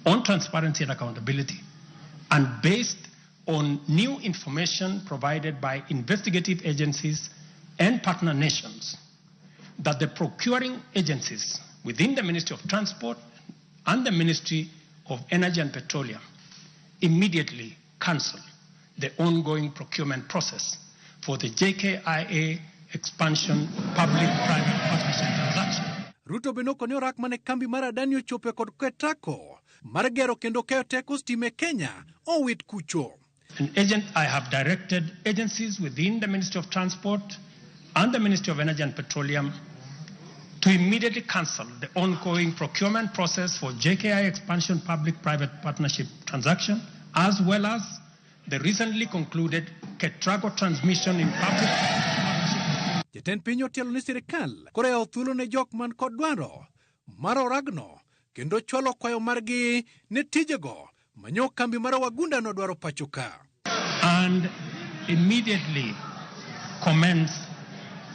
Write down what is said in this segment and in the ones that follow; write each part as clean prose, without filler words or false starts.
on transparency and accountability, and based on new information provided by investigative agencies and partner nations, that the procuring agencies within the Ministry of Transport and the Ministry of Energy and Petroleum immediately cancel the ongoing procurement process for the JKIA expansion public-private partnership transaction. Ruto bende okoni orak mane kambi mar Adani ochope kod Ketraco mar gero kendo keyo teko stima e Kenya owit kucho. An agent, I have directed agencies within the Ministry of Transport and the Ministry of Energy and Petroleum to immediately cancel the ongoing procurement process for JKI expansion public-private partnership transaction, as well as the recently concluded Ketraco transmission in public partnership. Jatend piny otielo ni sirikal koro yawo thuolo ne jok man kod dwaro mar oragno kendo chwalo kwayo margi ne tijego manyo kambi mar wagunda nodwaro pacho ka. And immediately commence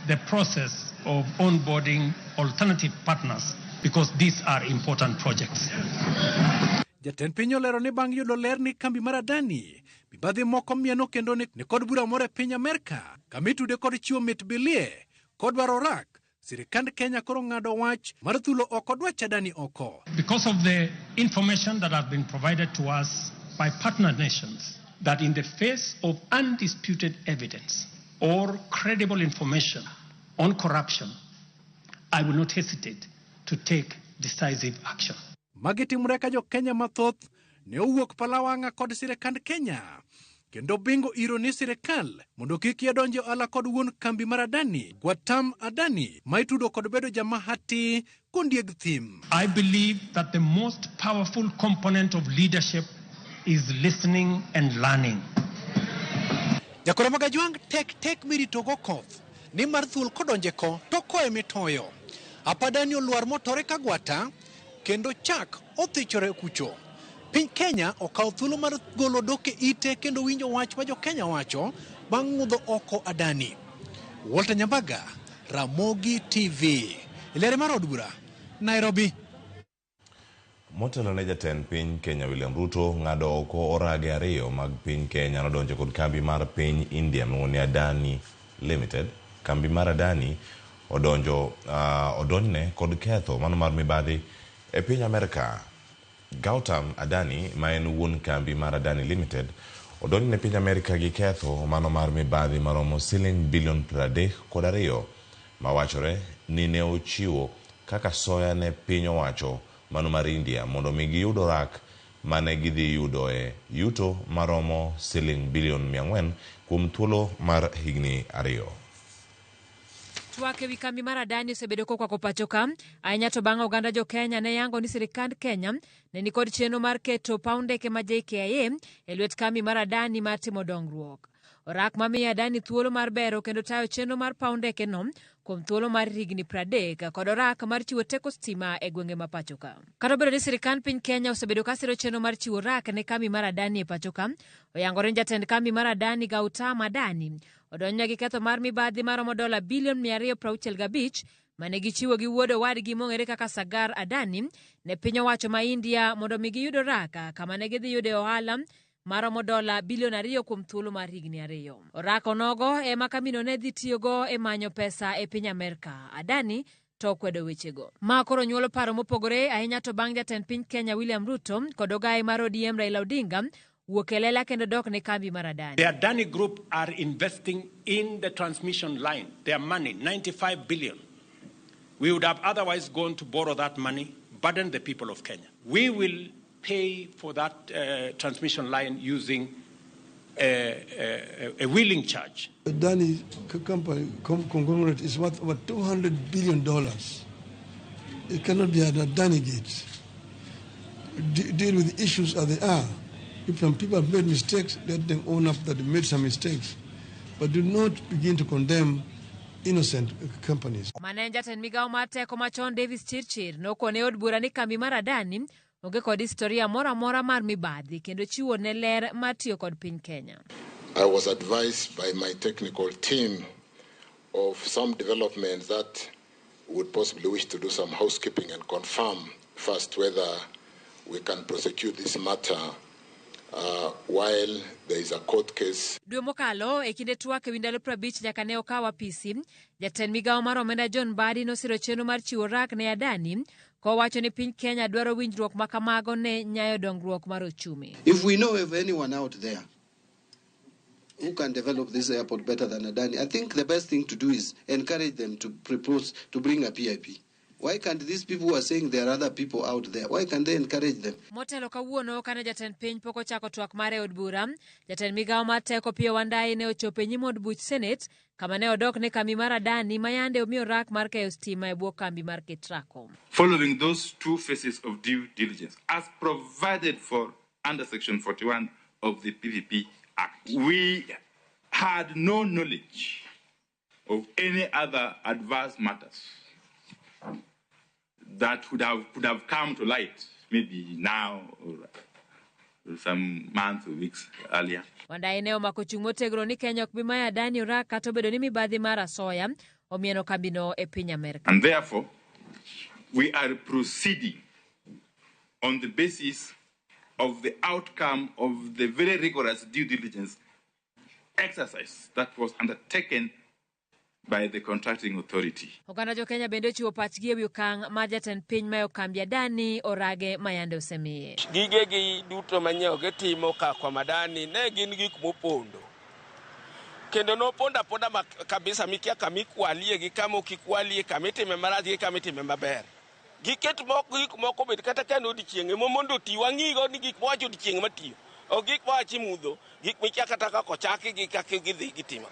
the process of onboarding alternative partners because these are important projects. Jatend piny olero ni bang' yudo ler ni kambi mar Adani mibadhi moko mieno kendo ni kod bura moro e piny Amerka kama itude kod chiwo mit bilie kod dwaro orak sirikand Kenya koro ng'ado wach mar thulo oko dwach Adani oko. Because of the information that has been provided to us by partner nations that in the face of undisputed evidence or credible information on corruption, I will not hesitate to take decisive action. Magi timore ka jo Kenya mathoth ne owuok palawang'a kod sirikand Kenya kendo bingo iro ni sirikal mondo kik yedonje ohala kod wuon kambi mar Adani Gautam Adani ma itudo kod bedo jamahati kondieg thim. I believe that the most powerful component of leadership is listening and learning. Jakoro mag Ajwang' tek tek miritogo koth nimar thuol kodonje ko to koe mitoyo. Apadani olwar motore ka gwata kendo chak othichore kucho. Piny Kenya okawo thuolo mar golo dok e ite kendo winjo wach ma jo Kenya wacho bang' ng'udho oko Adani. Walter Nyambaga, Ramogi TV. Ilere mar od bura, Nairobi. Motelo ne jatend piny Kenya William Ruto ng'ado oko orage ariyo mag piny Kenya nodonjo kod kambi mar piny India miluongo ni Adani Limited. Kambi mar Adani odonjo odonjne kod ketho mano mar mibadhi e piny Amerka. Gautam Adani ma en wuon kambi mar Adani Limited odonjne piny Amerka gi ketho mano mar mibadhi maromo siling bilion 32 mawachore ni ne ochiwo kaka soya ne piny owacho mano mar India mondo mi giyud orak mane gidhi yudoe yuto maromo siling bilion 400 kuom thuolo mar higni 2. Twak ewi kambi mar Adani osebedo kokwako pacho ka ahinya to bang' oganda jo Kenya ne yango ni sirikand Kenya ne nikod chenro mar keto paw ndeke ma JKIA e lwet kambi mar Adani mar timo dongruok. Orak mamiyo Adani thuolo mar bero kendo tayo chenro mar paw ndeke no kuom thuolo mar higni 30 kod orak mar chiwo teko stima e gwenge ma pacho ka. Kata obedo ni sirikand piny Kenya osebedo ka siro chenro mar chiwo orak ne kambi mar Adani e pacho ka, oyangore ni jatend kambi mar Adani Gautam Adani odonjne gi ketho mar mibadhi maromo dola bilion 265 mane gichiwo gi wuod owadgi mong'ere kaka Sagar Adani ne piny owacho ma India mondo mi giyud oraka kama ne gidhi yude ohala maromo dola bilion 2 kuom thuolo mar higni 2. Orako nogo ema kambino ne dhi tiyogo e manyo pesa e piny Amerka. Adani to okwedo wechego. Ma koro nyuolo paro mopogore ahinya to bang' jatend piny Kenya William Ruto kod ogaye mar ODM Raila Odinga wuok e lela kendo dok ne kambi mar Adani. The Adani Group are investing in the transmission line, their money, 95 billion. We would have otherwise gone to borrow that money, burden the people of Kenya. We will pay for that transmission line using a wheeling charge. Adani company conglomerate is worth over $200 billion. It cannot be an Adani gate. Deal with the issues as they are. If some people have made mistakes, let them own up that they made some mistakes. But do not begin to condemn innocent companies. Mane en jatend migawo mar teko machon Davis Chirchir nokone od bura ni kambi mar Adani onge kod historia moro amora mar mibadhi kendo chiwo ne ler mar tiyo kod piny Kenya. I was advised by my technical team of some developments that would possibly wish to do some housekeeping and confirm first whether we can prosecute this matter while there is a court case. Dwe mokalo e kinde twak ewi ndalo 50 nyaka ne okaw apisi, jatend migawo mar omenda John Mbadi nosiro chenro mar chiwo rak ne Adani kowacho ni piny Kenya dwaro winjruok ma kamago ne nyayo dongruok mar ochumi. If we know of anyone out there who can develop this airport better than Adani, I think the best thing to do is encourage them to propose to bring a PIP. Why can't these people who are saying there are other people out there, why can't they encourage them? Motelo kawuono kane jatend piny pok ochako twak mare e od bura, jatend migawo mar teko Opiyo Wandayi ne ochopo e nyim od buch Senate kama ne odok ne kambi mar Adani ma yande omiyo rak mar keyo stima e bwo kambi mar Ketraco. Following those two phases of due diligence, as provided for under Section 41 of the PPP Act, we had no knowledge of any other adverse matters that could have come to light maybe now or some months or weeks earlier. Wandayi ne omako chung' motegno ni Kenya ok bi mayo Adani orak kata obedo ni mibadhi mar asoya omieno kambino e piny Amerka. And therefore, we are proceeding on the basis of the outcome of the very rigorous due diligence exercise that was undertaken by the contracting authority. Oganda jo Kenya bende ochiwo pachgi ewi okang' mar jatend piny mayo kambi Adani orage ma yande osemiye. Gigegi duto manyiewo gitimo ka kwa Adani ne gin gik mopondo. Kendo nopondo aponda kabisa mikia kama ikwalie gi kama ok ikwalie, kama itime marach gi kama itime maber. Giket moko gik moko bed kata ka en odiechieng' ema mondo oti wang'igo ni gik mowacho odiechieng' matiyo. Ok gik mowacho mudho, gik mikia kata kaka ochaki gi kaka gidhi gitimo.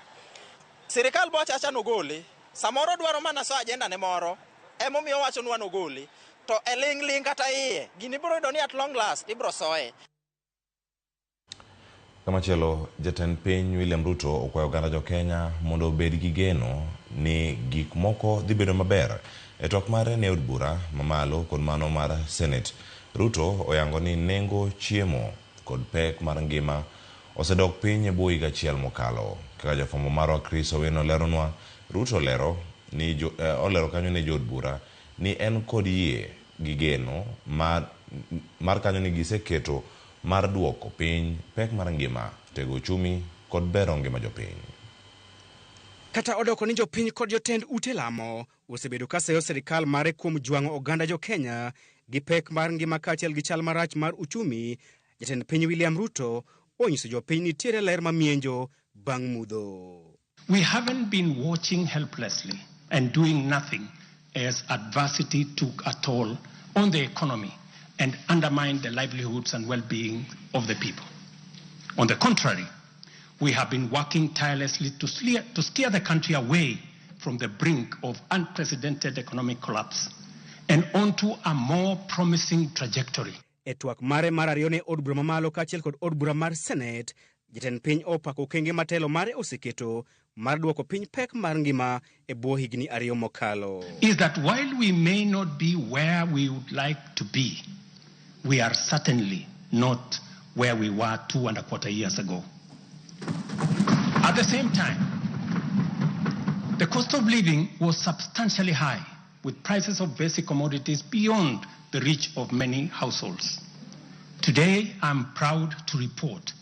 Sirikal bowacho acha nogole, samoro dwaro mana so agenda ne moro, emomiyo owachonwa nogole, to e ling' ling' kata iye, gini ibiro yudo ni at long last ibiro soye. Kamachielo, jatend piny William Ruto okwayo oganda jo Kenya mondo obed gi geno ni gik moko dhi bedo maber. E twak mare ne od bura mamalo kod mano mar Senate, Ruto oyango ni nengo chiemo kod pek mar ngima osedok piny e bwo higa achiel mokalo. Kaka jafwambo marwa Chris Owino leronwa, Ruto olero ni olero kanyo ne jood bura ni en kod yie gi geno mar kanyo ni giseketo mar duoko piny pek mar ngima, tego uchumi kod bero ngima jopiny. Kata odoko ni jopiny kod jotend ute lamo osebedo ka seyo sirikal mare kuom jwang'o oganda jo Kenya gi pek mar ngima kaachiel gi chal marach mar uchumi, jatend piny William Ruto onyiso jopiny nitiere ler mamienjo bang' mudho. We haven't been watching helplessly and doing nothing as adversity took a toll on the economy and undermined the livelihoods and well-being of the people. On the contrary, we have been working tirelessly to steer the country away from the brink of unprecedented economic collapse and onto a more promising trajectory. E twak mare mar ariyo ne od bura mamalo kaachiel kod od bura mar Senate, jatend piny opako okenge matelo mare oseketo mar duoko piny pek mar ngima e bwo higni ariyo mokalo. Is that while we may not be where we would like to be, we are certainly not where we were 2.25 years ago. At the same time, the cost of living was substantially high, with prices of basic commodities beyond the reach of many households. Today, I'm proud to report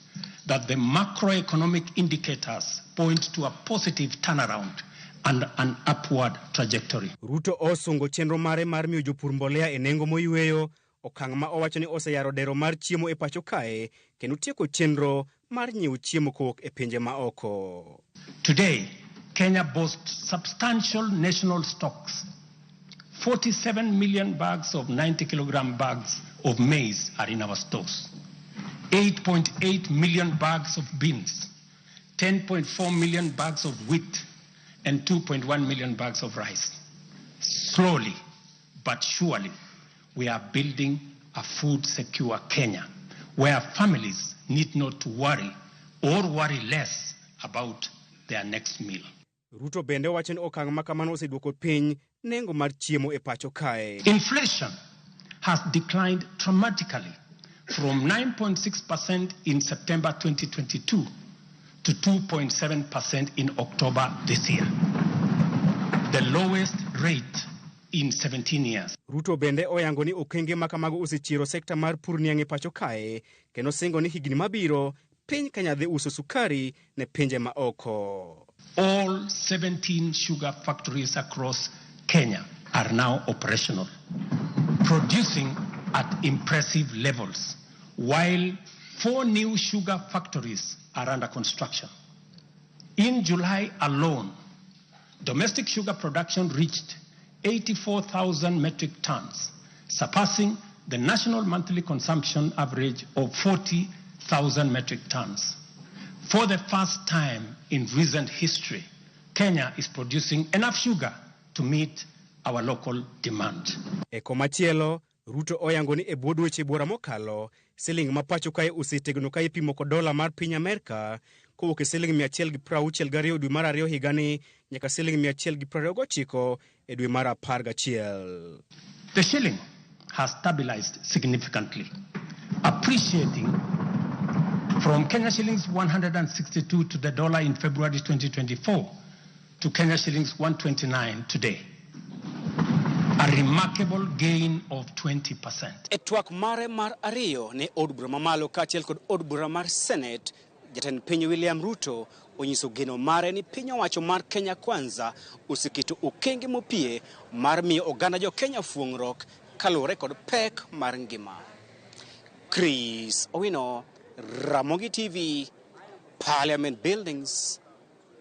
that the macroeconomic indicators point to a positive turnaround and an upward trajectory. Ruto osungo chenro mare mar miyo jopur mbolea e nengo moyweyo, okang' ma owacho ni oseyaro dero mar chiemo e pacho kae kendo tieko chenro mar nyiewo chiemo kowuok e pinje ma oko. Today, Kenya boasts substantial national stocks. 47 million bags of 90 kilogram bags of maize are in our stores. 8.8 million bags of beans, 10.4 million bags of wheat, and 2.1 million bags of rice. Slowly but surely, we are building a food secure Kenya, where families need not to worry or worry less about their next meal. Ruto bende owacho ni okang' ma kamano oseduoko piny nengo mar chiemo e pacho kae. Inflation has declined dramatically from 9.6% in September 2022 to 2.7% in October this year, the lowest rate in 17 years. Ruto bende oyango ni okenge ma kamago osechiero sekta mar pur niang' e pacho kae kendo singo ni higni mabiro piny Kenya dhi uso sukari ne pinje ma oko. All 17 sugar factories across Kenya are now operational, producing at impressive levels, while 4 new sugar factories are under construction. In July alone, domestic sugar production reached 84,000 metric tons, surpassing the national monthly consumption average of 40,000 metric tons. For the first time in recent history, Kenya is producing enough sugar to meet our local demand. E komachielo, Ruto oyango ni e bwo dweche buora mokalo, siling ma pacho kae osetegno ka ipimo kod dola mar piny Amerka kowuok e siling 162 dwe mar 2 higani nyaka siling 129 e dwe mar 11. The shilling has stabilized significantly, appreciating from Kenya shillings 162 to the dollar in February 2024 to Kenya shillings 129 today. A remarkable gain of 20%. E twak mare mar 2 ne od bura mamalo kaachiel kod od bura mar Senate, jatend piny William Ruto onyiso geno mare ni piny owacho mar Kenya Kwanza oseketo okenge mopie mar miyo oganda jo Kenya fuong'ruok kaluwore kod pek mar ngima. Chris Owino, Ramogi TV, Parliament Buildings,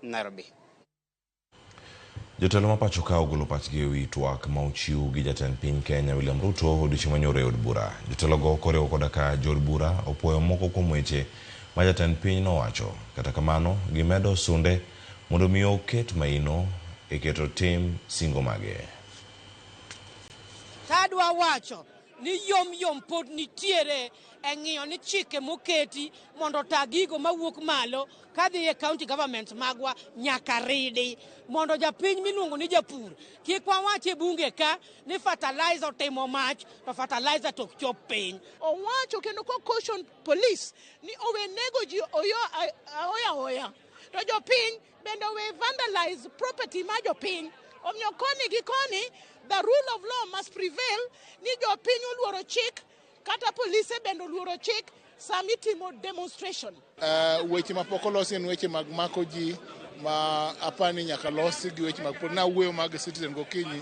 Nairobi. Jotelo ma pacho ka ogolo pachgi ewi twak ma ochiw gi jatend piny Kenya William Ruto odiochieng' manyoro e od bura. Jotelogo koriwo koda ka jood bura opuoyo moko kuom weche ma jatend piny nowacho. Kata kamano, gimedo sunde mondo mi oket maino e keto tim singo mage. Tadwa wacho ni yom yom pod nitiere e ng'iyo ni chike moketi mondo ota gigo mawuok malo kadhi e county government magwa nyaka ridi mondo japiny miluongo ni japur kik wawach e bunge ka ni fertilizer otimo mach to fertilizer to ok chop piny. Owacho kendo ko caution police ni owe nego ji oyo oya oya to jopiny bende owe vandalize property ma jopiny. Omiyo koni gi koni the rule of law must prevail ni jopiny oluoro chik kata polise bende oluoro chik sama itimo demonstration. Weche ma pok olosi en weche mag mako ji ma apani nyaka losi gi weche mag nawuoyo mag Citizen gokinyi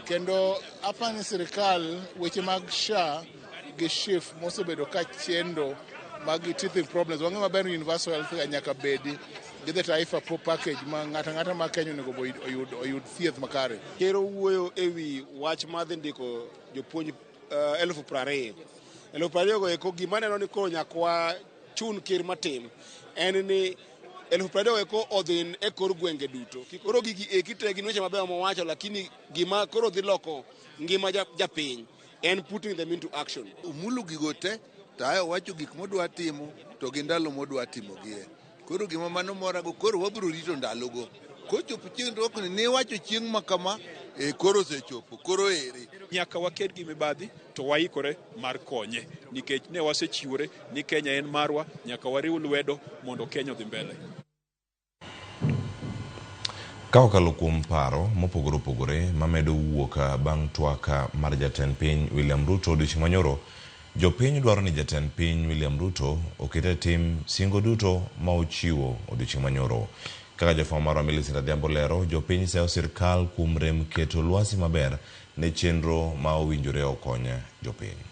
kendo apani sirikal weche mag SHA gi SHIF mosebedo ka chendo mag teething problems. Wang'eyo maber ni universal health nyaka bedi gi the Taifa package ma ng'ato ang'ata ma Kenya onego oyud thieth makare. Ker owuoyo ewi wach mar dhi ndiko jopuonj 20,000. 20,000 go eko gima aneno ni koro nyaka wachun ker matin en ni 20,000 eko odhi e kor gwenge duto. Koro gigi eki te gin weche mabeyo mowacho, lakini gima koro dhi loko ngima japiny en putting them into action. Omulo gigo te to ae owacho gik modwa timo to gi ndalo modwa timogie. Koro gima mano morago koro wabiro rito ndalogo. Kochopo chieng' to ni niwacho chieng' ma kama, koro osechopo, koro ere. Nyaka waked gi mibadhi to waikore mar konye nikech ne wasechiwore ni Kenya en marwa, nyaka wariw lwedo mondo Kenya odhi mbele. Ka okalo kuom paro mopogore opogore mamedo wuok bang' twak mar jatend piny William Ruto odiochieng' manyoro, jopiny dwaro ni jatend piny William Ruto oket e tim singo duto ma ochiwo odiochieng' manyoro. Kaka jafwambo marwa Millicent Adhiambo lero, jopiny seyo sirkal kuom rem keto lwasi maber ne chenro ma owinjore okony jopiny.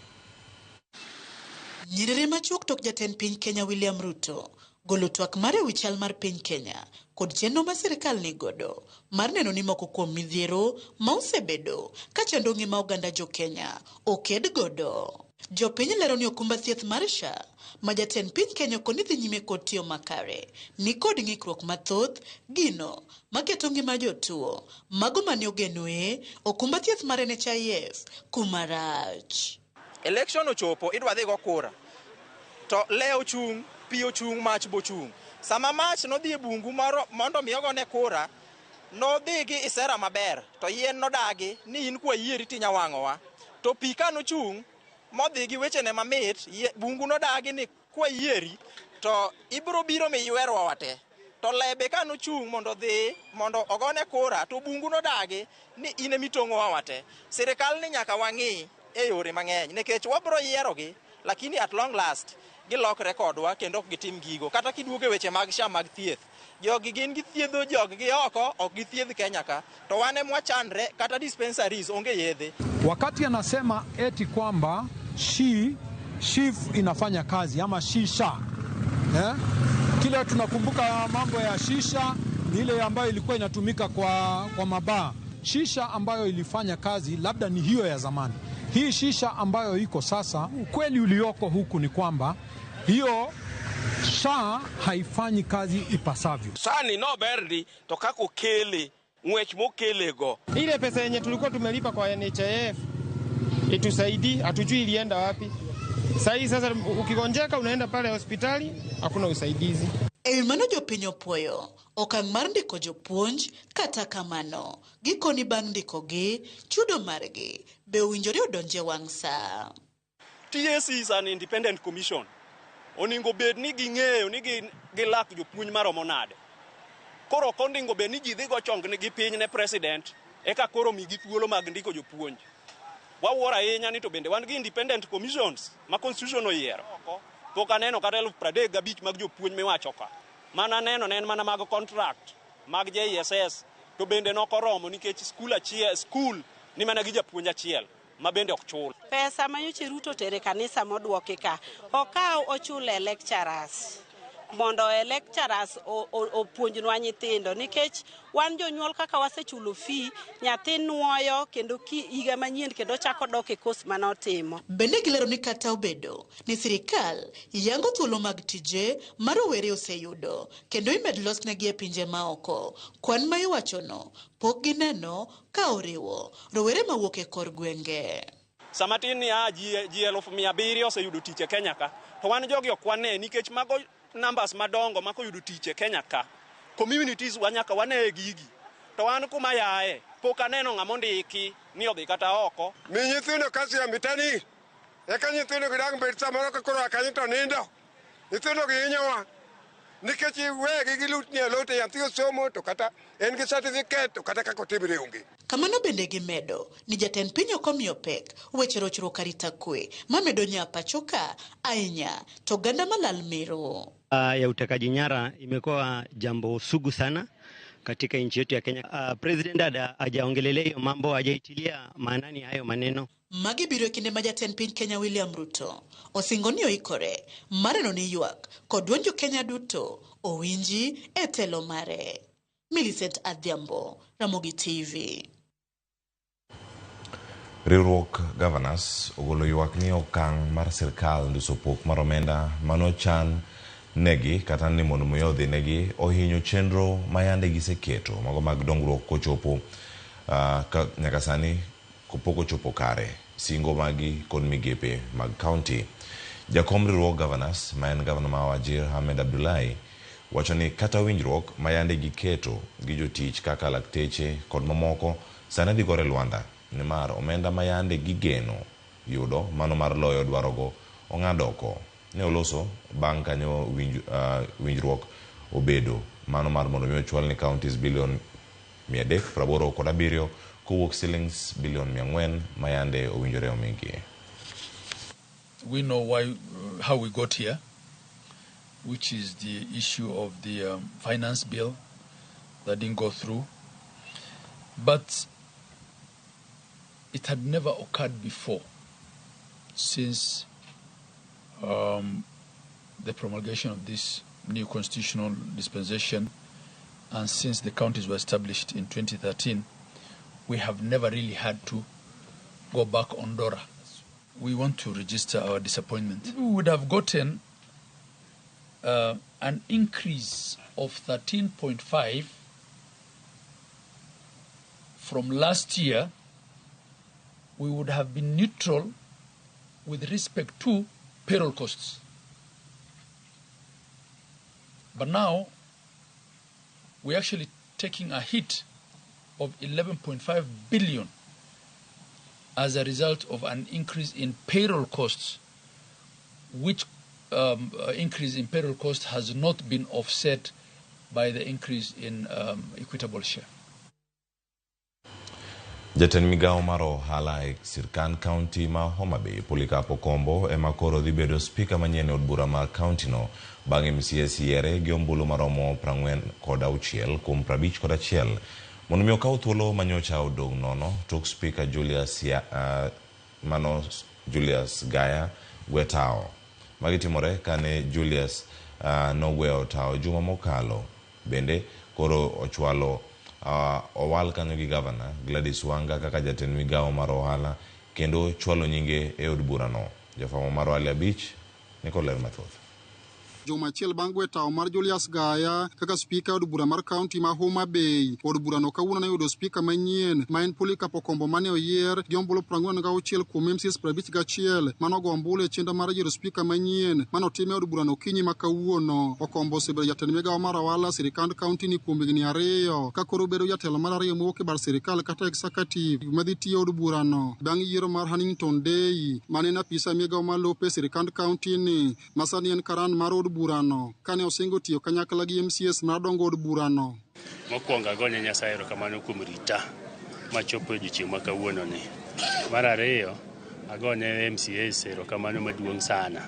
Nyerere machuok tok jatend piny Kenya William Ruto golo twak mare ewi chal mar piny Kenya kod chenro ma sirkal nigodo mar neno ni moko kuom midhiero ma osebedo ka chando ngima oganda jo Kenya oked godo. Jopiny lero ni okumba thieth mar SHA ma jatend piny Kenya okoni dhi nyime kod tiyo makare ni kod ng'ikruok mathoth gino maketo ngima jotuo mago mane ogenoe okumba thieth mar NHIF kuma rach. Election ochopo idwa dhi go kura to le ochung', pi ochung', mach bochung'. Sama mach nodhi e bungu moro mondo mi ogone kura, nodhi gi isera maber to yien nodagi ni in kwa yieri tinya wang'owa. To pi ka nochung' modhi gi wechene mamit, bungu nodagi ni kwa yieri to ibiro biro miywerwa wate. To lebe ka nochung' mondo dhi mondo ogone kura to bungu nodagi ni in emitong'owa wate. Sirikal ni nyaka wang'i e yore mang'eny nikech wabro yierogi, lakini at long last gilokre kodwa kendo ok gitim gigo. Kata kiduogo e weche mag SHA mag thieth, jogi gin githiedho jog-gi oko, ok githiedh Kenya ka. To wan ema wachandre, kata dispensaries onge yedhe. Wakati anasema eti kwamba SHIF inafanya kazi ama shisha, eh? Kile tunakumbuka mambo ya shisha ni ile ambayo ilikuwa inatumika kwa mabaa. Shisha ambayo ilifanya kazi labda ni hiyo ya zamani. Hii shisha ambayo iko sasa, ukweli ulioko huku ni kwamba hiyo SHA haifanyi kazi ipasavyo. Sani no berdi to kako kele ng'wech mokelego. Ile pesa yenye tulikuwa tumelipa kwa NHIF itusaidii, hatujui ilienda wapi. Sahi sasa ukigonjeka unaenda pale hospitali hakuna usaidizi. E wi mano jopiny opuoyo okang' mar ndiko jopuonj, kata kamano gikoni bang' ndikogi chudo margi be owinjore odonje wang' saa. TSC is an independent commission. Oningo bed ni ging'eyo ni gilak jopuonj maromo nade. Koro ok oningo bed ni ji dhi go chong gi piny ne president eka koro migi thuolo mag ndiko jopuonj. Wawuoro ahinya ni to bende wan gi independent commissions ma constitution oyiero. Pok aneno kata 35,000 mag jopuonj miwacho ka. Mana neno ne en mana mag contract mag JSS to bende nokoromo nikech skul achiel skul ni mana gi japuonj achiel ma bende ok chul. Pesa ma nyocha Ruto otere kanisa moduoki ka, okaw ochule lecturers mondo e lecturers opuonjnwa nyithindo nikech wan jonyuol kaka wasechulo fee, nyathi nuoyo kendo higa manyien kendo chako dok e course manotimo. Bende gilero ni kata obedo ni sirikal yango thuolo mag tije ma rowere oseyudo kendo imed losnegi e pinje maoko, kwan ma iwachono pok gineno ka oriwo rowere mawuok e kor gwenge. Sama tin ni ji 700,000 oseyudo tich e Kenya ka, to wan jogi ok wane nikech mago numbers madongo mako yudo tich e Kenya ka. Communities wa nyaka wane gigi. To wan kuma yae, pok aneno ng'ama ondiki ni odhi kata oko. Mi nyithindo kasi ya mitani, eka nyithindo gidang' bed samoro ka koro kanyo to nindo. Nyithindo gi hinyowa. Nikech iwegi gilutni alot e nyathi osomo to kata en gi certificate to kata kaka otimre onge. Kamano bende gimedo ni jatend piny ok omiyo pek weche rochruok arita kwe mamedo nya pacho ka ahinya to oganda malal mero. Ya utekaji nyara imekuwa jambo sugu sana katika nchi yetu ya Kenya. President hajaongelelea hiyo mambo, hajaitilia maanani hayo maneno. Magi biro e kinde ma jatend piny Kenya William Ruto osingo ni oikore mar neno ni ywak kod duond jo Kenya duto owinji e telo mare. Millicent Adhiambo, Ramogi TV. Riwruok Governors ogolo ywak ni okang' mar sirkal nduso pok mar omenda manochan negi kata ni mondo mi odhi negi ohinyo chenro ma yande giseketo mago mag dongruok kochopo nyaka sani pok ochopo kare singo magi kod migepe mag county. Jakom riwruok Governors ma en gavana ma Wajir Ahmed Abdullahi wacho ni kata winjruok ma yande giketo gi jotich kaka lakteche kod mamoko sani dhi gore lwanda nimar omenda ma yande gigeno yudo mano mar loyo dwarogo ong'ad oko. Ne oloso bang' kanyo winjruok obedo mano mar mondo mi ochwal ni counties bilion 387 kowuok shillings bilion 400 ma yande owinjore omigi. We know why, how we got here, which is the issue of the finance bill that didn't go through. But it had never occurred before since the promulgation of this new constitutional dispensation and since the counties were established in 2013, we have never really had to go back on DORA. We want to register our disappointment. We would have gotten an increase of 13.5 from last year. We would have been neutral with respect to payroll costs. But now, we're actually taking a hit of 11.5 billion as a result of an increase in payroll costs, which increase in payroll costs has not been offset by the increase in equitable share. Jatend migawo mar ohala e sirkand kaunti ma Homa Bay, Polycarp Okombo, ema koro dhi bedo spika manyien e od bura mar kaunti no bang' MCAs yiere gi ombulu maromo 46 kuom 51 mondo mi okaw thuolo manyocha odong' nono tok spika Julius, ya, mano Julius Gaya gwe tawo. Magi timore kane Julius nogweyo tawo juma mokalo. Bende koro ochwalo owal kanyo gi gavana Gladys Wanga kaka jatend migawo mar ohala kendo chwalo nyinge e od burano. Jafwambo marwa Ali Abich nikod ler mathoth. Juma achiel bang' gwe tawo mar Julius Gaya kaka spika e od bura mar kaunti ma Homa Bay. Od burano kawuono ne oyudo spika manyien ma en Polycarp Okombo mane oyier gi ombulu 46 kuom MCAs 51 manogo ombulu e chenro mar yiero spika manyien manotim e od burano okinyi ma kawuono. Okombo osebedo jatend migawo mar ohala sirikand kaunti ni kuom higni 2 ka koro obedo jatelo mar 2 mowuok e bar sirikal kata executive madhi tiyo e od burano bang' yiero mar Hannington Day mane en apisa migawo mar lope e sirikand kaunti ni ma sani en karan mar od burano kane osingo tiyo kanyakla gi MCAs mar dongo od burano. Mokwongo agone Nyasaye erokamano kuom rita machopo e odiochieng' ma kawuono ni. Mar ariyo, agone MCAs erokamano maduong' sana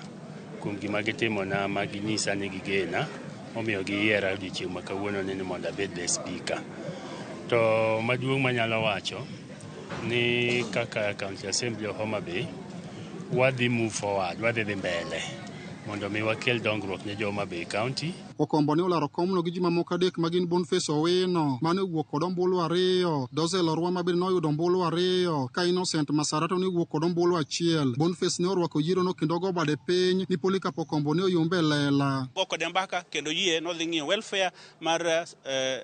kuom gima gitimona ma ginyisa ni gigena, omiyo giyiera odiochieng' ma kawuono ni mondo abed the speaker. To maduong' manyalo wacho ni kaka County Assembly of Homa Bay wadhi move forward, wadhi dhi mbele mondo mi wakel dongruok ne jo Homa Bay County. Okombo ne olaro komno gi ji mamoko 3 ma gin Boniface Owino mane owuok kod ombulu 2, Dozel Orwa ma bende noyudo ombulu 2, ka Innocent Masara to ne owuok kod ombulu 1. Boniface ne orwako yierono kendo go bade piny ni Polycarp Okombo ne oyombe e lela. Go kode mbaka kendo yie nodhi ng'iyo welfare mar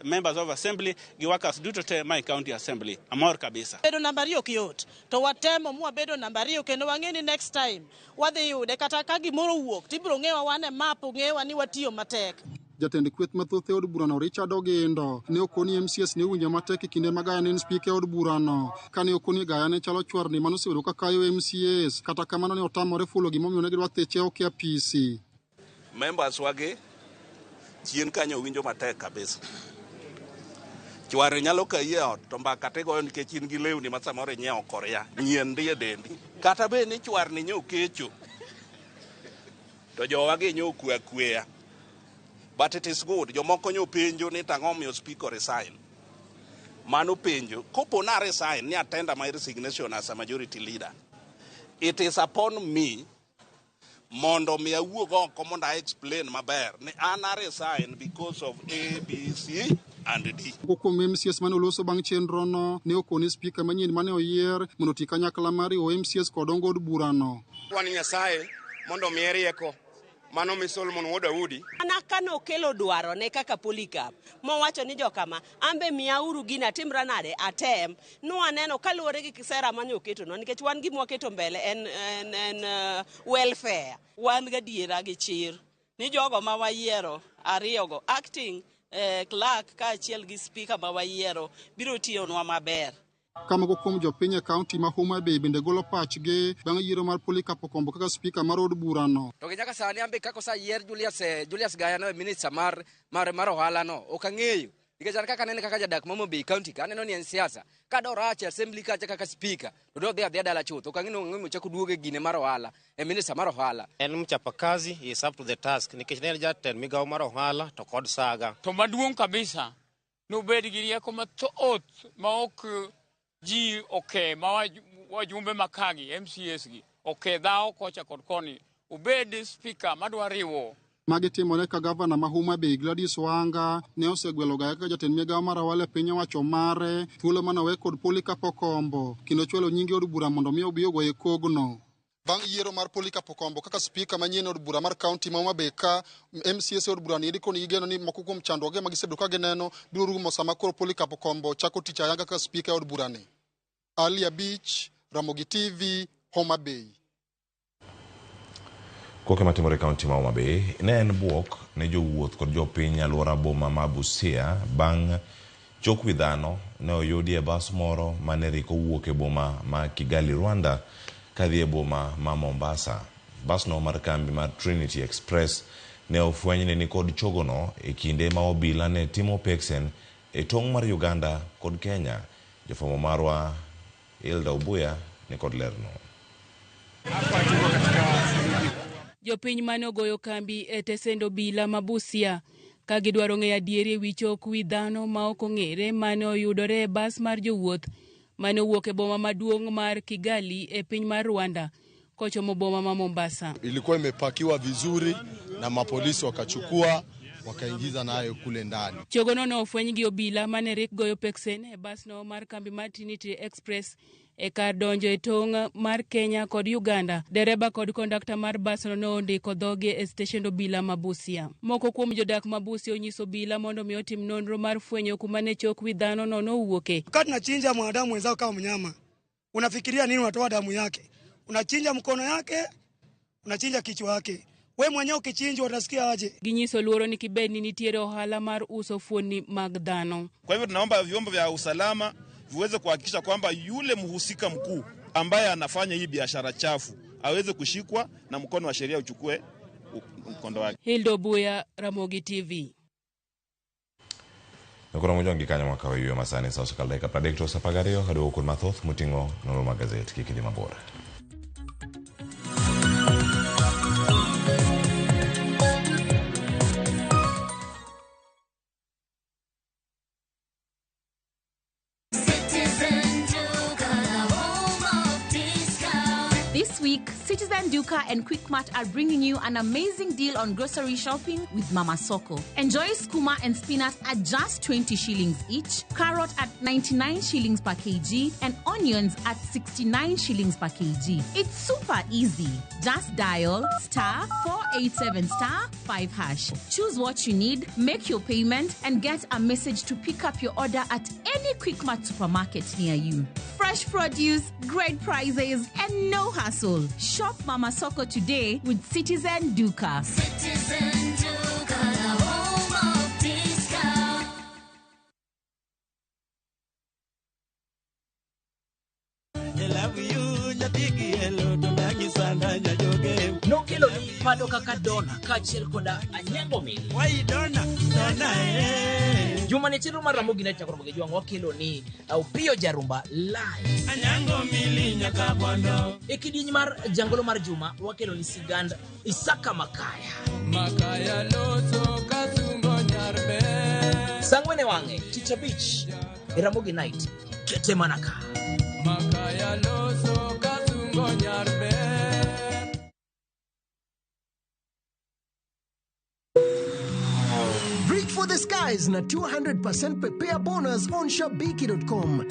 members of assembly gi workers duto te ma e county assembly. Amor kabisa. Bedo namba 2 ok yot, to watemo mwabedo namba 2 kendo wang'e ni next time wadhi yude kata ka gimoro owuok tibiro ng'ewa wan e map ng'ewa ni watiyo matek. Jatend kweth mathoth e od burano Richard Ogindo ne okoni MCAs ne owinjo matek e kinde ma Gaya ne en spika e od burano kane okoni Gaya ne chalo chwarni mane osebedo ka kayo MCAs. Kata kamano ne otamore fulo gimomiyo ne gidwa thiche oko e apisi. Members wagi chien kanyo winjo matek kabisa. Chware nyalo kayi e ot to mbaka tigoyo nikech in gi lewni ma samoro inyiewo korea nyien ndi e dendi. Kata bed ni chwarni nyo kecho to jowagi nyo kwe akweya. But it is good. Jomoko nyo penjo ni tang'o miyo speaker resign. Mano penjo. Kopo na resign ni attend my resignation as a majority leader. It is upon me mondo mi awuog oko mondo I explain maber ni an a resign because of A, B, C and D. Moko kuom MCAs mane oloso bang' chenrono ne okone spika manyien mane oyier mondo oti kanyakla mar riwo MCAs kod dongo od burano. Wan Nyasaye mondo omiye rieko mano mi Solomon wuod Daudi. Mana kane okelo dwaro ne kaka Polycarp mowacho ni jokama ambe miyauru gini atimra nade atem nwaneno kaluwore gi sera mane oketonwa nikech wan gima waketo mbele en welfare. Wan gadiera gi chir ni jogo ma wayiero ariyogo acting clerk kaachiel gi speaker ma wayiero biro tiyonwa maber. Ka moko kuom jopiny e kaunti ma Homa Bay bende golo pachgi bang' yiero mar Polycarp Okombo kaka spika mar od burano. To gi nyaka sani ambe kaka oseyier Julius Gaya no e minister mar ohala no ok ang'eyo nikech an kaka anene kaka jadak ma Homa Bay County ka aneno ni en siasa ka dorach e assembly kacha kaka speaker to dodhi adhiya dala chuth ok ang'eyo ni ochako duoge gine mar ohala e minister mar ohala. En mchapa kazi, he is up to the task nikech ne en jatend migawo mar ohala to kod saga. To maduong' kabisa nobed gi rieko mathoth ma ok ji oke ma wajumbe makagi MCAs gi oke dhawo kocha kod koni obed speaker madwa riwo. Magi timore ka gavana ma Homa Bay Gladys Wanga ne osegwelo Gaya kaka jatend migawo mar ohala e piny owacho mare thuolo mane owe kod Polycarp Okombo kendo chwalo nyinge od bura mondo mi obi ogoye kogno. Bang' yiero mar Polycarp Okombo kaka spika manyien e od bura mar kaunti ma Homa Bay ka MCAs e od bura ni koni gigeno ni moko kuom chandruoge ma gisebedo ka gineno biro rumo sama koro Polycarp Okombo chako tich ayanga kaka spika e od bura ni. Ali Abich, Ramogi TV, Homa Bay. Koke matimore e kaunti ma Homa Bay ne en buok ne jowuoth kod jopiny alwora boma ma Busia bang' chok wi dhano ne oyudi e bas moro mane riko wuok e boma ma Kigali, Rwanda kadhi e boma ma Mombasa. Basno mar kambi mar Trinity Express ne ofweny ni nikod chogono e kinde ma obila ne timo peksen e tong' mar Uganda kod Kenya. Jafwambo marwa Hilda Obuya nikod lerno. Jopiny mane ogoyo kambi e tesend obila ma Busia ka gidwaro ng'eyo adieri e wi chok wi dhano ma ok ong'ere mane oyudore e bas mar jowuoth mane owuok e boma maduong' mar Kigali e piny mar Rwanda kochomo boma ma Mombasa. Ilikuwa imepakiwa vizuri na mapolisi wakachukua wakaingiza nayo kule ndani. Chogono ne ofweny gi obila mane rik goyo peksen e basno mar kambi mar Trinity Express e kar donjo e tong' mar Kenya kod Uganda. Dereba kod kondakta mar basno ne ondiko dhogi e stesend obila ma Busia. Moko kuom jodak ma Busia onyiso obila mondo mi otim nonro mar fwenyo kuma ne chok wi dhano no nowuoke. Wakati unachinja mwanadamu mwenzako kama mnyama, unafikiria nini? Unatoa damu yake, unachinja mkono yake, unachinja kichwa yake. We mwenyewe ukichinjwa utasikia aje? Ginyiso luoro ni kibed ni nitiere ohala mar uso fuoni mag dhano. Kwa hivyo tunaomba vyombo vya usalama viweze kuhakikisha kwamba yule mhusika mkuu ambaye anafanya hii biashara chafu aweze kushikwa na mkono wa sheria uchukue mkondo wake. Hilda Obuya, Ramogi TV. Nokoro mojongi kanyo makawo yweyo masani sa ochiko dakika 30 to sa 12 kaduogo kod mathoth moting'o nonro mag gazet kik idhi mabor. This week, Citizen Duka and Quickmart are bringing you an amazing deal on grocery shopping with Mama Soko. Enjoy skuma and spinach at just 20 shillings each, carrot at 99 shillings per kg, and onions at 69 shillings per kg. It's super easy. Just dial star 487 star 5 hash. Choose what you need, make your payment, and get a message to pick up your order at any Quickmart supermarket near you. Fresh produce, great prices, and no hassle. Shop Mama Soko today with Citizen Duka. Citizen Duka, the home of discount. Nokelo ni pado kaka Dona kaachiel koda Anyango Mili. Juma ni chenro mar Ramogi Night chakruok gi jwang' wakelo ni Opiyo Jarumba live. Anyango Mili nyaka bondo. E kidieny mar jangolo mar juma wakelo ni sigand Isaka Makaya. Makaya loso kasungo nyarbe. Saa ang'wen e wang'e tich abich e Ramogi Night kete mana ka. Makaya loso kasungo nyarbe. Reach for the skies na 200% prepare bonus on Shabiki.com.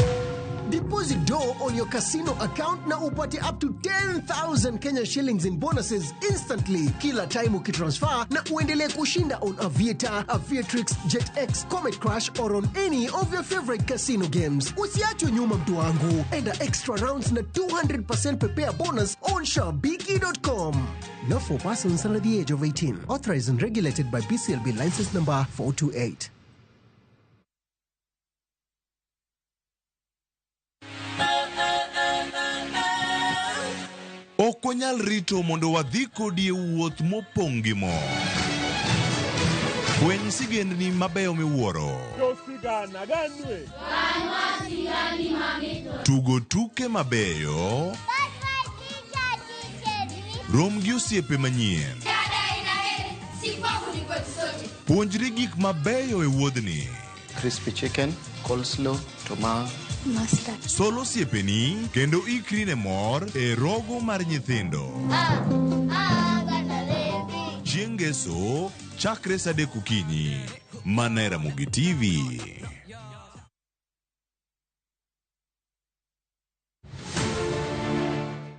Deposit dough on your casino account na upate up to 10,000 Kenya shillings in bonuses instantly kila time ukitransfer na uendelee kushinda on Aviator, Aviatrix, JetX, Comet Crash or on any of your favorite casino games. Usiachwe nyuma mtu wangu. Enda extra rounds na 200% prepare bonus on Shabiki.com. Not for persons under the age of 18. Authorized and regulated by BCLB license number 428. Ok wanyal rito mondo wadhi kodi e wuoth mopong' gi mor. Fweny sigendni mabeyo miwuoro. Tugo tuke mabeyo. Rom gi osiepe manyien. Puonjri gik mabeyo e wuodhni. Crispy chicken, coleslaw, tomato. Mustard. Sol osiepeni kendo ikri ne mor e rogo mar nyithindo. Chieng' ngeso chakre sa 3 okinyi. Mana e Ramogi TV.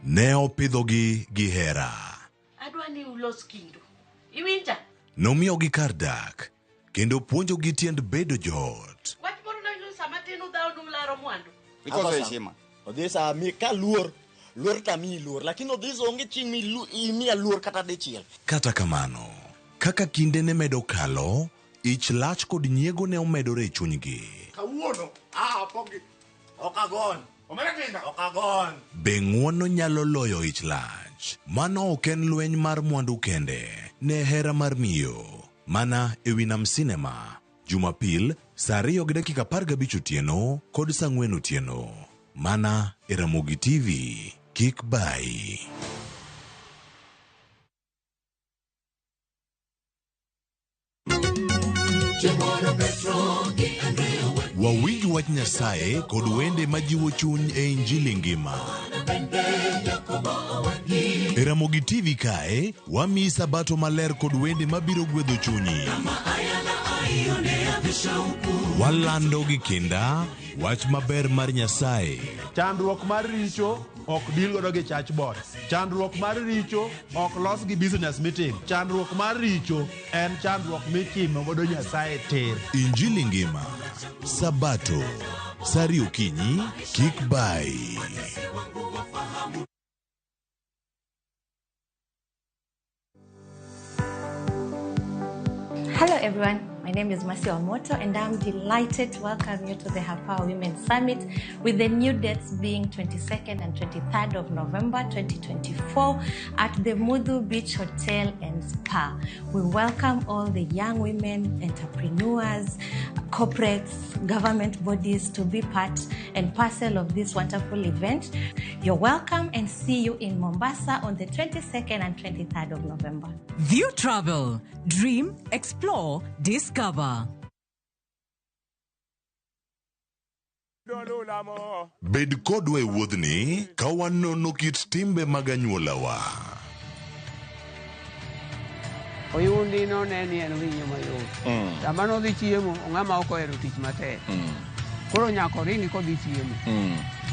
Ne opidhogi gi hera. Adwa ni ulos kindu. Iwinja? Nomiyogi kar dak kendo puonjogi tiend bedo joot. Wach moro noyudo sama tin udhawo nularo mwandu. Ikoso heshima. Odhisa ami ka luor, luor tamiyi luor, lakini Odhisa onge chieng' imiya luor kata dichiel. Kata kamano, kaka kinde ne medo kalo, ich lach kod nyiego ne omedore e chunygi. Kawuono, pogi. Ok agon. Omera tinda. Ok agon. Be ng'uono nyalo loyo ich lach? Mano ok en lweny mar mwandu kende. ne hera mar miyo. Mana e Winam Cinema, Jumapil saa 2:15 otieno kod saa 4 otieno. Mana e Ramogi TV. Kik bayi. Wawinj wach Nyasaye kod wende majiwo chuny e Injili ngima. E Ramogi TV kae, wamiyi sabato maler kod wende mabiro gwedho chunyi. Walando gi kinda wach maber mar Nyasaye. Chandruok mar richo ok deal godo gi church board. Chandruok mar richo ok los gi business meeting. Chandruok mar richo en chandruok michimo godo Nyasaye tir. Injili ngima. Sabato. Saa ariyo okinyi, kik bayi. Hello everyone, my name is Mercy Omoto and I'm delighted to welcome you to the Hapower Women Summit with the new dates being 22nd and 23rd of November 2024 at the Mudhu Beach Hotel and Spa. We welcome all the young women, entrepreneurs, corporates, government bodies to be part and parcel of this wonderful event. You're welcome and see you in Mombasa on the 22nd and 23rd of November. View Travel. Dream, explore, discover. Bed kodwa e wuodhni ka wanono kit timbe mag anyuolawa. Oyundi none ni en winyo mayot. Sama nodhi chiemo, ong'ama ok ohero tich matek. Koro nyaka oringi kodhi chiemo.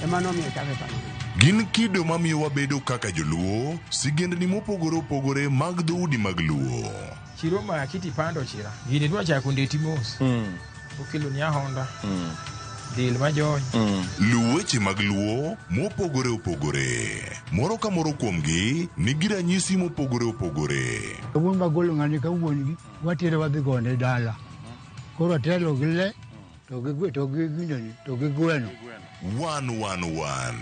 Ema nomiyo chake kamano. Gin kido mamiyo wabedo kaka joluo, sigendni mopogore opogore mag dhoudi mag luo. Chiro ma kiti pando chira. Gini dwa chako ndeti mos. Okelo ni ahonda. Del majony. Luw weche mag luo mopogore opogore. Moro ka moro kuomgi nigi ranyisi mopogore opogore. Wuon magolo ng'ani ka wuon gi watere wadhi gone dala. Koro atelo gi le to gi to gi gineni to gi gweno. 111.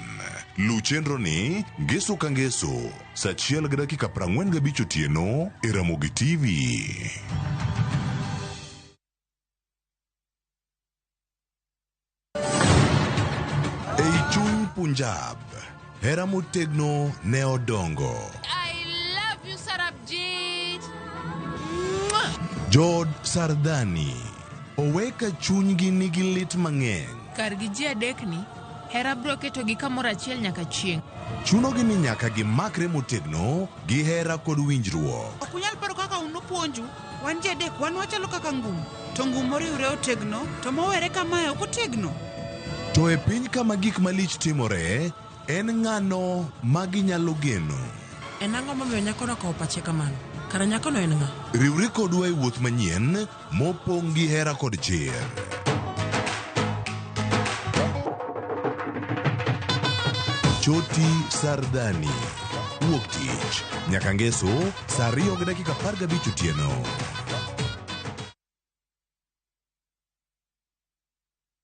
Luw chenro ni ngeso ka ngeso saa 1:45 otieno e Ramogi TV. Ei chuny Punjab, hera motegno ne odongo. I love you, Sarabjit. Mwah! Jood Sardani owe ka chunygi nigi lit mang'eny. Kargi ji adekni, hera biro ketogi kamoro achiel nyaka chieng'. Chunogi ni nyaka gimakre motegno gi hera kod winjruok. Ok unyal paro kaka un nopuonju. Wan ji adek, wan wachalo kaka ngum. To ngum moriwre otegno, to mowere kamae ok otegno. To e piny kama gik malich timore, en ng'ano ma ginyalo geno? En ang'o momiyo nyakono okawo pache kamano? Kara nyakono en ng'a? Riwri kodwa e wuoth manyien mopong' gi hera kod chir. Choti Sardani. Wuok tich nyaka ngeso saa 2:15 otieno.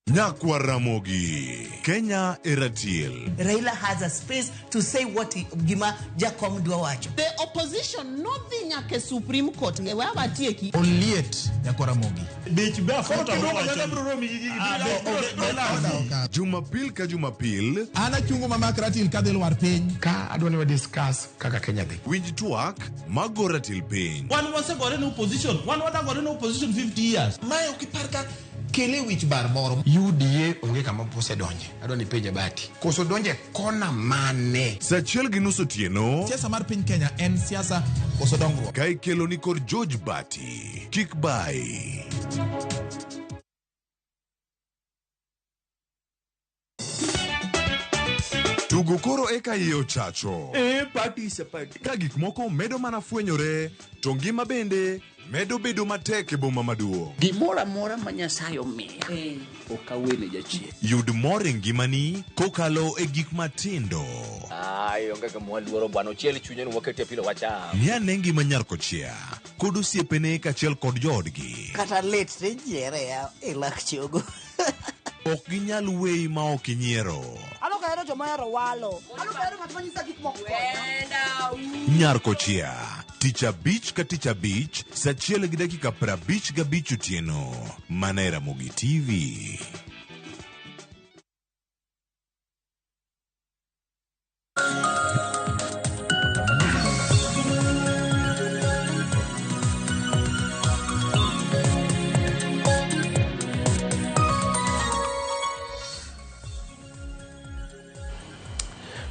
Nyakwa Ramogi, Kenya e ratiel. Raila has a space to say what he, gima Jakom dwa wacho. The opposition nodhi nyaka e Supreme Court e we awatieki. Oliet nyakwa Ramogi. Dich be Jumapil ka Jumapil An achungo mamak ratil kadhi lwar piny. Ka adwa ni wa discuss kaka Kenya dhi. Winj twak mago ratil piny. Wan wasegore ne opposition, wan wadagore ne opposition 50 years. Mae ok ipar ka kele wich bar moro. UDA onge kama osedonje. Adwa ni penje Bati. Koso donje kona mane? Saa 1:30 otieno. Siasa mar piny Kenya en siasa koso dongruok. Ka ikelo ni kod George Bati. Kik bayi. Tugo koro eka iye ochacho. E party is a party. Ka gik moko medo mana fwenyore, to ngima bende medo bedo matek e boma maduong'. Gimoro amora ma Nyasaye omiya ok awene jachien. Yud mor e ngimani kokalo e gik matindo. Ai, onge gima waluoro bwana, ochiel chunye ni wakete pilo wacham. Ng'i ane ngima nyar kochia kod osiepene kaachiel kod joodgi. Kata lit tinyiere ya e lak chogo. Ok ginyal weyi ma ok inyiero. An ok ahero joma ohero walo. An ok ahero ng'at ma nyisa gik moko. Nyar kochia. Tich abich ka tich abich, sa achiel gi dakika 55 otieno. Mana e Ramogi TV.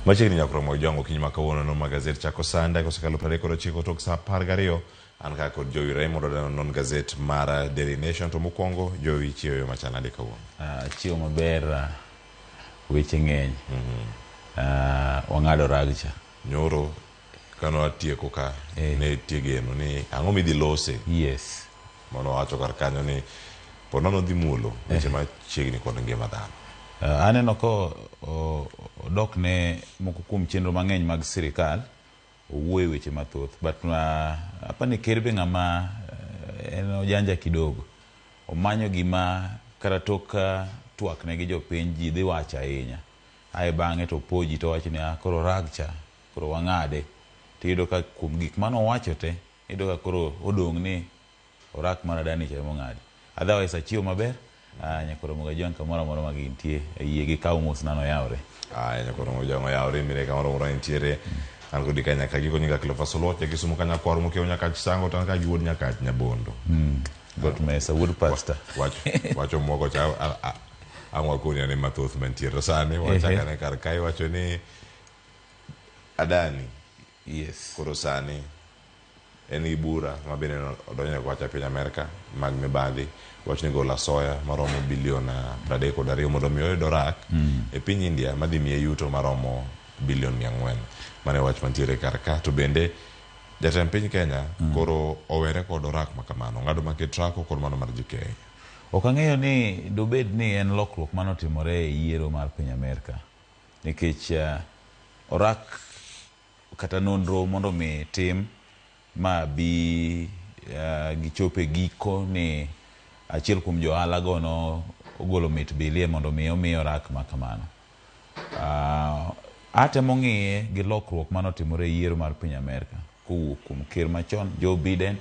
Machiegni nyaka romo jongo okinyi ma kawuono no magazet chako sanda kosekalo 39 tok sa 12 an kaka kod Jowi Raymond odano non gazet mar Daily Nation to mokwongo Jowi chiewo yo machal nade kawuono? Chiewo maber weche ng'eny. Wang'ado ragcha. Nyoro kane watieko ka ne nitie geno ni ang'o midhi lose. Yes. Mano wacho kar kanyo ni po nono dhi mulo weche machiegni kod ngima dhano. Aneno ka odok ne moko kuom chenro mang'eny mag sirikal, owuoyo e weche mathoth. But apani ker be ng'ama en ojanja kidogo. Omanyo gima kata tok twak ne gi jopiny ji dhi wacho ahinya. Ae bang'e to opo ji to owacho ni koro ragcha, koro wang'ade. Tiyudo ka kuom gik manowacho te, iyudo ka koro odong' ni orak mar Adani cha emong'adi. Otherwise achiewo maber, nyakoro Mogajwang' kamoro amora ma gintie, yie gi kaw mos nano yawre. Aya nyakoro Mogajwang' oyawre mire kamoro amora entiere. An kodi ka nyaka giko nyinga Cleophas Oluoch ja Kisumu ka nyakwar mokiewo Nyakach Sango to an ka gi wuod Nyakach Nyabondo. Got mesa wuod pastor. Wacho moko cha ang' wakoni ane mathoth mantiere. To sani wachakane kar kae iwacho ni Adani. Yes. Koro sani en gi bura ma bende odonjone kowacho e piny Amerka mag mibadhi wach ni golo asoya maromo bilion 32 mondo mi oyud orak e piny India madhi miye yuto maromo bilion 400. Mano e wach mantiere kar ka. To bende jatend piny Kenya koro owere kod orak ma kamano. Ong'ado mar Ketraco kod mano mar JKIA. Ok ang'eyo ni dobed ni en lokruok manotimore e yiero mar piny Amerka. Nikech orak kata nonro mondo mi tim ma bi gichop e giko ni achiel kuom jo ohala go no ogolo mit bilie mondo mi omiye orak ma kamano. Atemo ng'iye gi lokruok manotimore e yiero mar piny Amerka kowuok kuom ker machon Joe Biden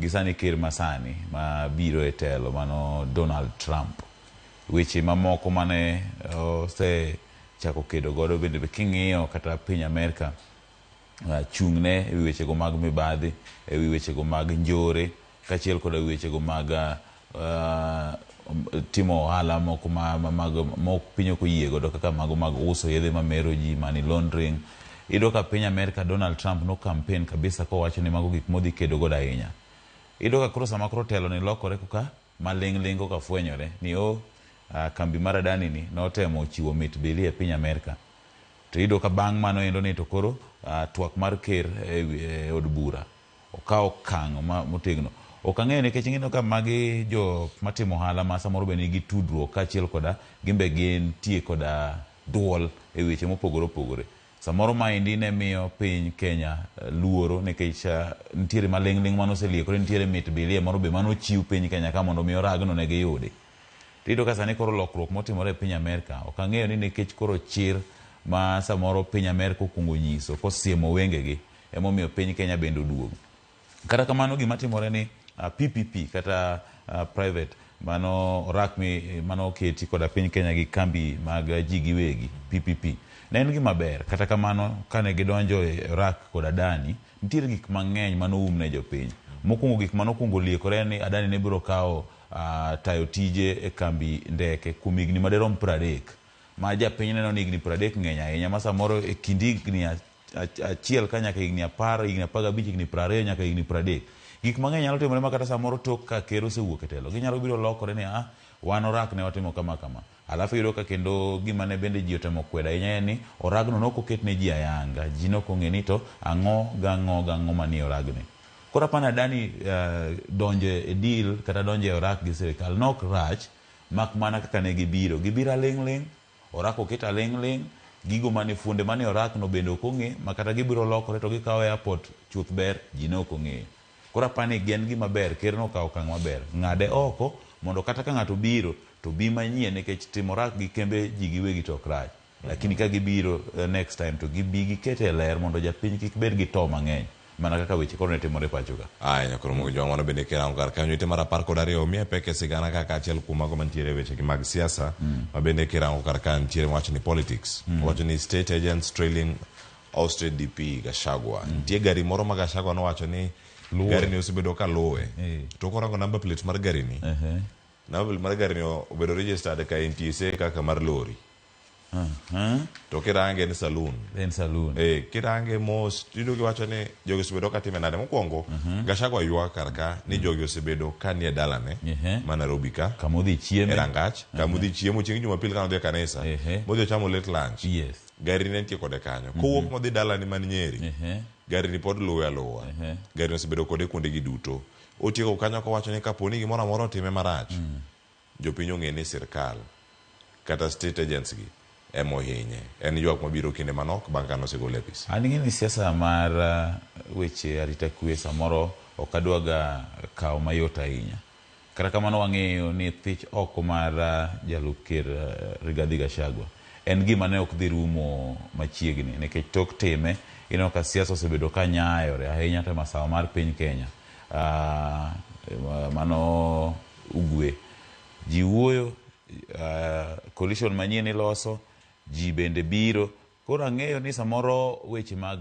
gi sani ker masani ma biro e telo mano Donald Trump. Weche mamoko mane osechako kedo godo bende king'iyo kata piny Amerka chung'ne e wi wechego mag mibadhi, e wi wechego mag njore, kaachiel koda wechego mag timo ohala moko ma piny ok oyie godo kaka mago mag uso yedhe mamero ji, money laundering. Iyudo ka piny Amerka Donald Trump no campaign kabisa kowacho ni mago gik modhi kedo godo ahinya. Iyudo ka koro sama koro telo ni lokore koka maling' ling' koka fwenyore ni kambi mar Adani ni notemo chiwo mit bilie e piny Amerka. To iyudo ka bang' mano endo ni to koro twak mar ker e od bura okawo okang' motegno. Ok ang'eyo nikech ing'eyo ka magi jo matimo ohala ma samoro be nigi tudruok kaachiel koda gin be gintie koda duol e weche mopogore opogore. Samoro maendi ne miyo piny Kenya luoro nikech nitiere maling' ling' manoseliekore nitiere mit bilie moro be manochiw piny Kenya ka mondo mi oragno ne giyudi. Tiyudo ka sani koro lokruok motimore e piny Amerka ok ang'eyo ni nikech koro chir ma samoro piny Amerka okuongo nyiso kosiemo wengegi emomiyo piny Kenya bende oduogo. Kata kamano gima timore ni PPP kata private mano orak mano oketi koda piny Kenya gi kambi mag ji giwegi PPP ne en gima ber. Kata kamano kane gidonjo e orak kod Adani nitiere gik mang'eny manoum ne jopiny. Mokwongo gik manokwongo liekore ni Adani ne biro kawo tayo tije e kambi ndeke kuom higni madirom 30. Ma japiny neno ni higni 30 ng'eny ahinya ma samoro e kind higni achiel ka nyaka higni 10, higni 15, higni 20 nyaka higni 30. Gik mang'eny nyalo timore ma kata samoro tok ka ker osewuok e telo. Ginyalo biro lokore ni wan orak ne watimo kama kama. Alafu iyudo ka kendo gima ne bende ji otemo kwedo ahinya en ni oragno nok oket ne ji ayanga. Ji nok ong'e ni to ang'o gang'o gang'o manie oragni. Koro apani Adani donjo e deal kata donjo e orak gi sirikal nok rach mak mana kaka ne gibiro. Gibiro aling' ling', orak oket aling' ling', gigo mane fuonde mane orak no bende ok ong'e ma kata gibiro lokore to gikawo airport chuth ber ji ne ok ong'eyo. Koro apani en gima ber, ker nokawo okang' maber. Ng'ade oko mondo kata ka ng'ato biro to bi manyien nikech timo orak gi kembe ji giwegi to ok rach. Lakini ka gibiro next time to gibi gikete e ler mondo japiny kik bed gi to mang'eny. mana kaka weche koro ne timore pacho ka. Aya nyakoro mogo jwang' mano bende kirango kar kanyo ite mar 12 miye pek e sigana kaka achiel kuom mago mantiere e wechegi mag siasa ma bende kirango kar ka nitiere wacho ni politics wacho ni state agents trailing ousted DP Gachagua. Nitie gari moro ma Gachagua nowacho ni Luwe. gari ni osebedo ka luwe. To korango number plate mar gari ni number plate mar gari ni obedo registered ka NTSA kaka mar lori. To kirange en saloon. En saloon. Eh, kirange mos tiyudo kiwacho ni jogi osebedo ka time nade. Mokwongo, Gachagua ywak kar ka ni jogi osebedo ka nie dalane ma Nairobi ka. Kamodhi chieme. E rangach. Kamodhi chiemo chieng' Jumapil kanodhi e kanisa. Modhi ochamo late lunch. Yes. Gari ne nitie kode kanyo. Kowuok modhi dalane man Nyeri. Gari ni pod luwe aluwa. Gari ni osebedo kode kuonde gi duto. Otieko kanyo kowacho ni kapo ni gimoro amora otime marach, jopiny ong'e ni sirkal kata state agents gi ema ohinye. En ywak mabiro kinde manok bang' kane osegole e apis. An ing'e ni siasa mar weche arita kwe samoro ok adwaga kawo mayot ahinya. Kata kamano wang'eyo ni thich oko mar jalup ker Rigathi Gachagua en gima ne ok dhi rumo machiegni nikech tok time ineno ka siasa osebedo ka nyayore ahinya to e masawa mar piny Kenya mano ugwe. Ji wuoyo, coalition manyien iloso, ji bende biro. Koro ang'eyo ni samoro weche mag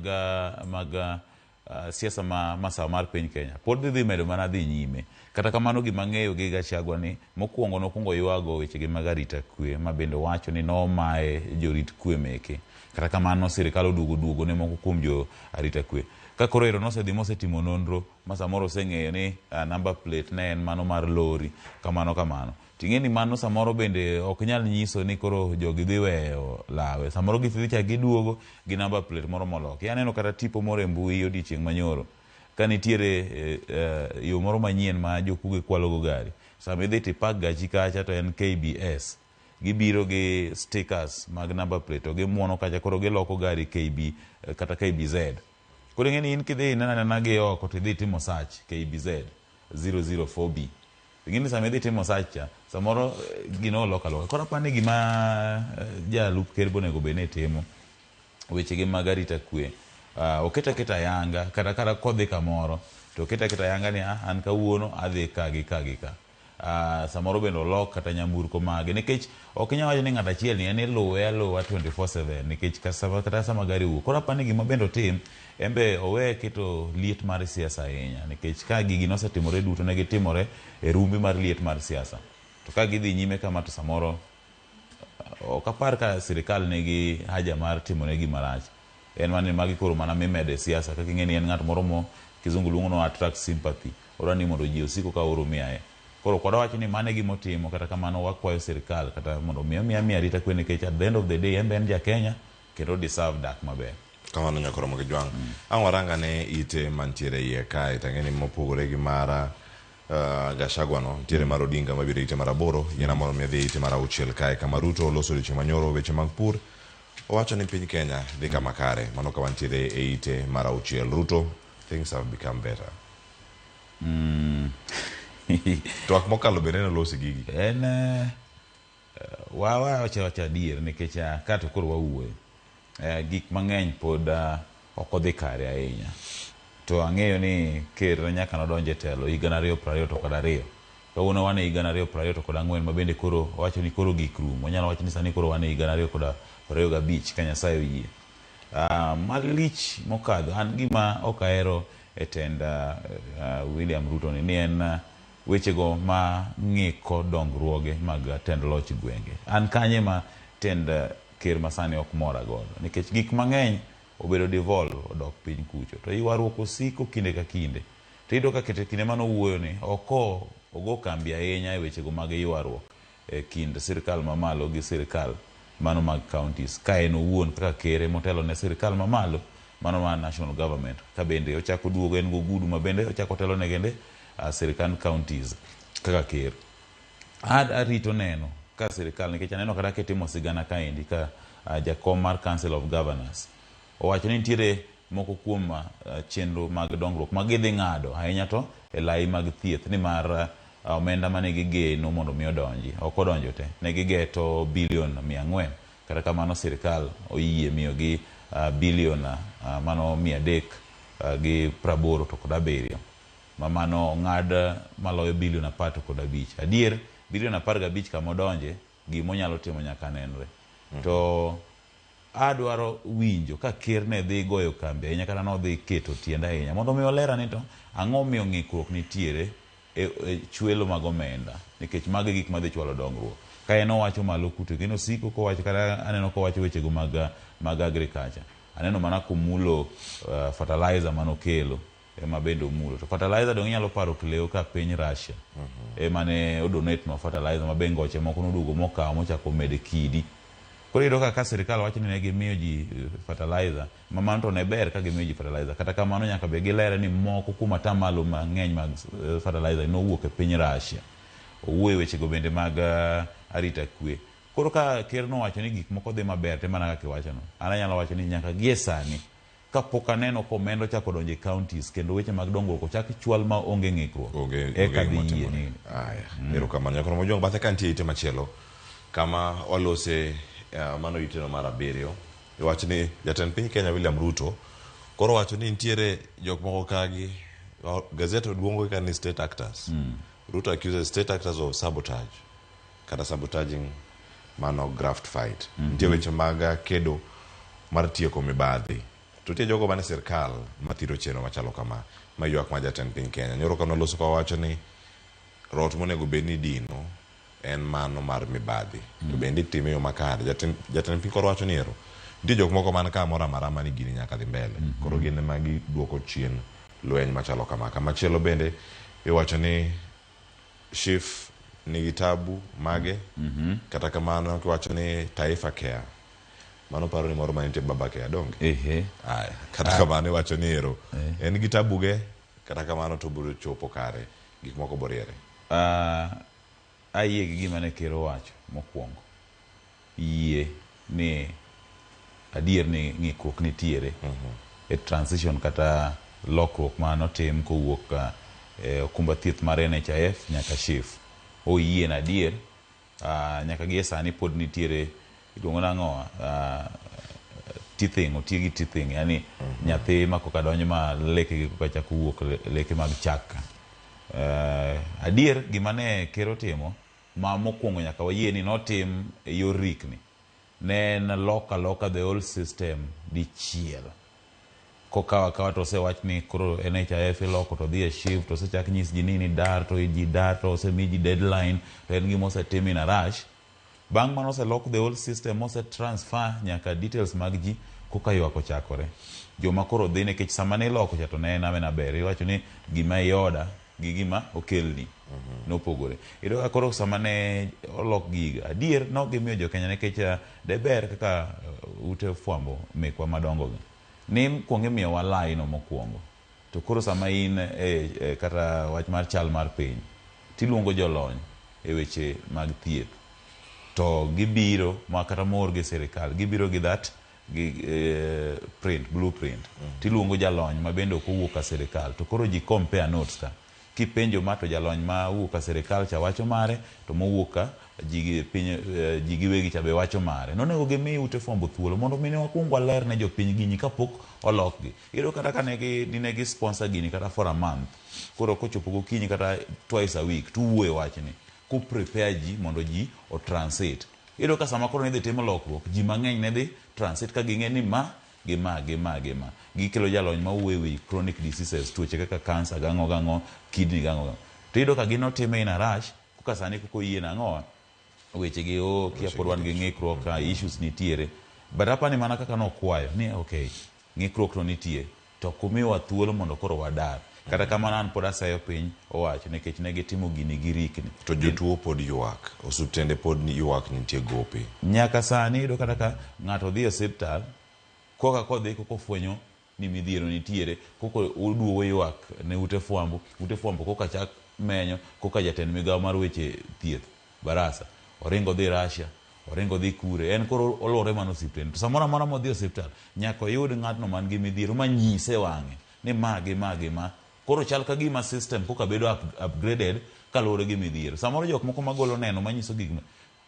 siasa ma masawa mar piny Kenya pod dhi medo mana dhi nyime. Kata kamano gima ang'eyo gi Gachagua ni mokwongo nokwongo ywago wechege mag arita kwe ma bende wacho ni nomaye jorit kwe meke. Kata kamano sirikal oduogo duogo ne moko kuom jo arita kwe. Ka koro ero nosedhi mosetimo nonro ma samoro oseng'eyo ni number plate ne en mano mar lori kamano kamano. Ting'e ni mano samoro bende ok nyal nyiso ni koro jogi dhi weyo lawe. Samoro gidhi chak giduogo gi number plate moro moloki. Aneno kata tipo moro e mbui odiochieng' manyoro ka nitiere yo moro manyien ma jokuoge kwalo go gari. Sama idhi tipak gachi kacha to en KBS. Gibiro gi stickers mag number plate to gimuono kacha koro giloko gari KB kata KBZ. Koro ing'e ni in kidhi ineno anena gi oko to idhi timo search KBZ 004B. Ing'e ni sama idhi timo search cha samoro gino olok aloka. Koro apani gima jalup ker bonego bed ni timo wechege mag arita kwe oket aketa ayanga kata kata kodhi kamoro to oket aketa ayanga ni an kawuono adhi ka gi ka gi ka. Samoro bende olok kata nyamburko mage nikech ok inyal wacho ni ng'ato achiel ni en iluwe aluwa 24/7 nikech kata sama gari owuok. Koro apani gima bende otim en be owe keto liet mar siasa ahinya nikech ka gigi nosetimore duto ne gitimore e rumbi mar liet mar siasa. To ka gidhi nyime kama to samoro ok apar ka sirikal nigi haja mar timone gima rach. En mana ni magi koro mana mimede siasa kaka ing'e ni en ng'at moro mo kizungu luongo ni attract sympathy. Odwa ni mondo ji osiko ka oro miaye. Koro ok wadwa wacho ni mano e gima otimo kata kamano wakwayo sirikal kata mondo mi omiya miya arita kwe nikech at the end of the day en be en ja Kenya kendo deserve dak maber. Kamano nyakoro Ramogi Jwang'. Ang' warang ane ite mantiere iye kae to ang'e ni mopogore gi mara Gachagua no nitiere mar Odinga mabiro e ite mar 8 yiena mondo mi adhi e ite mar 6 kae kama Ruto oloso odiochieng' manyoro weche mag pur owacho ni piny Kenya dhi kama kare mano kama nitiere e ite mar 6 Ruto things have become better. Twak mokalo bende nolosi gigi. En wawacho wacho adier nikech ka to koro wawuoyo gik mang'eny pod ok odhi kare ahinya. To ang'eyo ni ker nyaka nodonje telo higa 2022. Kawuono wan e higa 2024 ma bende koro wacho ni koro gik rumo. Wanyalo wacho ni sani koro wan e higa 2025 ka Nyasaye oyie. Malich mokadho an gima ok ahero e tend William Ruto ni en wechego ma ng'iko dongruoge mag tend loch gwenge. An kanye ma tend ker masani ok mora godo nikech gik mang'eny obedo devolve odok piny kucho to ywaruok osiko kinde ka kinde. To iyudo ka kete kinde mane owuoyo ni ok ogo kambi ahinya e wechego mag ywaruok e kind sirikal mamalo gi sirikal mano mag counties ka en owuon kaka ker motelo ne sirikal mamalo mano mar national government ka bende ochako duogo en gogudu ma bende ochako telo ne gende sirikand counties kaka ker. Arito neno ka sirikal nikech aneno kata kitimo sigana kaendi ka jakom mar Council of Governors owacho ni nitiere moko kuom chenro mag dongruok ma gidhi ng'ado ahinya to e lai mag thieth nimar omenda mane gigeno mondo mi odonji ok odonjo te ne gigeto bilion 400 kata kamano sirikal oyie miyogi bilion mano 300 gi praboro to kod abiriyo ma mano ong'ad maloyo bilion 10 to kod 5. Adier bilion 15 kama odonje gima onyalo timo nyaka nenre. To adwaro winjo ka ker ne dhi goyo kambi ahinya kata nodhi keto tiende ahinya mondo mi olera ni to ang'o miyo ng'ikruok nitiere e chwelo mag omenda, nikech mago e gik madhi chwalo dongruok. Ka en owacho malo kuto kendo osiko kowacho, kata aneno kowacho wechego mag agriculture, aneno mana komulo fertilizer manokelo ema bende omulo. To fertilizer dong inyalo paro Cleo ka piny Russia ema ne odonate nwa fertilizer ma be ngoche moko noduogo mokawo mochako mede kidi. Koro iyudo ka sirikal wacho ni ne gimiyo ji fertilizer, ma mano to ne ber ka gimiyo ji fertilizer. Kata kamano nyaka be gilere ni moko kuom atamalo mang'eny mag fertilizer nowuok e piny Russia. Owuoyo wechego bende mag arita kwe. Koro ka ker nowacho ni gik moko dhi maber te mana kaka iwachono, an anyalo wacho ni nyaka gie sani kapok aneno ka omenda ochako donjo e counties kendo weche mag dongruok ochak chwal ma onge ng'ikruok, eka dhi yie ni. Aya, erokamano. Nyakoro Mojwang' bathe ka nitie ite machielo kama walose mano iteno mar 7. Iwacho ni jatend piny Kenya William Ruto koro wacho ni nitiere jok moko kagi, gazet luongo ka ni state actors. Ruto accuses state actors of sabotage kata sabotaging mano graft fight. Nitie weche mag kedo mar tieko mibadhi. To nitie jogo mane sirkal mathiro chenro machalo kama, ma ywak mar jatend piny Kenya. Nyoro kane oloso ka wacho ni rot monego bed ni dino en mano mar mibadhi. To bende itime e yo makare. Jatend piny koro wacho ni ero nitie jok moko man ka moro amora ni gini nyaka dhi mbele. Koro gin ema giduoko chien lweny machalo kama. Kamachielo bende iwacho ni SHIF nigi tabu mage. Kata kamano kiwacho ni Taifa Care, mano paro ni moro manitie Baba Care donge? Aya, kata kamano iwacho ni ero en gi tabuge, kata kamano to biro chopo kare, gik moko boriere. Ayie gi gima ne ker owacho mokwongo. Yie ni adier ni ng'ikruok nitiere e transition kata lokruok manotim kowuok okumba thieth mar NHIF nyaka SHIF. Oyie na adier nyaka gie sani pod nitiere iluongo nang'o teething, otiyo gi teething, yani nyathi ma koka donjo ma lekegi koka chako wuok leke mag chak. Adier gima ne ker otimo ma mokwongo nyaka wayie ni notim e yor rikni ne en loko aloka the whole system dichiel. Kokawo akawa to osewach ni koro NHIF iloko to dhi e SHIF to osechak nyis ji ni dar to ji dar to osemi ji deadline to en gima osetim in a rush. Bang' mano oselok the whole system ose transfer nyaka details mag ji koka ywak ochakore. Joma koro dhi nikech sama ne iloko cha to ne en amena ber. Iwacho ni gima ioda gi gima okelni nopogore. Iyudo ka koro sama ne olok gigo, adier ne ok gimiyo jo Kenya nikech de ber kaka ute fwambo mekwa madongo gi. Ni kuong imiyowa lai no mokwongo. To koro sama in kata wach mar chal mar piny, tiluongo jolony e weche mag thieth. To gibiro ma kata moor gi sirikal, gibiro gi that gi print, blueprint. Tiluongo jalony ma bende ok owuok ka sirikal. To koro ji compare notes ka. Kipenjo ma to jalony ma owuok ka sirikal cha wacho mare, to mowuok ka ji piny ji giwegi cha be wacho mare. Nonego gimi ute fwambo thuolo mondo mi ne wakwong waler ne jopiny gini kapok olokgi. Iyudo kata ka ne gi sponsor gini kata for a month. Koro kochopo gokinyi kata twice a week tuwuoye wachni. Ku prepare ji mondo ji o transit. Iyudo ka sama koro nidhi timo lokruok, ji mang'eny ne dhi transit ka ging'e ni ma gi ma gi ma gi ma. Gikelo jalony ma wuoyo e wi chronic diseases, tuoche kaka cancer gang'o gang'o, kidney gang'o gang'o. To iyudo ka gin otime in a rush, koka sani koko oyie nang'o, weche gi o kia pod wan gi ng'ikruok ka issues nitiere. But apani mana kaka nokwayo ni okay, ng'ikruok to nitie, to kumiwa thuolo mondo koro wadar. Kata kamano an pod aseyo piny owacho nikech ne gitimo gini gi rikni. To jotuo pod ywak, osiptende pod ywak nitie gope. Nyaka sani iyudo kata ka ng'ato dhi e osiptal, koka kodhi koka ofwenyo ni midhiero nitiere, koka oduogo ywak ne ute fwambo, ute fwambo koka chak menyo, koka jatend migawo mar weche thieth, Barasa, oringo dhi Russia, oringo dhi kure, en koro olwore mana osiptende. To samoro amora modhi e osiptal, nyaka oyud ng'atno man gi midhiero manyise wang'e ni ma gi ma gi ma. Koro chal ka gima system koka bedo upgraded kaluwore gi midhiero. Samoro jok moko magolo neno manyiso gik ma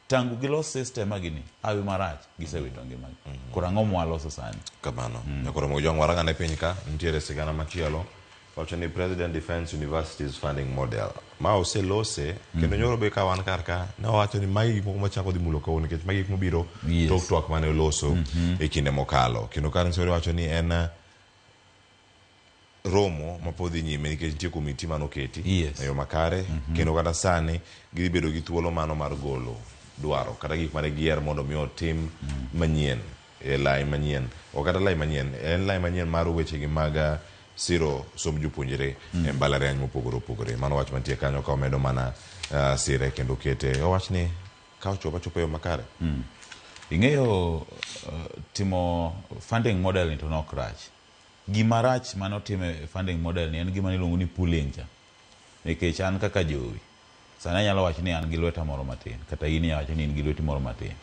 Tangu gilos system gini, hawi marach gisewito ngimagi. Koro ang'o mwaloso sani? Kamano. Nyakoro Mojwang' warang'ane piny ka nitiere sigana machielo wacho ni President Defense Universities Funding Model ma oselose kendo nyoro be ka wan kar ka ne wawacho ni magi gik moko machako dhi mulo kawuono nikech magi gik mobiro tok twak mane oloso e kinde mokalo kendo Karen Sori wacho ni en romo ma pod dhi nyime nikech nitie komiti manoketi e yo makare kendo kata sani gidhi bedo gi thuolo mano mar golo dwaro kata gik mane giyier mondo mi otim manyien e lai manyien ok kata lai manyien en lai manyien mar wechegi mag siro somb jopuonjre e mbalariany mopogore opogore. Mano wach mantie kanyo ka omedo mana sire kendo kete owach ni ka ochopo achopa e yo makare. Ing'eyo timo funding model ni to nok rach. Gima rach mane otim e funding model ni en gima niluongo ni pooling cha. Nikech an kaka jowi, sani anyalo wacho ni an gi lweta moro matin, kata in inyalo wacho ni in gi lweti moro matin.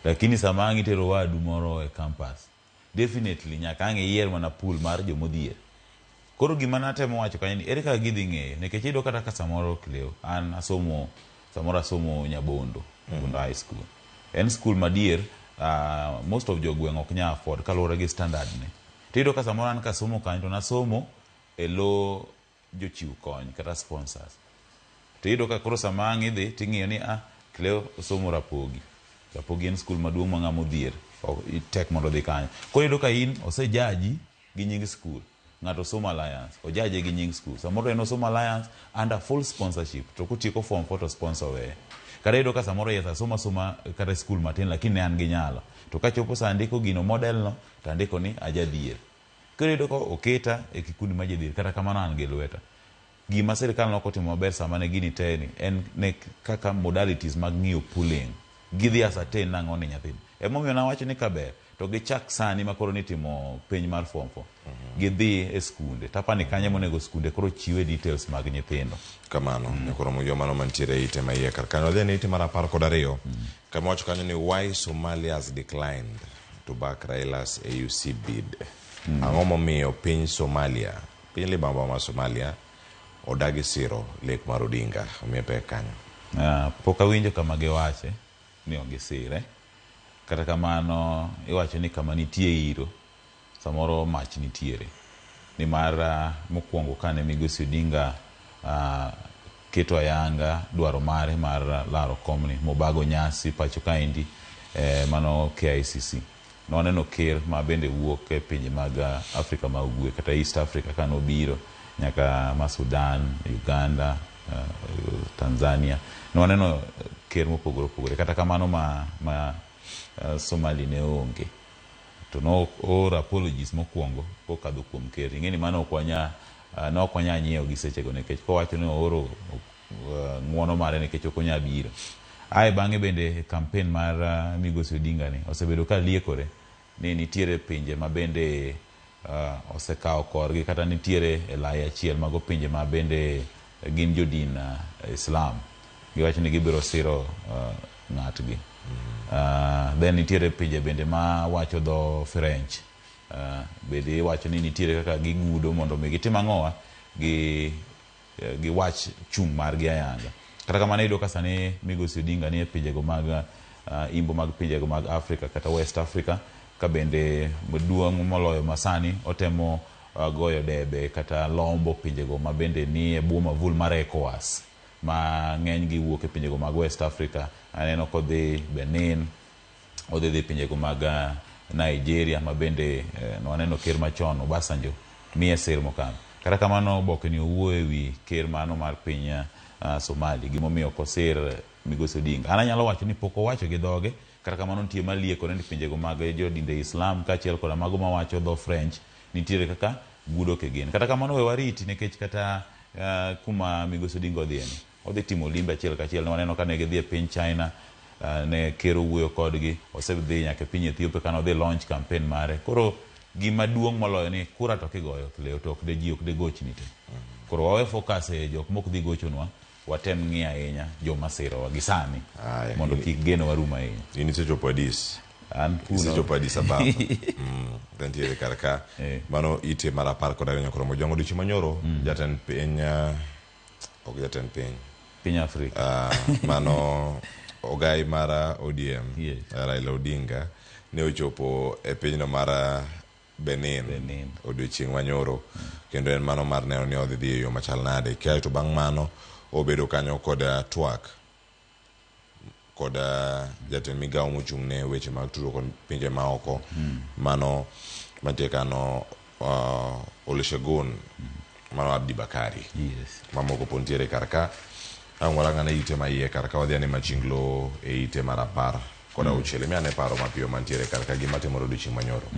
Lakini sama ang' itero wadu moro e campus, definitely nyaka ang' iyier mana pool mar jomodhier. Koro gima natemo wacho kanyo ni ere kaka gidhi ng'eyo, nikech iyudo kata ka samoro Cleo, an asomo, samoro asomo Nyabondo, Nyabondo High School. En school madier, most of jogweng' ok nyal afford kaluwore gi standard ne. To iyudo ka samoro an kasomo kanyo to nasomo e lo jochiw kony kata sponsors. To iyudo ka koro sama ang' idhi ting'iyo ni Cleo osomo Rapogi. Rapogi en school maduong' ma ng'ama odhier tek mondo odhi kanyo. Koro iyudo ka in osejaji gi nying school. Ng'ato osomo Alliance, ojaje gi nying school. Samoro en osomo Alliance under full sponsorship to kotieko form 4 to sponsor weye. Kata iyudo ka samoro yes asomo asoma kata school matin lakini ne an gi nyalo. To kachopo sa andiko gino model no to andiko ni ajadhier. Koro iyudo ka oketa e kikundi ma jodhier kata kamano an gi lweta. Gima sirikal nok otimo maber sama ne gini te ni en ne kaka modalities mag ng'iyo pooling. Gidhi ascertain nang'o ni nyathini. Emomiyo nawacho ni kaber to gichak sani ma koro nitimo penj mar form 4. Gidhi e skunde. Tapani kanyo monego skunde koro chiwe details mag nyithindo. Kamano. Nyakoro Mojwang' mano mantiere e ite ma iye kar kanyo. Wadhi e ite mar 12. Kama wacho kanyo ni why Somalia has declined to back Raila's AUC bid. Ang'o momiyo piny Somalia, piny libamba ma Somalia odagi siro lek mar Odinga, omiye pek kanyo. Pok awinjo kama giwache ni ok gisire. Kata kamano iwacho ni kama nitie iro samoro mach nitiere. Nimar mokwongo kane Migosi Odinga keto ayanga dwaro mare mar laro komni mobago nyasi pacho kaendi mano KICC. Nwaneno ker ma bende wuok e pinje mag Afrika ma ugwe kata East Africa kanobiro nyaka ma Sudan, Uganda, Tanzania. Nwaneno ker mopogore opogore. Kata kamano ma Somali ne onge. To no ooro apologies mokwongo kokadho kuom ker. Ing'e ni mano ok wanya nyiewo gi sechego nikech kowacho ni ooro ng'uono mare nikech ok onya biro. Ae bang'e bende campaign mar Migosi Odinga ni osebedo ka liekore ni nitiere pinje ma bende osekawo korgi kata nitiere e lai achiel mago pinje ma bende gin jodin Islam. Giwacho ni gibiro siro ng'atgi. Then nitiere pinje bende ma wacho dho French. Bende iwacho ni nitiere kaka gigudo mondo mi gitim ang'owa gi giwach chung' margi ayanga. Kata kamano iyudo ka sani Migosi Odinga ni e pinjego mag imbo mag pinjego mag Africa kata West Africa ka bende maduong' moloyo masani otemo goyo debe kata lombo pinjego ma bende ni e bwo mavul mar ECOWAS ma ng'enygi wuok e pinjego mag West Africa. Aneno kodhi Benin, odhi dhi pinjego mag Nigeria ma bende nwaneno ker machon Obasanjo miye sir mokalo. Kata kamano oboke ni owuoyo ewi ker mano mar piny Somali gimomiyo ok osir Migosi Odinga. An anyalo wacho ni pok owacho gi dhoge, kata kamano nitie maliekore ni pinjego mag jodinde Islam kaachiel koda mago mawacho dho French nitiere kaka gudo kigin. Kata kamano we wariti nikech kata kuma Migosi Odinga odhiye ni odhi timo limbe achiel kachiel. Ne waneno ka ne gidhi e piny China, ne ker owuoyo kodgi, osedhi nyaka e piny Ethiopia kane odhi launch campaign mare. Koro gima duong' moloyo ni kura to kigoyo Cleo to ok de ji ok de gochni te. Koro wawe focus e jok mok dhi gochonwa, watem ng'iyo ahinya joma sirowa gi sani mondo kik geno warum ahinya. In isechopo Addis. An kuno. Isechopo Addis Ababa. Nitiere kar ka. Mano ite mar 12 Nyakoro Mojwang' odiochieng' manyoro jatend piny ok jatend piny. Piny Afrika. Mano Ogai mar ODM, Raila Odinga, ne ochopo e pinyno mar Benin, odiochieng' manyoro, kendo en mano mar neno ni odhi dhi e yo machal nade. Kaeto bang' mano obedo kanyo kod twak kod jatend migawo mochung' ne weche mag tudruok kod pinje maoko, mano mantie kano Olusegun mano Abdi Bakari. Mamoko pod nitiere kar ka. Ang' warang ane ite ma iye kar ka, wadhi ane machinglo e ite mar 16. Miya ane paro mapiyo mantiere kar ka, gima timore odiochieng' manyoro.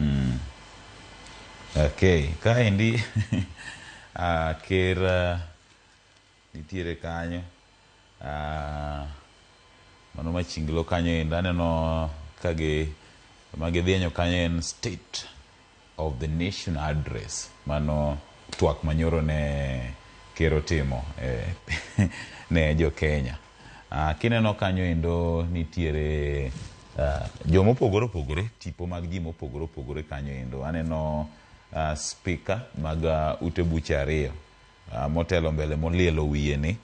Okay, kaendi ker nitiere kanyo, mano machinglo kanyo endo aneno ka gi magidhienyo kanyo en State of the Nation Address, mano twak manyoro ne ker otimo ne jo Kenya. Kineno kanyo endo nitiere jomopogore opogore, tipo mag ji mopogore opogore kanyo endo. Aneno speaker mag ute buche ariyo, motelo mbele molielo wiye ni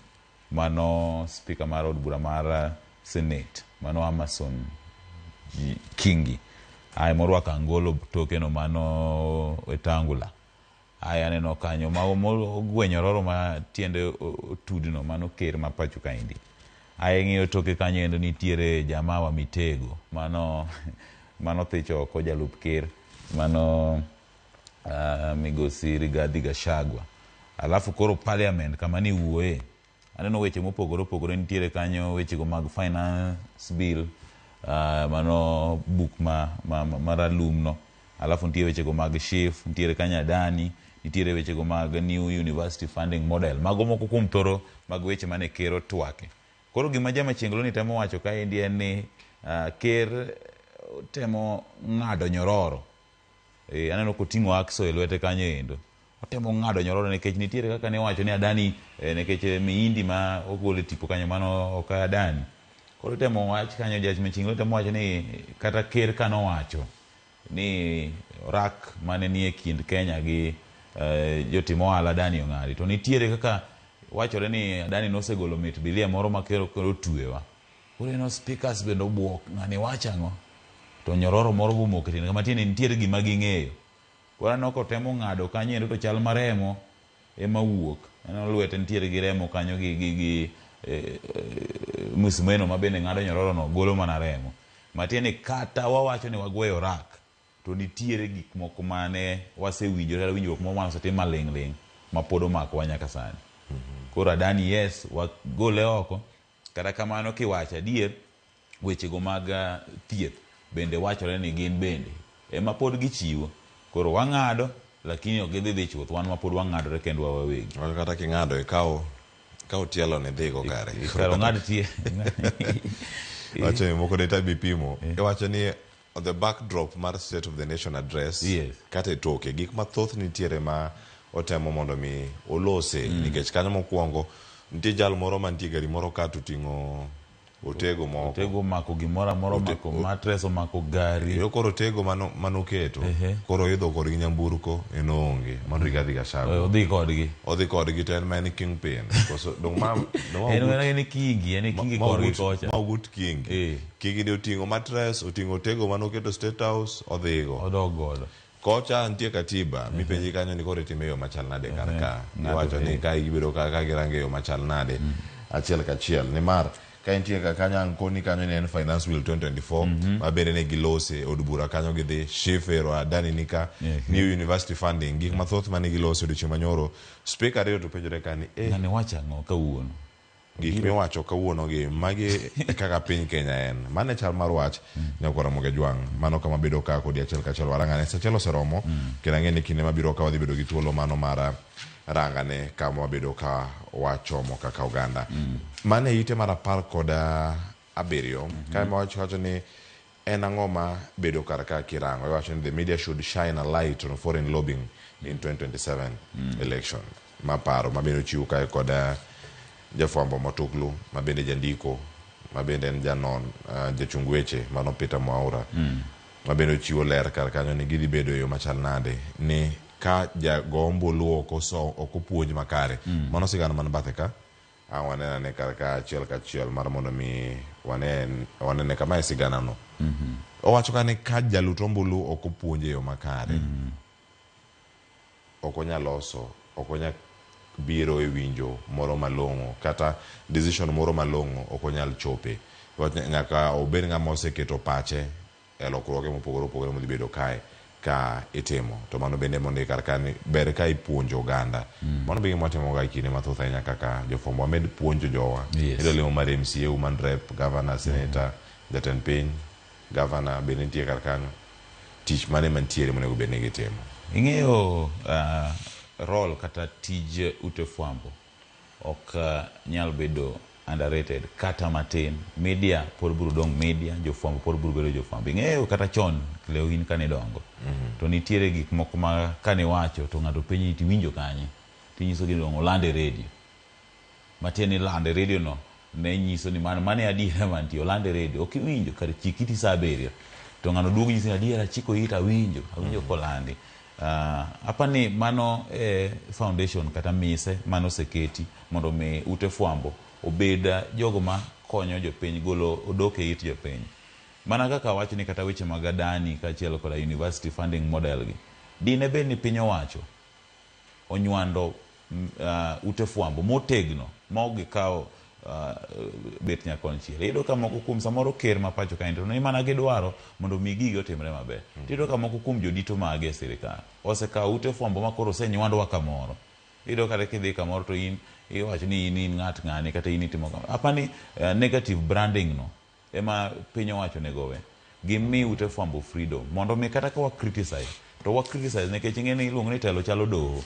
mano speaker mar od bura mar Senate, mano Amason Kingi. Ae morwako angolo toke no mano Wetangula. Ae aneno kanyo mago mogwenyo nyororo ma tiende otudno, mano ker ma pacho kaendi. Ae ng'iyo toke kanyo endo nitiere jamaa wa Mitego, mano thicho oko jalup ker, mano migosi Rigathi Gachagua. Alafu koro parliament kama ni wuoye, aneno weche mopogore opogore nitiere kanyo, wechego mag finance bill, mano buk ma ralum no. Alafu nitie wechego mag SHIF, nitiere kanyo Adani, nitiere wechego mag New University Funding Model. Mago moko kuom thoro mag weche mane ker otwake. Koro gima jamachienglo ni temo wacho kaendi en ni ker temo ng'ado nyororo. Aneno koting'o akso e lwete kanyo endo. Otemo ng'ado nyororo nikech nitiere kaka ne owacho ni Adani, nikech mihindi ma ogol e tipo kanyo mano ok Adani. Koro temo wach kanyo, jach machienglo temo wacho ni kata ker kanowacho ni rak mane nie kind Kenya gi jotim ohala Adani ong'adi. To nitiere kaka wachore ni Adani nosegolo mit bilia moro ma kero koro otwewa. Koro eno speakers bende obuok, ng'ani wacho ang'o? To nyororo moro bomoko e tiende kama, tiende nitiere gima ging'eyo. Koro aneno kotemo ng'ado kanyo endo to chal ma remo ema wuok. Aneno lwete nitiere gi remo kanyo gi musmeno ma bende ng'ado nyororo no golo mana remo. Matiende ni kata wawacho ni wagweyo rak, to nitiere gik moko mane wasewinjore kata winjruok moro mane osetim maling' ling' ma pod omakowa nyaka sani. Koro Adani yes, wagole oko, kata kamano kiwacho adier, wechego mag thieth bende wachore ni gin bende ema pod gichiwo. Koro wang'ado, lakini ok gidhi dhi chuth, wan ma pod wang'adore kendwa wawegi. Kata king'ado ikaw tielo ni dhigo kare. Kare ong'ad tie. Wacho ni moko ne tabi pimo. Iwacho ni on the backdrop mar State of the Nation Address, kata e toke, gik mathoth nitiere ma otemo mondo mi olose, nikech kanyo mokwongo nitie jal moro mantie gari moro ka to oting'o otego moko. Otego omako gimoro amora, omako mattress, omako gari. Yo koro otego manoketo, koro oidho kodgi nyamburko, en oonge. Mano Rigathi Gachagua. Odhi kodgi. Odhi kodgi to en ma en kingpin. Koso dong ma En Kingi, en Kingi korgi kocha. Ma Ogut Kingi. Kingi ni oting'o mattress, oting'o otego manoketo State House, odhigo. Odok godo. Kocha nitie katiba, mipenji kanyo ni koro itime yo machal nade kar ka. Iwacho ni ka gibedo ka girange yo machal nade. Achiel kachiel. Nimar ka nitie ka kanyo ang' koni kanyo ni en Finance Bill 2024, ma bende ne gilose od bura kanyo gidhi SHIF ero Adani nika, New University Funding, gik mathoth mane gilose odiochieng' manyoro. Speaker ariyo to penjore ka ni, Ng'ani wacho ang'o kawuono? Gik miwacho kawuono gi, magi e kaka piny Kenya en. Mano e chal mar wach, nyakwara Ramogi Ajwang'. Mano kama bedo ka kodi achiel kachiel warang'ane. Sa achiel oseromo, kendo ang'e ni kinde mabiro ka wadhi bedo gi thuolo mano mar rangane kama wabedo ka wachomo kaka oganda. Mano e ite mar 17. Kae ma wacho ni en ang'o ma bedo kar ka kirango. Iwacho ni the media should shine a light on foreign lobbying in 2027 election. Ma paro ma bende ochiw kae kod jafwambo Motuklu, ma bende jandiko, ma bende en janon, jachung weche mano Peter Mwaura. Ma bende ochiwo ler kar kanyo ni gidhi bedo e yo machal nade ni ka jago ombulu ok opuonj makare. Mano sigana man bathe ka. Ang' wanene ane kar ka achiel kachiel mar mondo mi wane wanene kama e sigana no. Owacho ka ni ka jalut ombulu ok opuonj e yo makare, ok onyal loso, ok onyal biro e winjo moro malong'o kata decision moro malong'o ok onyal chope. Wach nyaka obed ng'ama oseketo pache e lokruoge mopogore opogore modhi bedo kae ka itimo. To mano bende mondo kar ka ni ber ka ipuonjo oganda. Mano be gima watimo ga e kinde mathoth ahinya kaka jofwambo. Wamed puonjo jowa. Idwa lemo mar MCA, woman rep, governor, senator, jatend piny, governor be nitie kar kanyo. Tich mane mantiere monego bed ni gitimo? Ing'eyo role kata tij ute fwambo ok nyal bedo underrated kata matin. Media pod biro dong' media, jofwambo pod biro bedo jofwambo. Ing'eyo kata chon Cleo in kane idongo, to nitiere gik moko ma kaniwacho to ng'ato penji ni tiwinjo kanye, tinyisogi ni dong' oland e redio. Matiende ni lando e redio no ne nyiso ni mano mano e adiera mantie, oland e redio. Ok iwinjo kar chik iti sa 7 to ng'ano duogo nyisi ni adiera achiko ita awinjo, awinjo kolandi. Apani mano e foundation kata mise mane oseketi mondo mi ute fwambo obed jogo ma konyo jopiny golo odok e it jopiny. Mana kaka awach ni kata weche mag Adani kaachiel koda university funding model gi, dine bed ni piny owacho onywando ute fwambo motegno ma ok gikawo bet nyakonchiel. Iyudo ka moko kuom samoro ker ma pacho kaendi to ni mana gidwaro mondo mi gigi otimre maber. Tiyudo ka moko kuom jodito mage e sirikal osekawo ute fwambo ma koro osenywandwa kamoro. Iyudo kata kidhi kamoro to in iwacho ni in in ng'at ng'ani kata in itimo kama. Apani negative branding no ema piny owacho onego owe. Gimi ute fwambo freedom mondo mi kata ka wa criticize to wa criticize nikech ing'e ni iluongo ni telo chalo doho.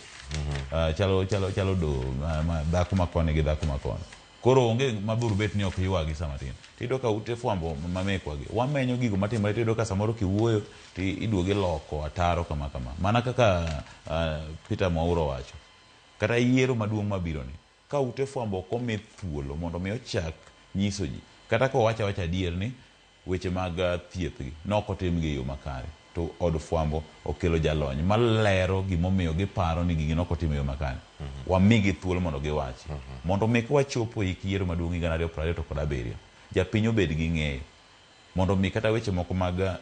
Chalo chalo chalo doho ma dhako ma koni gi dhako ma koni. Koro onge mabiro bet ni ok ywagi sama tin. Tiyudo ka ute fwambo ma mekwa gi wamenyo gigo matimore tiyudo ka samoro kiwuoyo to iduogo iloko ataro kama kama. Mana kaka Peter Mwaura owacho. Kata yiero maduong' mabiro ni ka ute fwambo ok omi thuolo mondo mi ochak nyiso ji kata kowacho awacha adier ni weche mag thieth gi ne ok otim gi e yo makare to od fwambo okelo jalony malero gimomiyo giparo ni gigi ne ok otim e yo makare. Wamigi thuolo mondo giwachi. Mondo mi kwachopo hik yiero maduong' higa 2027, japiny obed gi ng'eyo. Mondo mi kata weche moko mag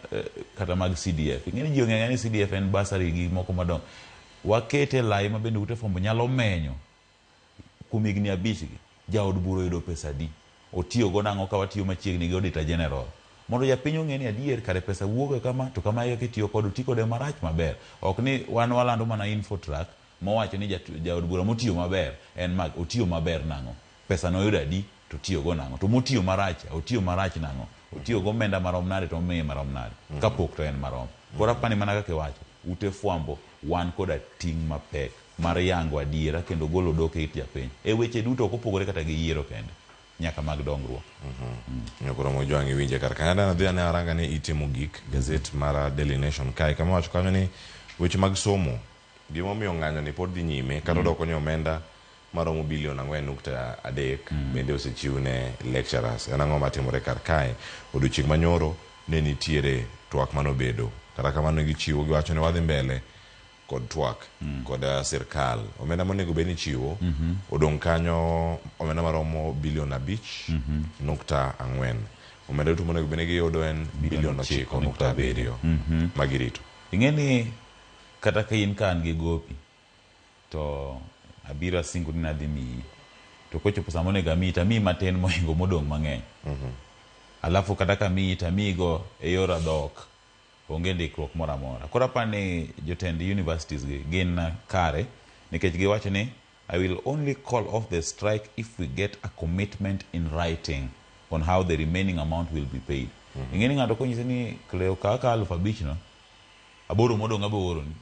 kata mag CDF. Ing'e ni ji ong'eyo ni CDF en bursary gi moko madongo. Wakete lai ma bende ute fwambo nyalo menyo kuom higni 5 gi. Jaod bura oyudo pesa adi? Otiyo go nang'o ka watiyo machiegni gi Auditor General? Mondo japiny ong'e ni adier kare pesa wuok kama to kama e kaka itiyo kode, oti kode marach maber. Ok ni wan walando mana Infotrack mowacho ni jaod bura motiyo maber en mag otiyo maber nang'o? Pesa noyudo adi to otiyo go nang'o? To motiyo marach, otiyo marach nang'o? Otiyo go omenda marom nade to omiye marom nade? Kapok to en marom. Koro apani mana kaka iwacho, ute fwambo wan koda ting' mapek mar yango adiera kendo golo odok e it japiny. E weche duto ok opogore kata gi yiero kende, nyaka mag dongruok. Nyokoro Mojwang' iwinje kar kanyo. Adwa adhi ane aranga ni ite mogik gazet mar Daily Nation kae kama wacho kanyo ni weche mag somo gimomiyo ng'anyo ni pod dhi nyime kata odoko ni omenda maromo bilion 4.3 bende osechiw ne lecturers. En ang'o matimore kar kae? Odiochieng' manyoro ne nitiere twak manobedo. Kata kamano gichiwo giwacho ni wadhi mbele kod twak kod sirkal. Omenda monego bed ni ichiwo odong' kanyo omenda maromo bilion 5.4. Omenda duto monego bed ni giyudo en bilion 9.7 magirito. Ing'e ni kata ka in ka an gi gopi to abiro asingo ni nadhi miyi to kochopo sama onego amiyi to amiyi matin mohingo modong' mang'eny. Alafu kata ka amiyi to amiyi go e yor adhok. Onge ndikruok moro amora. Koro aparo ni jotend universities gi gin kare nikech giwacho ni I will only call off the strike if we get a commitment in writing on how the remaining amount will be paid. Ing'e ni ng'ato konyisi ni Cleo kaw akawa 5,000 no, 8 modong' abo oroni.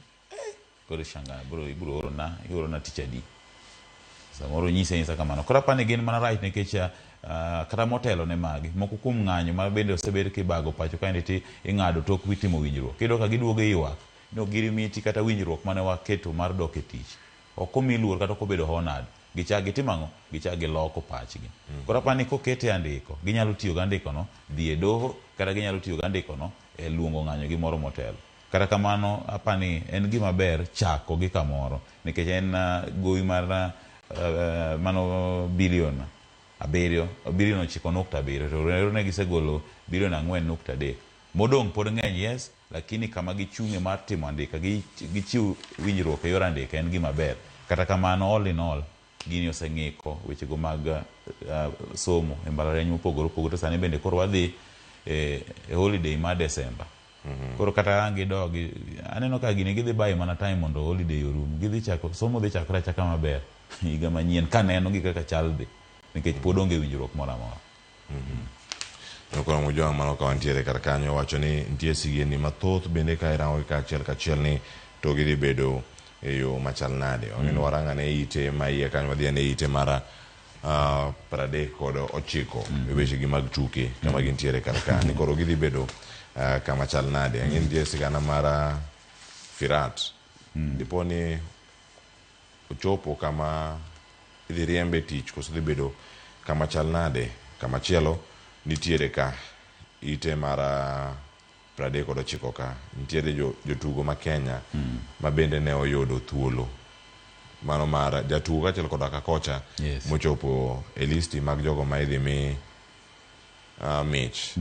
Koro ishangaa bro ibro orona, iorona tich adi? Samoro nyisi anyisa kamano. Koro apani gin mana right nikech kata motelo ne magi, moko kuom ng'anyo ma bende osebed kibago pacho kaendi ti ing'ado tok timo winjruok. Iyudo ka giduogo e ywak ni ok girimiti kata winjruok mane waketo mar dok e tich. Ok omi luor kata ok obedo honored. Gichak gitimo ang'o? Gichak giloko pachgi. Koro apani kokete e andiko, ginyalo tiyo gi andiko no dhi e doho kata ginyalo tiyo gi andiko no e luongo ng'anyo gi moro motelo. Kata kamano apani en gima ber chako gi kamoro nikech en gowi mar mano bilion abiriyo bilion 9.7 to ero ne gisegolo bilion 4.3 modong' pod ng'eny yes lakini kama gichung'e mar timo andika gichiw winjruok e yor andika en gima ber. Kata kamano all in all gini oseng'iko wechego mag somo e mbalariany mopogore opogore to sani bende koro wadhi e holiday mar December. Koro kata ang' gidogi aneno ka gini gidhi bayo mana time mondo holiday orum gidhi chako somo dhi chakore achaka maber higa manyien kaneno gi kaka chal dhi nikech pod onge winjruok moro amora. Koro Mojwang' mano ka wantiere kar kanyo wacho ni nitie sigendni mathoth bende ka irango gi kaachiel kachiel ni to gidhi bedo e yo machal nade. Ong'e ni warang ane ite ma iye kanyo wadhi ane ite mar 39 e wechegi mag tuke kama gintiere kar ka ni koro gidhi bedo kama chal nade. Ang'e ni nitie sigana mar Firat. Dipo ni ochopo kama idhi riembe tich koso dhi bedo kama chal nade. Kama chielo nitiere ka ite mar 39 ka nitiere jotugo ma Kenya ma bende ne oyudo thuolo mano mar jatugo kaachiel koda ka kocha mochopo e listi mag jogo ma idhi mi mich.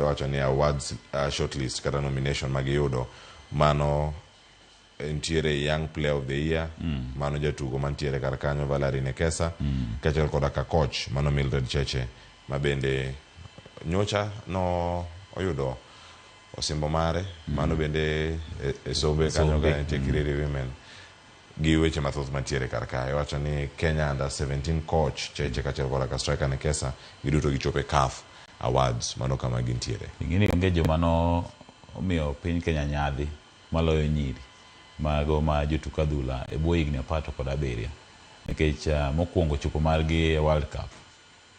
Wacho ni awards shortlist kata nomination magiyudo mano nitiere Young Player of the Year mano jatugo mantiere kar kanyo Valerie Nekesa kaachiel koda ka coach mano Mildred Cheche ma bende nyocha no oyudo osimbo mare mano bende e sombe kanyo ka nitie Kiriri Women gi weche mathoth mantiere kar kae. Wacho ni Kenya under 17 coach Cheche kaachiel koda ka striker Nekesa giduto gichopo e CAF Awards mano kama gintiere. Ing'eni onge joma no omiyo piny Kenya nyadhi maloyo nyiri mago ma jotuk adhula e bwo higni 17 nikech mokwongo chopo margi e World Cup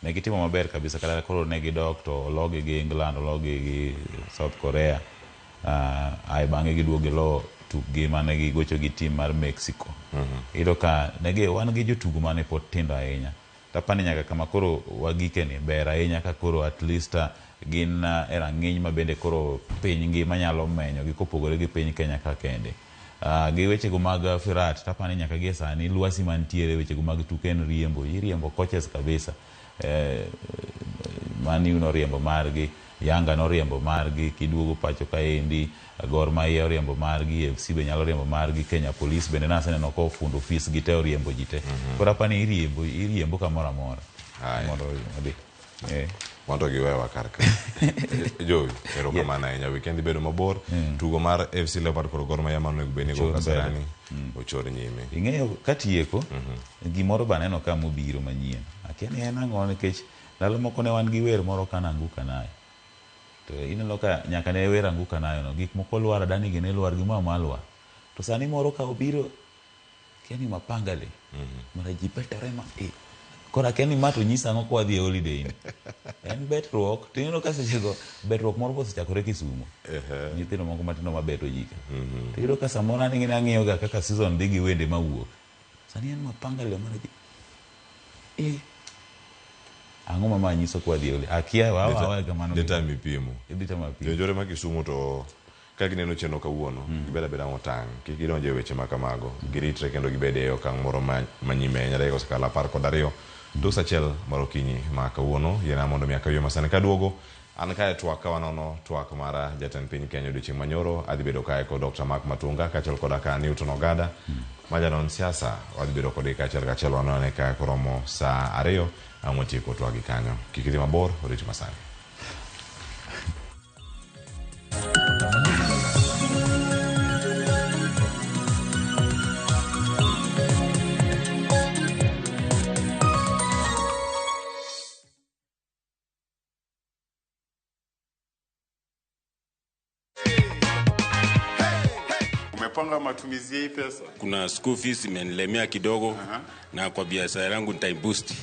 ne gitimo maber kabisa kata koro ne gidok to ologi gi England ologi gi South Korea ae bang'e giduogo gilo tukgi mane gigocho gi team mar Mexico. Iyudo ka negi wan gi jotugo mane pod tindo ahinya. Tapani nyaka kama koro wagikeni ber ahinya ka koro at least gin e rang'iny ma bende koro piny ngima nyalo menyo gi kopogore gi piny Kenya ka kende. Gi wechego mag Firat tapani nyaka gie sani lwasi mantiere wechego mag tuke en riembo iriembo coaches kabisa. Mani noriembo margi, Yanga noriembo margi, kiduogo pacho kaendi Gor Mahia oriembo margi, FC be nyalo riembo margi, Kenya Police bende naseneno ka ofundo ofis gi te oriembo ji te. Koro apani iriembo kamoro amora mondo odhi. Mondo giwewa kar ka. Jowi, erokamano ahinya. Weekend bedo mabor. Tugo mar FC Leopard kod Gor Mahia mano onego bed ni go Kasarani ochor nyime. Ing'eyo katieko gimoro be aneno ka mobiro manyien. Akia ni en ang'o nikech ndalo moko ne wan gi wer moro ka Anguka Nayo. To ineno ka nyaka ne wer Anguka Nayo no gik moko lwar dani gi ne lwar gimoro amora lwar. To sani moro ka obiro kia ni mapangale mara ji betore ma Koro akia ni ma to nyisa ang'o ka wadhi e holiday ni. En betruok to ineno ka sechego betruok moro be osechakore Kisumo. Nyithindo moko matindo mabeto ji ka. To iyudo ka samoro an ing'eni ang'iyo ga kaka season dhi gi wende mawuok. Sani en mapangale mara ji ang'o ma ma nyiso ka wadhi e holiday? Akia wawe kamano. Data mipimo. Data mipimo. Jonjore ma Kisumu to ka gineno chenro kawuono gibed abeda motang' kik gidonj e weche ma kamago giritre kendo gibed e okang' moro manyime ahinya. Dakika osekalo 12 tok sa achiel mar okinyi ma kawuono. Yiena mondo mi akaw yo masani kaduogo an kae twak ka wanono twak mar jatend piny Kenya odiochieng' manyoro. Adhi bedo kae kod Dr. Mark Matunga kaachiel koda ka Newton Ogada ma janon siasa. Wadhi bedo kodgi kaachiel kachiel wanone ka koromo saa 2 ang' watieko twak gi kanyo. Kik idhi mabor, oriti masani. Umepanga matumizi ya hii pesa? Kuna school fees imenilemea kidogo na kwa biashara yangu nitaiboost.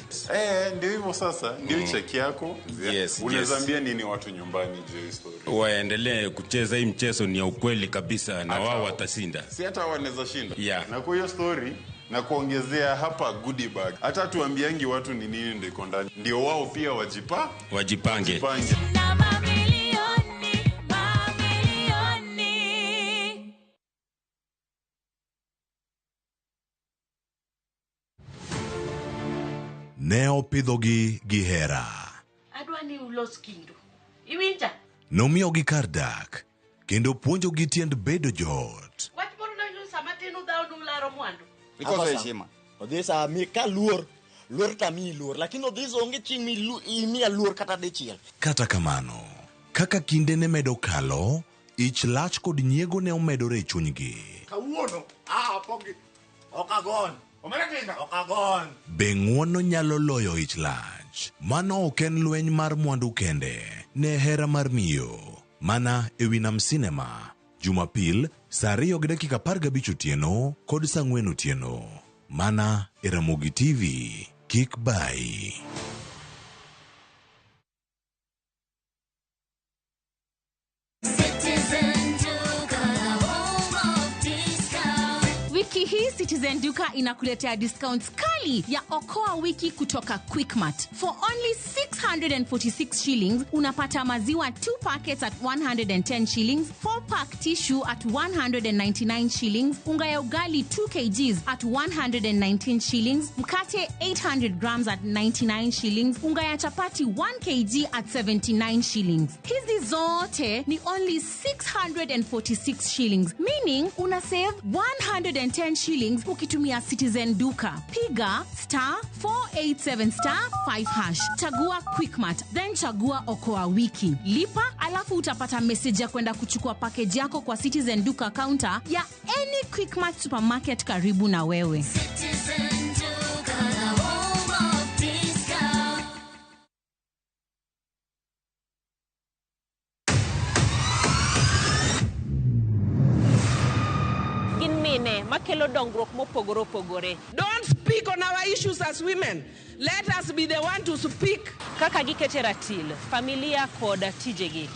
Ndio hivyo sasa, ndio cheki yako. Yes, Unaweza yes. ambia nini watu nyumbani juu ya story? Waendelee kucheza hii mchezo, ni ya ukweli kabisa na wao watashinda. Si hata wanaweza shinda. Yeah. Na kwa hiyo story na kuongezea hapa goodie bag. Hata tuambiangi watu ni nini ndio iko ndani. Ndio wao pia wajipange. Wajipange. Ne opidhogi gi hera. Adwa ni ulos kindu. Iwinja? Nomiyogi kar dak kendo puonjogi tiend bedo joot. Wach moro nonyu sama tin udhawo nularo mwandu. Ikoso heshima. Odhisa mi ka luor luor tamiyi luor lakini Odhisa onge chieng' imiya luor kata dichiel. Kata kamano, kaka kinde ne medo kalo, ich lach kod nyiego ne omedore e chunygi. Kawuono ah pogi ok agony. Omera tinda ok agony. Be ng'wono nyalo loyo ich lach? Mano ok en lweny mar mwandu kende, ne hera mar miyo. Mana e wi Nam Cinema, Jumapil, saa 2:15 otieno kod saa 4 otieno. Mana e Ramogi TV. Kik bayi. Wiki hii Citizen Duka inakuletea discounts kali ya Okoa Wiki kutoka Quickmart. For only 646 shillings unapata maziwa 2 packets at 110 shillings, 4 pack tissue at 199 shillings, unga ya ugali 2 kgs at 119 shillings, mkate 800 grams at 99 shillings, unga ya chapati 1 kg at 79 shillings. Hizi zote ni only 646 shillings, meaning una save 110 shillings ukitumia Citizen Duka. Piga star 487 star 5 hash, chagua Quickmart, then chagua Okoa Wiki, lipa, alafu utapata message ya kwenda kuchukua package yako kwa Citizen Duka counter ya any Quickmart supermarket karibu na wewe. Gin mine makelo dongruok mopogore opogore. Don't speak on our issues as women. Let us be the one to speak. Kaka gikete ratil, familia kod tijegi.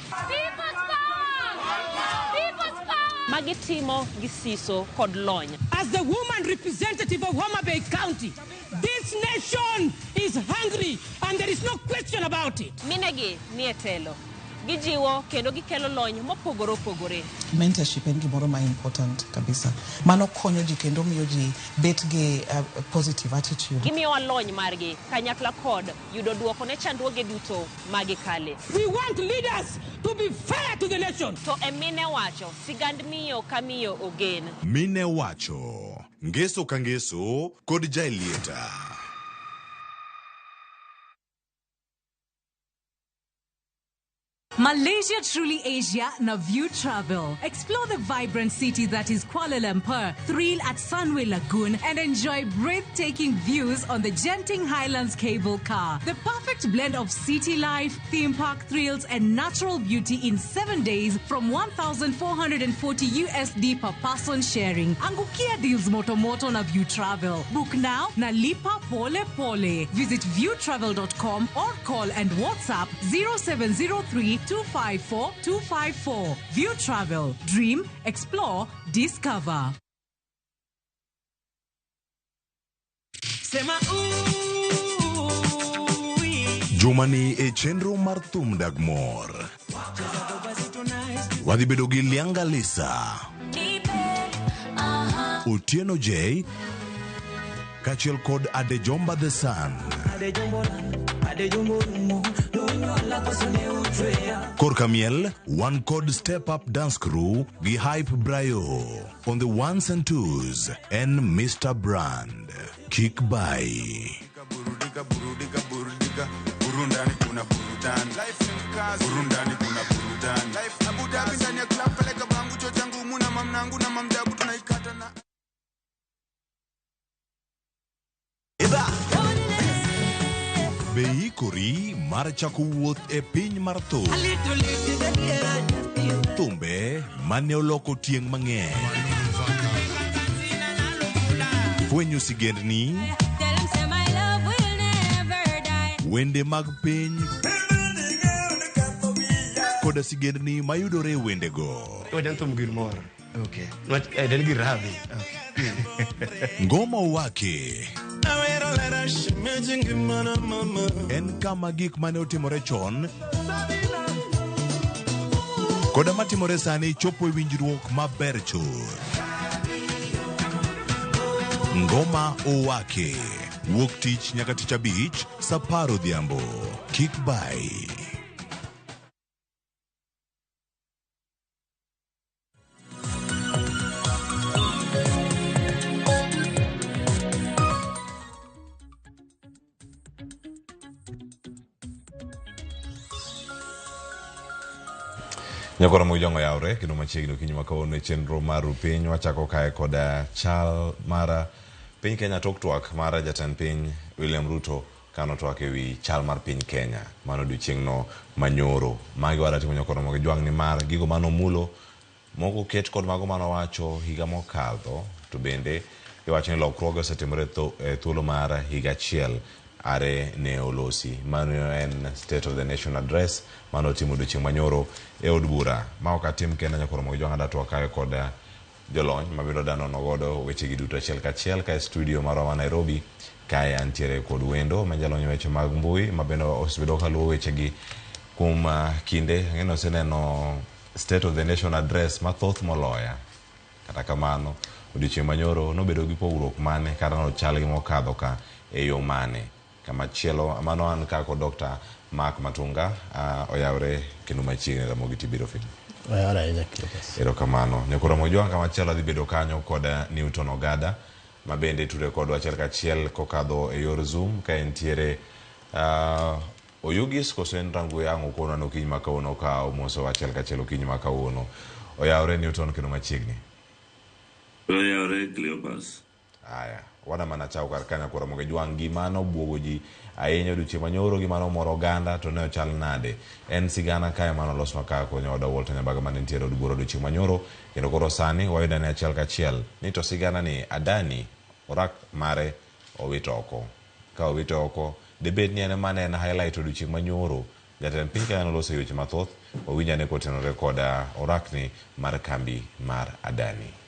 Magitimo gi siso kod lony. As the woman representative of Homa Bay County, this nation is hungry and there is no question about it. Minegi nie telo. Gijiwo kendo gikelo lony mopogore opogore. Mentorship en gimoro ma important kabisa. Mano konyo ji kendo miyo ji bet gi positive attitude. Gimiyowa lony margi kanyakla kod yudo duoko ne chandruoge duto magikale. We want leaders to be fair to the nation. To e mine wacho, sigand miyo ka miyo ogen. Mine wacho, ngeso ka ngeso kod Jaelieta. Malaysia Truly Asia na View Travel. Explore the vibrant city that is Kuala Lumpur, thrill at Sunway Lagoon, and enjoy breathtaking views on the Genting Highlands cable car. The perfect blend of city life, theme park thrills, and natural beauty in 7 days from 1,440 USD per person sharing. Angukia deals moto moto na View Travel. Book now na lipa pole pole. Visit viewtravel.com or call and WhatsApp 0703 254 254. View Travel. Dream, explore, discover. Sema Jumani e chenro mar thum dag mor. Wadhi bedo gi Lianga Lisa, Otieno J, kaachiel kod Adejomba the Sun. Korka miel, wan kod Step Up Dance Crew gi Hype Brayo on the ones and twos en Mr. Brand. Kick by. Burudika, burudika, burudika. Burundani kuna burudani. Life ni mkazo. Burundani kuna burudani. Life Abu Dhabi ndani ya club peleka bangu chocha ngumu na mamnangu na mamdabu tunaikata na Be ikori mar chako wuoth e piny mar thum. Thumbe mane oloko tieng' mang'eny. Fwenyo sigendni, wende mag piny koda sigendni mayudore e wendego. Wajan thum gir mor. Okay. Nwach en gir rabi. Ngoma Owake en kama gik mane otimore chon koda matimore sani chopo e winjruok maber chuth. Ngoma Owake Wuok tich nyaka tich abich, sa 10 odhiambo. Kik bai. Nyakoro Mojong oyawre kendo machiegni okinyi ma kawuono e chenro mar piny wachako kae kod chal mar piny Kenya tok twak mar jatend piny William Ruto kano twak ewi chal mar piny Kenya mano odiochieng'no manyoro. Magi waratimo Nyakoro Mojwang' ni mar gigo manomulo moko ket kod mago manowacho higa mokadho to bende iwacho ni lokruoge osetimore e thuolo mar higa achiel are ne olosi. Mano en State of the Nation Address mano otimo odiochieng' manyoro e od bura. Ma ok atim kenda Nyakoro Mojwang' adwa twak kae kod jolony mabiro da nono godo wechegi duto achiel kachiel ka e studio marwa ma Nairobi. Kae antiere kod wendo ma jalony e weche mag mbui ma bende osebedo kaluwo wechegi kuom kinde. Ang'e ni oseneno State of the Nation Address mathoth moloya. Kata kamano, odiochieng' manyoro nobedo gi pogruok mane kata nochal gi mokadho ka e yo mane. Kamachielo mano an ka kod Dr. Mark Matunga oyawre kendo machiegni Ramogi TV Biro Film. Oyawre ahinya Cleopas. Erokamano. Nyakoro Mojwang' kamachielo adhi bedo kanyo kod Newton Ogada ma bende tude kodwa achiel kachiel kokadho e yor Zoom ka entiere Oyugis koso en Rangwe ang' okonwa ni okinyi ma kawuono ka omoso achiel kachiel okinyi ma kawuono. Oyawre Newton kendo machiegni. Oyawre Cleopas. Aya, wana mana chako kar kanyo koro Ramogi Jwang' gima nobuogo ji ahinya odiochieng' manyoro gima nomoro oganda to ne ochal nade. En sigana kae mano olos ma ka konyo oda Walter Nyambaga mane nitiere od bura odiochieng' manyoro kendo koro sani wayudo ni achiel kachiel ni to sigana ni Adani orak mare owito oko. Ka owito oko debed ni en mane en highlight odiochieng' manyoro. Jatend piny Kenya noloso e weche mathoth wawinj ane kotenore kod orakni mar kambi mar Adani.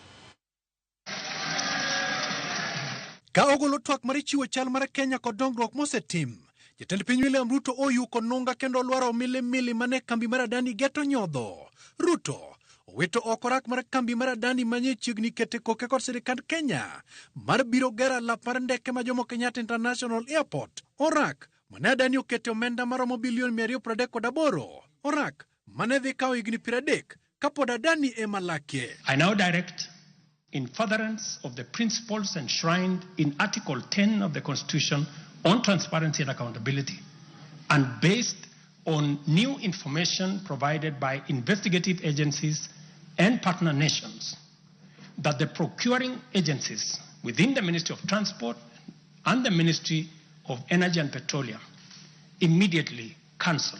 Ka ogolo twak mar chiwo chal mar Kenya kod dongruok mosetim, jatend piny William Ruto oyuko nunga kendo olwaro milimili mane kambi mar Adani geto nyodho. Ruto owito oko rak mar kambi mar Adani manye chiegni kete koke kod sirikand Kenya mar biro gero alap mar ndeke ma Jomo Kenyatta International Airport. Orak mane Adani okete omenda maromo bilion 238. Orak mane dhi kawo higni 30 kapod Adani ema lakie. I now direct, in furtherance of the principles enshrined in Article 10 of the Constitution on transparency and accountability, and based on new information provided by investigative agencies and partner nations, that the procuring agencies within the Ministry of Transport and the Ministry of Energy and Petroleum immediately cancel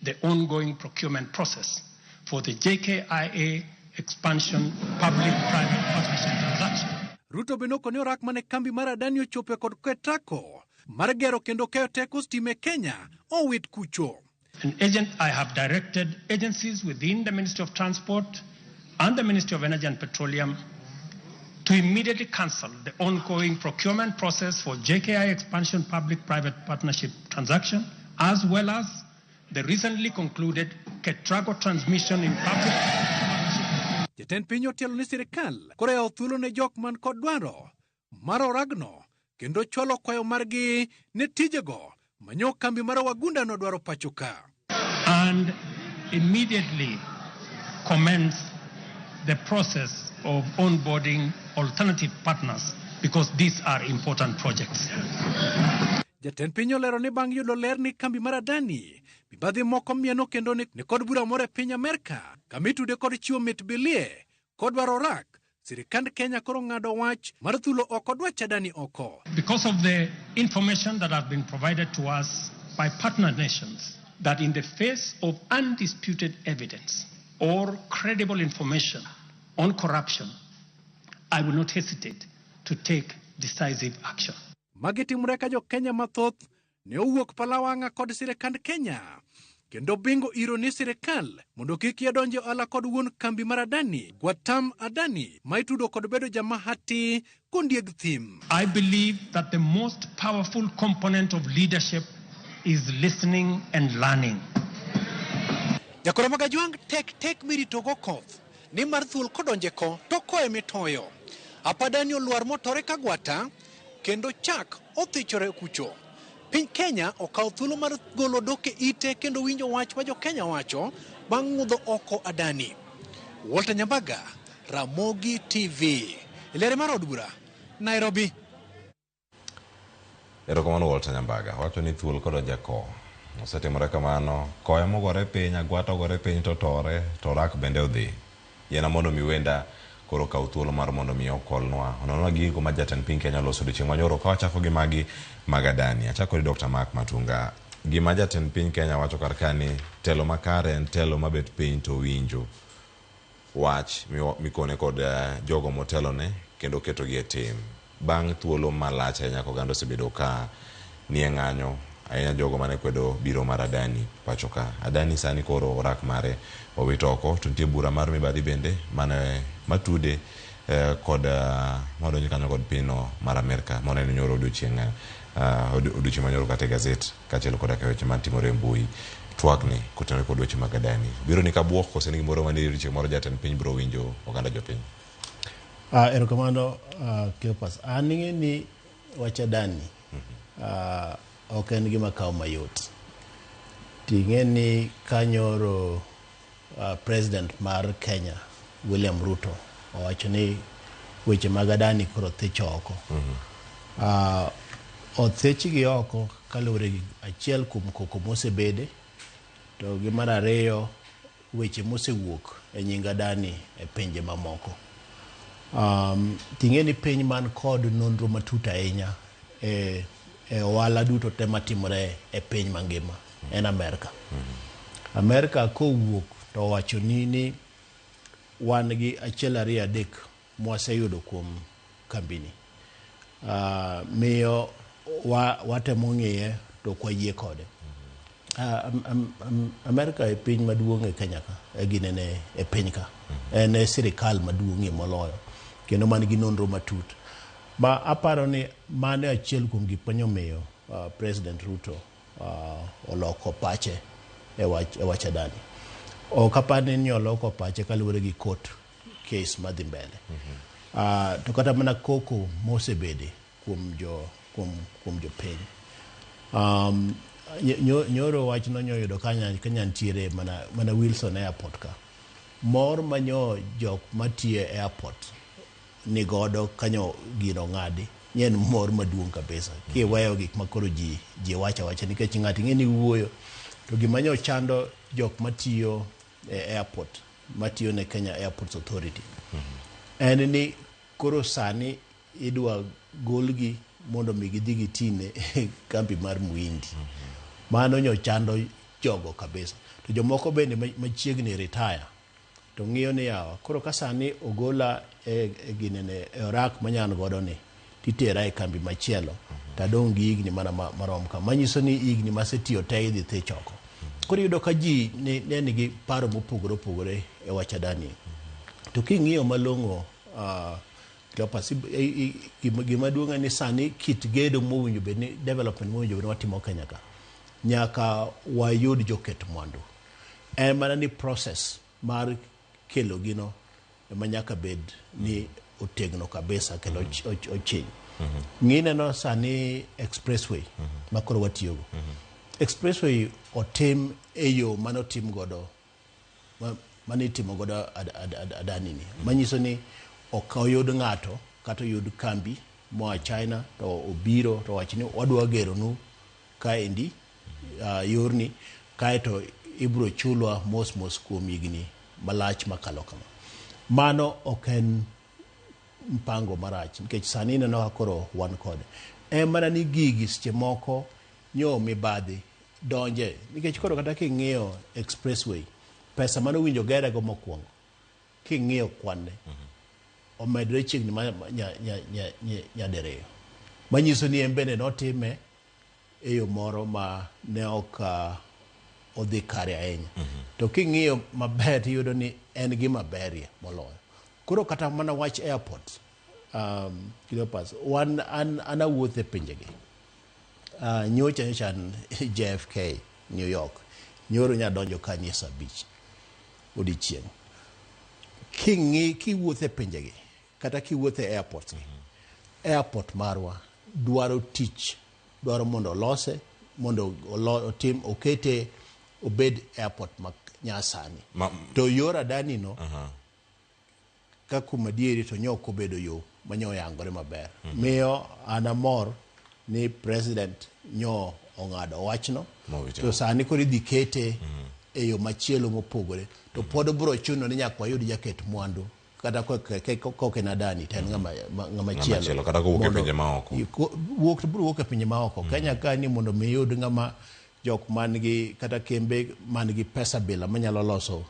the ongoing procurement process for the JKIA expansion public-private partnership transaction. Ruto bende okoni orak mane kambi mar Adani ochope kod Ketraco mar gero kendo keyo teko stima e Kenya owit kucho. An agent, I have directed agencies within the Ministry of Transport and the Ministry of Energy and Petroleum to immediately cancel the ongoing procurement process for JKI expansion public-private partnership transaction, as well as the recently concluded Ketraco transmission in public. Jatend piny otielo ni sirikal koro oyawo thuolo ne jok man kod dwaro mar oragno kendo chwalo kwayo margi ne tijego manyo kambi mar wagunda nodwaro pacho ka. And immediately commence the process of onboarding alternative partners, because these are important projects. Jatend piny olero ni bang' yudo ler ni kambi mar Adani mibadhi moko mieno kendo ni kod bura moro e piny Amerka kama itude kod chiwo mit bilie kodwaro orak, sirikand Kenya koro ng'ado wach mar thulo oko dwach Adani oko. Because of the information that has been provided to us by partner nations, that in the face of undisputed evidence or credible information on corruption, I will not hesitate to take decisive action. Magi timore ka jo Kenya mathoth ne owuok palawang'a kod sirikand Kenya kendo bingo iro ni sirikal mondo kik yedonje ohala kod wuon kambi mar Adani, Gautam Adani, ma itudo kod bedo jamahati kondieg thim. I believe that the most powerful component of leadership is listening and learning. Jakoro mag Ajwang' tek tek miritogo koth ni mar thuol kodonje ko to koe mitoyo. Apadani olwar motore ka gwata kendo chak othichore kucho. Piny Kenya okawo thuolo mar golo dok e ite kendo winjo wach ma jo-Kenya wacho bang' ng'udho oko Adani. Walter Nyambaga, Ramogi TV. Lere mar od bura, Nairobi. Erokamano Walter Nyambaga. Wacho ni thuol kodonjo e ko. Osetimore kamano. Ko ema ogore piny, agwata ogore piny to tore, to orak bende odhi. Yiena mondo mi wenda koro okaw thuolo mar mondo mi okolnwa. Ononwa gigo ma jatend piny Kenya oloso odiochieng' manyoro ka wachako gi magi mag Adani. Achako gi Dr. Mark Matunga. Gima jatend piny Kenya wacho kar ka ni telo makare en telo mabet piny to winjo wach mikone kod jogo motelone kendo ketogi e tim. Bang' thuolo malach ahinya ka oganda osebedo ka nie ng'anyo, ahinya jogo mane kwedo biro mar Adani pacho ka. Adani sani koro orak mare owito oko to nitie bura mar mibadhi bende mane matude kod madonjo kanyo kod pinyno mar Amerka moneno nyoro odiochieng' odiochieng' manyoro kata e gazet kaachiel koda ka weche matimore e mbui. Twakni kotenore kod weche mag Adani. Biro ni kabuok kose ni gimoro mane odiochieng' moro jatend piny biro winjo oganda jopiny? Erokamano Cleopas. An ing'e ni wach Adani ok en gima kawo mayot. Ting'e ni kanyoro President mar Kenya William Ruto owacho ni weche mag Adani koro thich oko. Othichgi oko kaluwore gi achiel kuom koko mosebede to gi mar ariyo weche mosewuok e nying Adani e pinje mamoko. Ting'e ni piny man kod nonro matut ahinya e ohala duto te matimore e piny mangima en Amerka. Amerka kowuok to owacho ni wan gi achiel ariyo adek mwaseyudo kuom kambini. Miyo watemo ng'iye to ok wayie kode. Amerka e piny maduong' e Kenya ka, e ginene e piny ka. En e sirikal maduong'ie moloyo kendo man gi nonro matut. Ma aparo ni mano e achiel kuom gik manyomiyo President Ruto oloko pache e wach Adani. Ok apar ni oloko pache kaluwore gi court case madhi mbele. To kata mana koko mosebede kuom jopiny. Nyoro wach no nyoyudo kanya nitiere mana Wilson Airport ka. Mor manyo jok matiyo e airport ni godo kanyo gino ng'adi. En mor maduong' kabisa. Kiweyo gik makoro ji wacho awacha nikech ng'ato ing'e ni wuoyo. To gima nyo chando jok matiyo e airport, matiyo ne Kenya Airports Authority. En ni koro sani idwa golgi mondo mi gidhi gitine kambi mar Muhindi. Mano nyo chando jogo kabisa. To jomoko bende machiegni retire to ng'iyo ni yawa koro ka sani ogola e ginene e orak manyan godo ni titera e kambi machielo tadong' gi higni mana marom ka manyiso ni higni masetiyo te idhi thich oko. Koro iyudo ka ji ne nigi paro mopogore opogore e wach Adani. To king'iyo malong'o Cleopas, gima duong' en ni sani kit gedo mowinjo bed ni development mowinjo bed ni watimo Kenya ka nyaka wayud joket mwandu. En mana ni process mar kelo gino ema nyaka bed ni otegno kabisa kendo ochiny. Ng'ineno sani expressway ma koro watiyogo. Expressway otim e yo manotim godo mane itimo godo Adani ni. Manyiso ni ok oyud ng'ato kata oyud kambi moa China to obiro to wacho ni wadwa geronu kaendi yorni kaeto ibiro chulwa mos mos kuom higni malach makalo kama. Mano ok en mpango marach nikech sani ineno ka koro wan kode. En mana ni gigi seche moko nyo mibadhi donje nikech koro kata king'iyo expressway pesa mane owinjo gerego mokwongo king'iyo kwanne omedore chiegni nyadiriyo. Manyiso ni en bende notime e yo moro ma ne ok odhi kare ahinya. To king'iyo maber tiyudo ni en gima berie moloyo. Koro kata mana wach airport, Cleopas, an awuotho e pinjegi. Nyocha an JFK, New York. Nyoro nyadonjo kanyo saa 5 odiochieng'. Kiwuotho e pinjegi, kata kiwuotho e airport, airport marwa dwaro tich, dwaro mondo olose, mondo otim, okete obed airport ma nyasani. To yor Adani no, ka kuom adieri to nyo ok obedo yo manyo oyangore maber. Miyo an amor ni president nyo ong'ado wachno. Mowinjo. To sani koro idhi kete e yo machielo mopogore. To pod biro chuno ni nyaka wayud jaket mwandu kata kok en Adani to en ng'ama ng'ama chielo. Machielo, kata kowuok e pinje maoko. Wuok to biro wuok e pinje maoko. Kenya ka ni mondo mi iyud ng'ama jok man gi kata kembe man gi pesa bila manyalo loso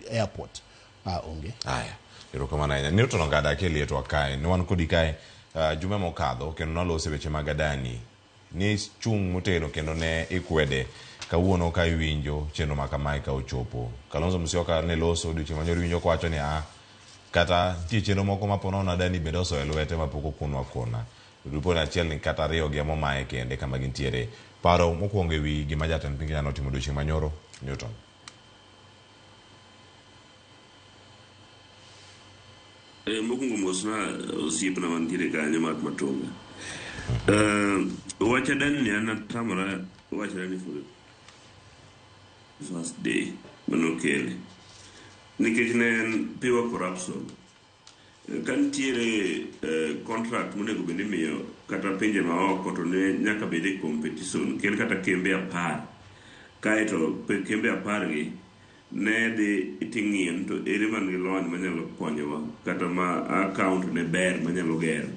airport onge. Aya, erokamano ahinya. Newton Ogada akelie twak kae. Ne wan kodi kae juma mokadho kendo naloso e weche mag Adani. Ni chung' motegno kendo ne ikwede. Kawuono ka iwinjo chenro ma kamae ka ochopo. Kalonzo Musyoka ne loso odiochieng' manyoro iwinjo kowacho ni kata nitie chenro moko ma po nono Adani bende osoyo lwete ma pok okonwa kona. Dipo ni achiel ni kata ariyo gi ema omaye kende kama gintiere. Paro mokwongo ewi gima jatend piny Kenya notimo odiochieng' manyoro, Newton. Mokwongo mosna osiepna mantiere kanyo Mark Matonga. Wach Adani ni an atamora wacho Adani for the first day manokele. Nikech ne en pure corruption. Ka nitiere contract monego bed ni imiyo kata pinje maoko to ne nyaka bed e competition kel kata kembe 10 kaeto kembe 10 gi ne dhi ting'iyo ni to ere man gi lony manyalo konyowa kata ma account ne ber manyalo gero.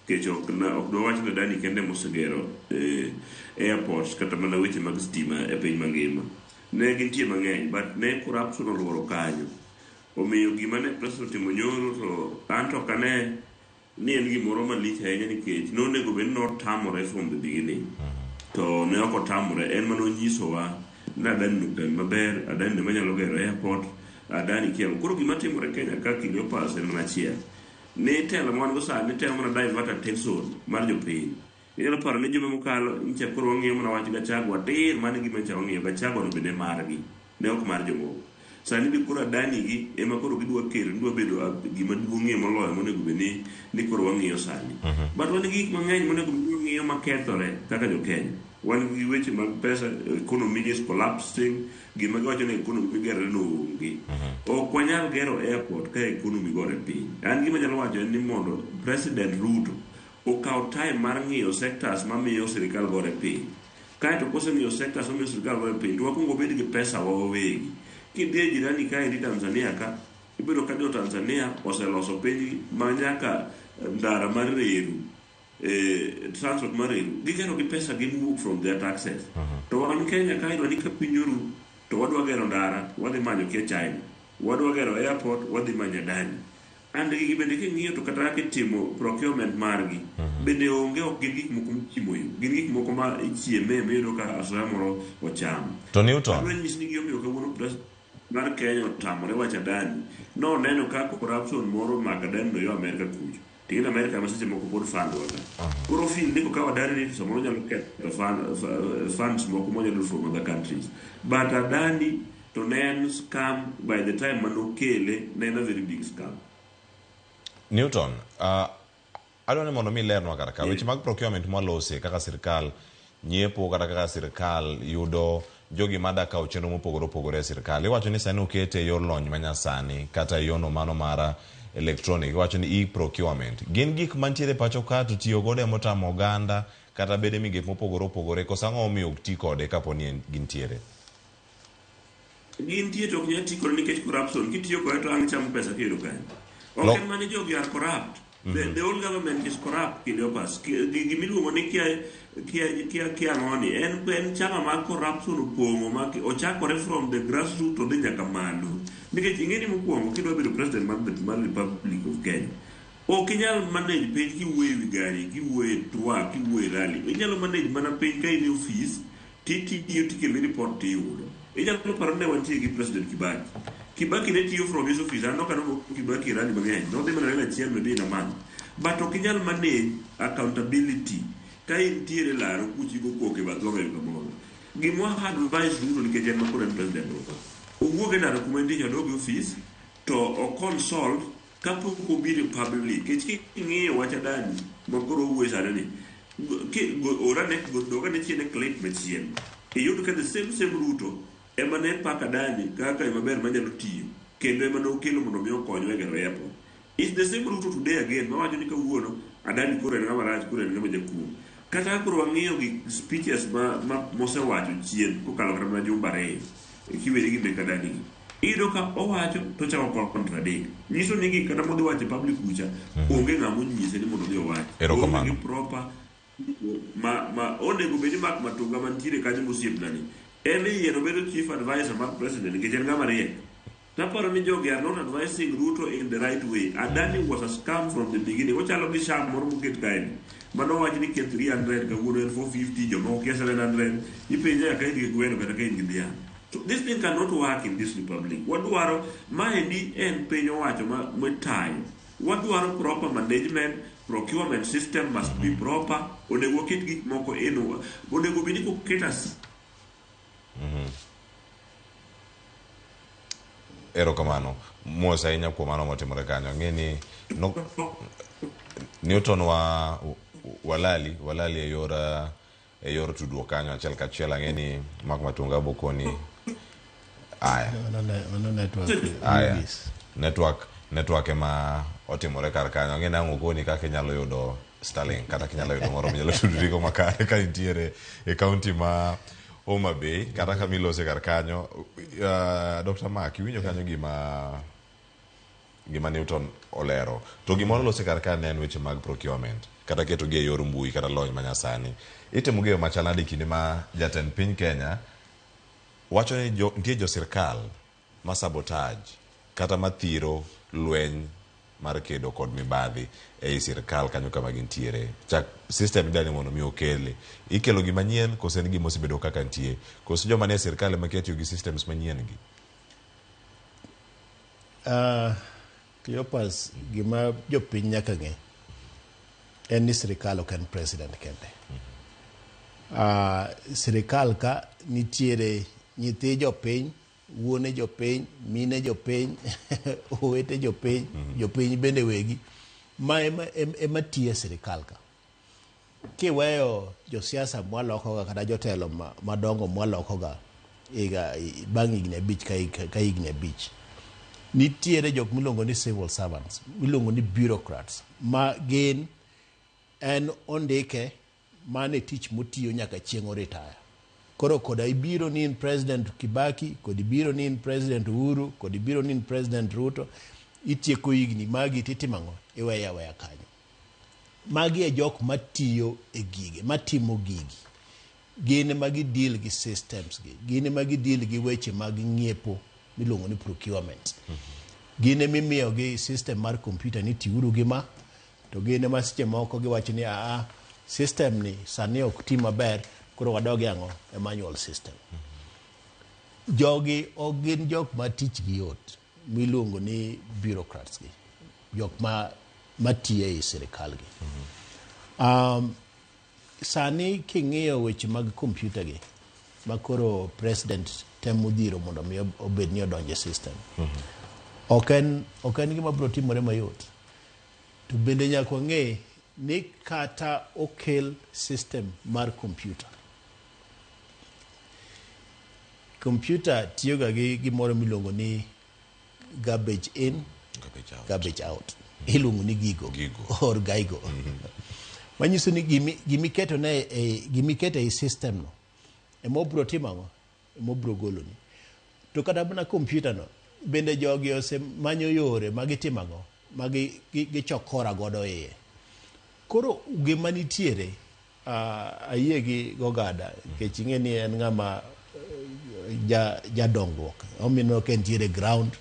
Nikech ok dwawach ni Adani kende mosegero airports kata mana weche mag stima e piny mangima. Ne gintie mang'eny but ne corruption oluoro kanyo. Omiyo gima ne president otimo nyoro to an to ok ane ni en gimoro malich ahinya nikech nonego bed ni notamore from the beginning. To ne ok otamore, en mana onyisowa ni Adani no kambi maber, Adani ema nyalo gero airport, Adani kia. Koro gima timore Kenya ka Cleopas en mana achiel. Ni telo ma wan go sani temo mana divert attention mar jopiny. Inyalo paro ni juma mokalo nyicha koro wang'iyo mana wach Gachagua tir, mano e gima nyicha wang'iyo, Gachagua no bende margi, ne ok mar jomoko. Sani be koro Adani gi ema koro gidwa kelo, gidwa bedo gima duong'ie moloyo monego bed ni koro wang'iyo sani. But wan gi gik mang'eny monego bed ni wang'iyo makethore kaka jo Kenya. Wan gi weche mag pesa, economy is collapsing, gima giwacho ni economy gerore no onge. Ok wanyal gero airport ka economy gore piny. An gima anyalo wacho en ni mondo President Ruto okaw time mar ng'iyo sectors mamiyo sirikal gore piny. Kaeto koseng'iyo sectors mamiyo sirikal gore piny, to wakwongo wabed gi pesa wa wawegi. Kidhi e jirani kaendi Tanzania ka, ibedo ka jo Tanzania oseloso pinygi ma nyaka ndara mar reru, transport mar reru, gigero gi pesa gi mowuok from their taxes. To wan Kenya ka idwa ni ka piny oru, to wadwa gero ndara, wadhi manyo kia China. Wadwa gero airport, wadhi manyo Adani. And gigi bende king'iyo to kata kaka itimo procurement margi, bende onge, ok gin gik moko michimo yo. Gin gik moko ma ichieme miyudo ka asoya moro ochamo. To Newton. Adwa nyisi ni gimomiyo kawuono president mar Kenya otamore wacho Adani, noneno ka corruption moro omako Adani no yo Amerika kucho. Ting'e Amerika ma seche moko pod fund wa ka. Koro feel ni kokawo Adani ni to samoro nyalo ketho funds moko monyalo yudo from other countries. But Adani to ne en scam by the time manokele, ne en a very big scam. Newton, adwa ni mondo mi ilernwa kar ka weche mag procurement mwalose kaka sirikal nyiepo kata kaka sirikal yudo jogi mada kawo chenro mopogore opogore e sirikal. Iwacho ni sani okete e yor lony manyasani kata e yono mano mar electronic, iwacho ni e-procurement. Gin gik mantiere pacho ka to tiyo godo ema otamo oganda kata bede migepe mopogore opogore, koso ang'o momiyo ok ti kode kapo ni gintiere? Gintie to ok nyal ti kode nikech corruption. Kitiyo kode to ang' chamo pesa kiyudo kanyo. Ok en mana ni jogi are corrupt. The whole government is corrupt, Cleopas. Gimiluongo ni kia ang'oni, en chama mar corruption opong'o ma ochakore from the grassroots to dhi nyaka malo. Nikech ing'e ni mokwongo kidwa bedo president mar Republic of Kenya, ok inyal manage piny kiwuoyo ewi gari, kiwuoyo e twak, kiwuoyo e rally. Inyalo manage mana piny ka in e office, titiyo tikelo report tiyudo. Inyalo paro ne wantie gi President Kibaki. Kibaki ne tiyo from his office. An ok aneno Kibaki e rally mang'eny. Nodhi mana rally achiel maybe in a month. But ok inyal manage accountability ka intiere laro kuchi go koko e bath wang'ayo kamoro. Gima advice Ruto nikech en ma koro en president wa. Owuog e ndara kuma entie cha odog e office to o consult kapok obiro e public. Nikech king'iyo wach Adani ma koro owuoye sani ni, Ki go- orane go- dogane chien e clip machien. Iyud ka the same same Ruto ema ne paka Adani kaka yo maber manyalo tiyo kendo ema ne okelo mondo mi okonywa e gero airport. It's the same Ruto today again mawacho ni kawuono Adani koro en ng'ama rach koro en ng'ama jakuo. Kata ka koro wang'iyo gi speeches ma, ma mosewacho chien kokalo kata mana jumbe ariyo kiweri gi mek Adani gi. Iyudo ka owacho to ochako contradict. Nyiso ni gik kata modhi wacho e public kucha onge ng'ama onyise ni mondo odhi owach. Erokamano. Onge gi proper ma, ma onego bed ni Mark Matunga mantiere kanyo mosiepna ni en iyiero bedo chief advisor mar president nikech en ng'ama riek. Naparo ni jogi are not advising Ruto in the right way. Adani was a scam from the beginning. Ochalo gi sham moro moket kae ni. Mano wach ni ket 300 kawuono en 450 jomoko kia 700 ipenje ka in gi gweno kata ka in gi dhiang'. So this thing cannot work in this republic. Wadwaro maendi en piny owacho ma mitayo. Wadwaro proper management, procurement system must be proper. Onego waket gik moko in onego bed ni koket as Erokamano. Mos ahinya kuom mano motimore kanyo. Ang'e ni no, Newton wa walali walali e yor e yor tudruok kanyo achiel kachiel. Ang'e ni Mark Matunga bokoni aya. Mano network. Aya. Lugis. Network network ema otimore kar kanyo. Ang'e ni ang' okoni kaka inyalo yudo Starlink kata kinyalo yudo moro minyalo tudrigo makare ka intiere e kaunti ma Homa Bay kata kama ilose kar kanyo. Dr. Mark, iwinjo kanyo gima gima Newton olero. To gima olose kar ka ne en weche mag procurement kata ketogi e yor mbui kata lony manyasani. Itimo gi e yo machal nade kinde ma jatend piny Kenya wacho ni jo, nitie jo sirkal ma sabotage kata mathiro lweny mar kedo kod mibadhi ei sirkal kanyo kama gintiere. Chak system idani mondo mi okele. Ikelo gima nyien koso en gima osebedo kaka nitie? Koso joma nie sirkal ema kia tiyo gi systems manyien gi? Cleopas, gima jopiny nyaka ng'e en ni sirikal ok en president kende. Sirikal ka nitiere nyithi jopiny, wuone jopiny, mine jopiny, owete jopiny, jopiny bende wegi ma ema, ema tiyo e sirikal ka. Kiweyo josiasa mwalokoga kata jotelo madongo mwalokoga higa bang' higni abich ka higni abich, nitiere jok miluongo ni civil servants, miluongo ni bureaucrats, ma gin en ondike mane tich motiyo nyaka chieng' oritaya. Koro koda ibiro ni in President Kibaki, kod ibiro ni in President Uhuru, kod ibiro ni in President Ruto, itieko higni magi titimo ang'o? Iweyo aweya kanyo. Magi e jok matiyo e gige, matimo gigi. Gin ema gi deal gi systems gi, gin ema gi deal gi weche mag ng'iepo miluongo ni procurement. Gin ema imiyogi system mar computer ni tiuru gi ma, to gin ema seche moko giwacho ni aa, system ni sani ok ti maber, koro wadog e ang'o? E manual system. Jogi ok gin jok ma tich gi yot miluongo ni bureaucrats gi, jok ma matiyo ei sirikal gi. Sani king'iyo weche mag computer gi ma koro president temo dhiro mondo mi obed ni odonjo e system. Ok en ok en gima biro timore mayot. To bende nyaka wang'e ni kata okel system mar computer. Computer tiyoga gi gimoro miluongo ni garbage in, Garbage out. garbage out. Iluongo ni gigo, Gigo. or gaigo. Manyiso ni gimi gimiketo ne e gimiketo ei system no ema obiro timo ang'o? Ema obiro goloni. To kata mana computer no bende jogi osemanyo yore ma gitimo ang'o? Ma gichokora godo iye. Koro gima nitiere ayie gi Gogada nikech ing'e ni en ng'ama ja jadongruok. Omiyo ka entiere ground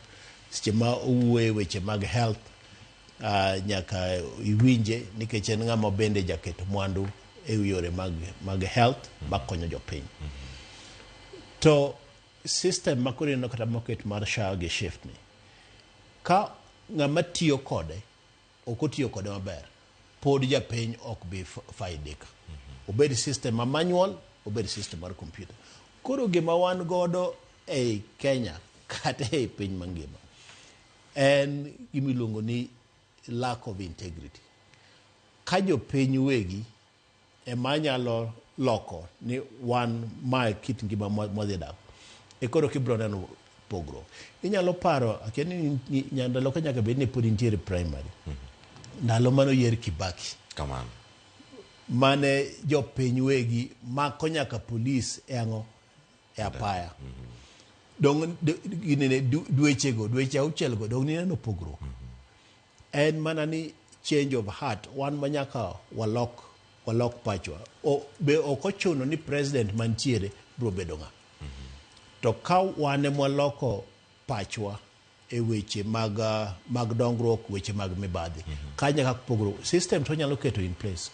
seche ma owuoye weche mag health nyaka iwinje nikech en ng'ama bende jaket mwandu e yore mag, mag health makonyo jopiny. To system ma koro ineno kata moket mar SHA gi SHIF ni, ka ng'ama tiyo kode ok otiyo kode maber, pod japiny ok bi faidika. Obed system ma manual, obed system mar computer. Koro gima wan godo ei Kenya kata ei piny mangima en gima iluongo ni lack of integrity. Ka jopiny wegi ema nyalo loko ni wan mae kit ngima mwadhi dak. E koro kibiro neno pogruok. Inyalo paro, akia ni ndalo ka nyaka bed ni pod intiere primary. Ndalo mane oyier Kibaki. Kamano. Mane jopiny wegi mako nyaka polis e ang'o? E apaya. Dong ginene dwechego, dweche auchielgo, dong nineno pogruok. En mana ni change of heart, wan ma nyaka walok walok pachwa. O, be ok ochuno ni president mantiere biro bedo ng'a. To ka wan ema waloko pachwa e weche mag, mag dongruok, weche mag mibadhi, ka nyaka pogruok. System to nyalo keto in place.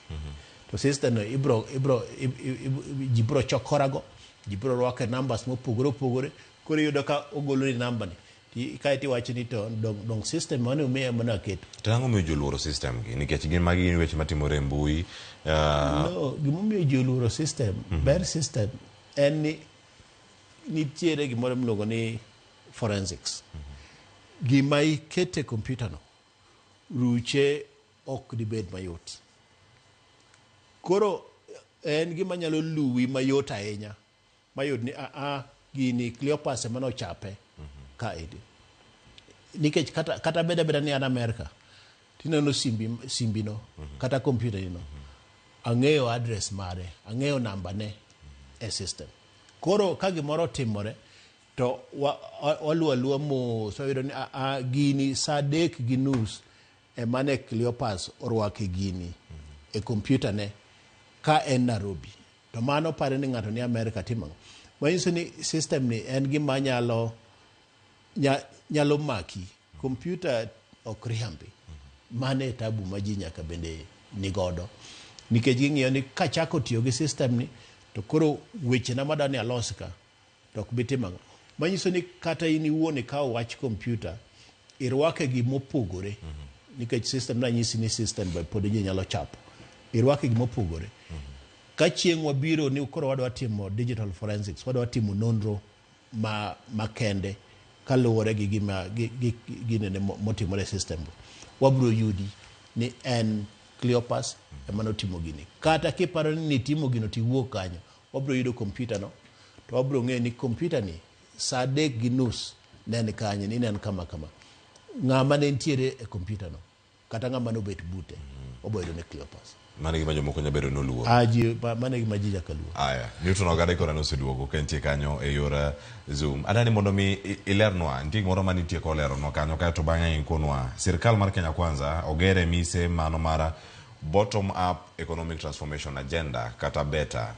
To system no ibro, ibro, ib, ib, ji biro chokorago, ji biro rwake numbers mopogore opogore, koro iyudo ka ogolo ni namba ni. Kaeto iwacho ni to dong, dong system mane umiya ema naketo. To ang'o miyo ji oluoro system gi? Nikech gin magi gin weche matimore e mbui. No, gimomiyo ji oluoro system, ber system en ni nitiere gimoro miluongo ni forensics. Gima ikete e computer no, ruche ok dibed mayot. Koro en gima nyalo luwi mayot ahinya. Mayud ni a a gini Cleopas ema nochape kaendi. Nikech kata, kata beda beda ni an Amerka, tineno simbi, simbi no, kata computer ni no, ang'eyo address mare, ang'eyo namba ne e system. Koro ka gimoro otimore, to waluwo aluwa mos, wayudo ni a a gini saa 3:30 ema ne Cleopas orwake gini e computer ne ka en Nairobi. To mano pare ni ng'ato ni Amerika timo ang'o? Manyiso ni system ni en gima nyalo nyalo maki. Computer ok riambi. Mano e tabu ma ji nyaka bende nigodo. Nikech ging'iyo ni kachako tiyo gi system ni to koro wechena madwa ni alos ka to ok bi timo ang'o. Manyiso ni kata in iwuon ikawo wach computer irwake gimopogore. Nikech system nanyisi ni system be pod ji nyalo chapo. Irwake gimopogore. Ka chieng' wabiro ni koro wadwa timo digital forensics, wadwa timo nonro ma makende kaluwore gi gima gi ginene motimore e system go. Wabiro yudi ni en Cleopas ema notimo gini. Kata kiparo ni nitimo gino tiwuok kanyo, wabiro yudo computer no, to wabiro ng'eyo ni computer ni saa 3:30 ne en kanye, ni ne en kama kama. Ng'ama ne nitiere e computer no, kata ng'ama nobet bute, wabiro yudo ni Cleopas. Mano e gima jomoko nyalo bedo noluoro. Ah, ji, mano e gima ji nyaka luor. Aya, Newton Ogada koro noseduogo ka entie kanyo e yor Zoom. Adani mondo mi ilernwa, nitie gimoro ma nitie koleronwa kanyo kaeto bang'e ikonwa. Sirkal mar Kenya Kwanza ogere mise mano mar Bottom Up Economic Transformation Agenda kata BETA.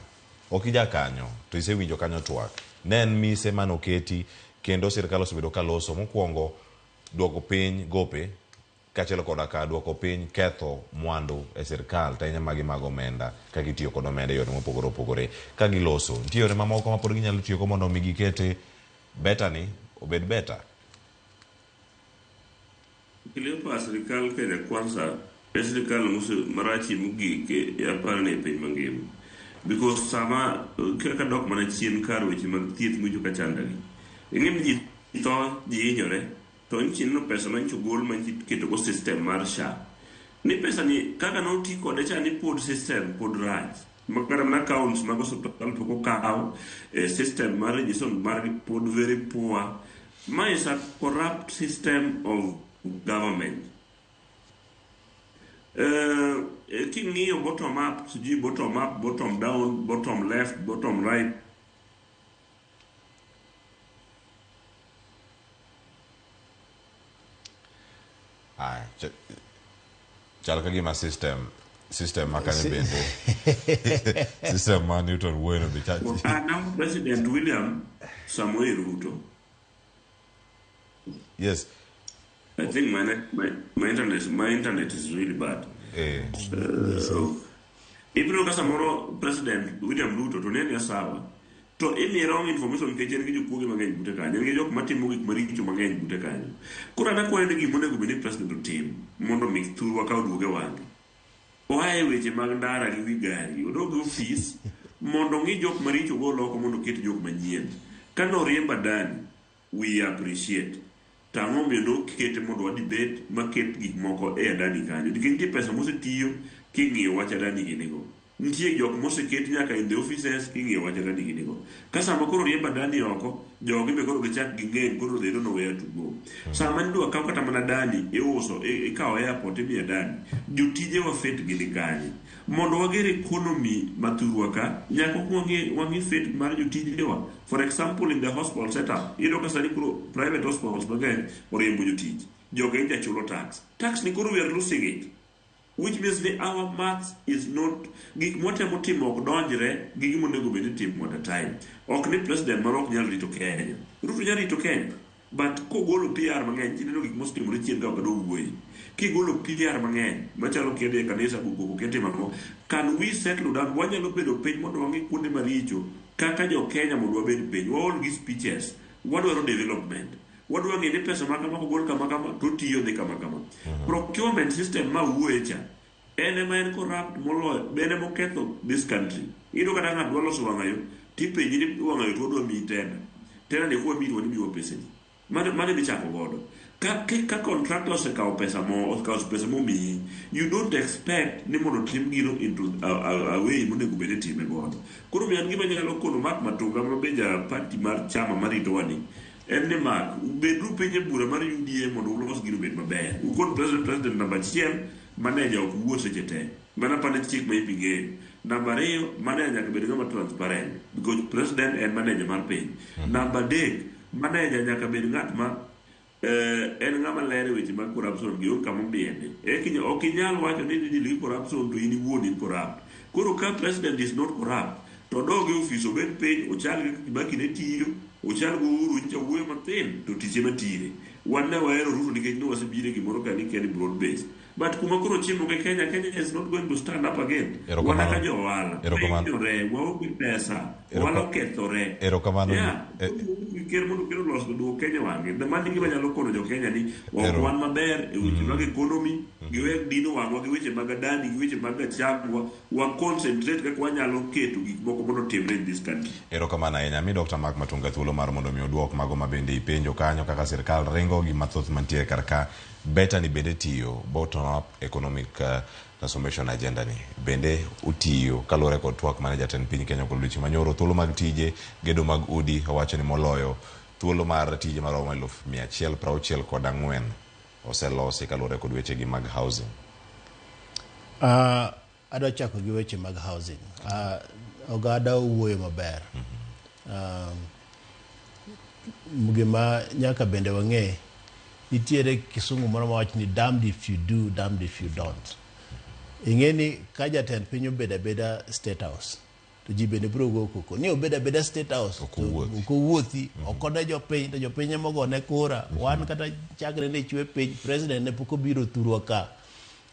Ok ija kanyo, to isewinjo kanyo twak. Ne en mise mane oketi kendo sirkal osebedo ka loso. Mokwongo, duoko piny gope kaachiel koda ka duoko piny ketho mwandu e sirkal to ahinya magi mag omenda kaka itiyo kod omenda e yore mopogore opogore ka giloso. Nitie yore mamoko ma pod ginyalo tiyogo mondo mi gikete beta ni obed beta. Cleopas, sirkal Kenya Kwanza e sirkal mose marachie mogik e apar ni e piny mangima. Because sama kaka dok mana chien kar weche mag thieth miwinjo ka chandagi. Ing'e ni ji tho, ji hinyore, to nchi neno pesa ma nchi ogol ma nchi iketo go system mar SHA. Ni pesa ni kaka noti kode cha ni pod system pod rach. Ma kata mana accounts mag osiptal pok okaw, system mar registration margi pod very poor. Ma is a corrupt system of government. King'iyo bottom up, sijui bottom up, bottom down, bottom left, bottom right. Aya, chal ka gima system ma kanyo bende. System ma Newton wuoyono be chal. Now President William Samoei Ruto. Yes. I think my internet is really bad. Ibiro ka samoro President William Ruto to nene sawa. To imiye wrong information nikech en gi jokuoge mang'eny bute kanyo, en gi jok matimo gik maricho mang'eny bute kanyo. Koro an akwayo ni gima onego bed ni President otim mondo mi thurwa ka oduog e wang'e. Oa e weche mag ndara gi wi gari, odog e ofis mondo ong'i jok maricho ogol oko mondo oket jok manyien. Ka noriemb Adani, we appreciate. To ang'o momiyo nokete mondo wa debate maket gik moko e Adani kanyo? Nikech nitie pesa mosetiyo king'iyo wach Adani gini go. Nitie jok moseket nyaka in the offices king'iyo wach Adani gini go. Ka sama koro riemb Adani oko, jogi be koro gichak ging'eng koro they don't know where to go. Sama nidwa kaw kata mana Adani iuso, ikawo airport imiyo Adani, jotije wa fate gi ni kanye? Mondo wager economy ma thurwa ka, nyaka wang'i wang'i fate mar jotijewa. For example, in the hospital setup, iyudo ka sani koro private hospitals mang'eny oriembo jotich. Jogi nja chulo tax. Tax ni koro we are losing it. Which means ni our maths is not gik mwatemo timo ok donjre gi gima onego bed ni itimo at a time. Ok ni president moro ok nyal rito Kenya. Ruto nyalo rito Kenya. But kogolo PR mang'eny, tineno gik mosetimore chien ka ok adwa wuoye. Kigolo PR mang'eny, machalo kidhi e kanisa go koko kitimo ang'o, can we settle down? Wanyalo bedo piny mondo wang'i kuonde maricho kaka jo Kenya mondo wabed piny. Waol gi speeches. Wadwaro development. Wadwa ng'e ni pesa ma kama kogol kama kama to tiyo dhi kama kama. Procurement system ma wuoye cha en ema en corrupt moloyo, en ema oketho this country. Iyudo kata ng'ato dwa loso wang'ayo, tipenji ni wang'ayo to wadwa miyi tender. Tender ni kwa miyi to wadwa miwa pesani. Mano mano emichako godo. Ka, ka, ka contractor osekawo pesa mo, osekawo pesa momiyi, you don't expect ni mondo otim gino into a way monego bed ni itime godo. Koro omiyo an gima anyalo kono Mark Matunga ma be ja party mar chama maritowa ni, en ni Mark, beduru piny e bura mar UDA mondo ulos gino obed maber. Ukon president, president namba achiel, manager ok wuo seche te. Mano apani chik ma ibi ng'eyo. Namba ariyo, manager nyaka bed ng'ama transparent because president en manager mar piny. Namba adek, manager nyaka bed ng'at ma en ng'ama ler e weche mag corruption gi onge kama omiene. Ok inyal wacho ni idhi deal gi corruption to in iwuon in corrupt. Koro ka president is not corrupt, to odog e ofis obed piny ochal kaka Kibaki ne tiyo, ochal gi Uhuru nyicha wuoyo mathin to tich ema tire. Wan ne wahero Ruto nikech ne wasebiro e gimoro ka ni kia ni broad based. But kuma koro ochimo gi Kenya, Kenya is not going to stand up again. Wan kaka jo ohala, wahinyore, waonge pesa, ohala okethore. Erokamano. Yeah. Ker mondo ker olos duok Kenya wang'e. Mano e gima anyalo kono jo Kenya ni ok wan maber e weche mag economy, giwe dino wang'wa gi weche mag Adani, gi weche mag Gachagua, wa concentrate kaka wanyalo keto gik moko mondo otimre in this country. Erokamano ahinya. Ami Dr. Mark Matunga thuolo mar mondo mi oduok mago ma bende ipenjo kanyo kaka sirkal ringo gi mathoth mantiere kar ka. Beta ni bende tiyo, bottom up economic transformation agenda ni bende otiyo kaluwore kod twak mane jatend piny Kenya ogolo odiochieng' manyoro. Thuolo mag tije, gedo mag udi, owacho ni moloyo thuolo mar tije maromo 164,000 oselosi kaluwore kod weche gi mag housing. Adwa chako gi weche mag housing. Ogada owuoyo maber. Gima nyaka bende wang'e, nitiere kisungu moro mawacho ni damned if you do, damned if you don't. Ing'e ni ka jatend piny obedo abeda State House, to ji bende biro go koko ni obedo abeda State House, ok owuothi, ok one jopiny, to jopiny ema ogone kura. Wan kata chakre ne chwe piny, president ne pok obiro thurwa ka.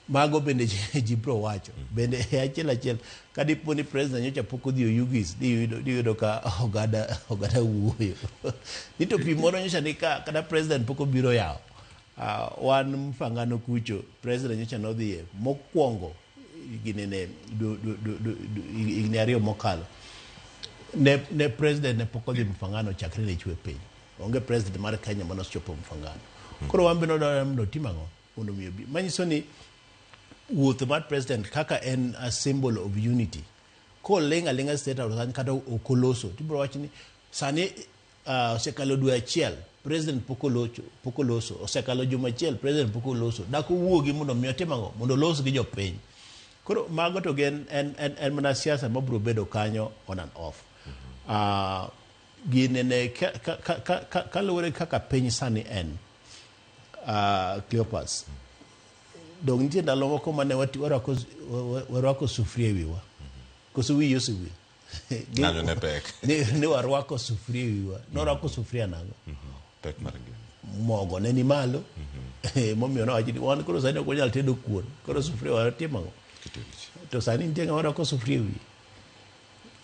Mago bende ji biro wacho. Bende achiel achiel, ka dipo ni president nyocha pok odhi Oyugis, diyudo ka oganda wuoyo. Ni to pi moro nyocha ni ka, kata president pok obiro yawo. Wan Mfangano kucho, president nyocha nodhiye mokwongo ginene higni ariyo mokalo. Ne president ne pok odhi Mfangano chakre ne chwe piny. Onge president mar Kenya mane osechopo Mfangano. Koro wan bende wadwaro mondo otim ang'o? Mondo mi obi. Manyiso ni wuoth mar president kaka en a symbol of unity. Koling' aling'a State House kanyo kata ok oloso, tibiro wacho ni sani osekalo dwe achiel, president pok olocho, pok oloso, osekalo juma achiel, president pok oloso. Dak owuogi mondo mi otim ang'o? Mondo olos gi jopiny. Koro mago to gin en mana siasa mabiro bedo kanyo on and off. Gini ne kaluwore kaka piny sani en, Cleopas, dong nitie ndalo moko mane warwako sufuria e wiwa. Koso wiyi osewil? Ng'anyo ne pek. Ni warwako sufuria e wiwa. Norwako sufuria nang'o? Pek mar ngima. Mogo ne ni malo. Momiyo nowacho ni wan koro sani ok wanyal tedo kuon. Koro sufuria watimo ang'o? To sani nitie ng'ama rwako sufuria e wiye.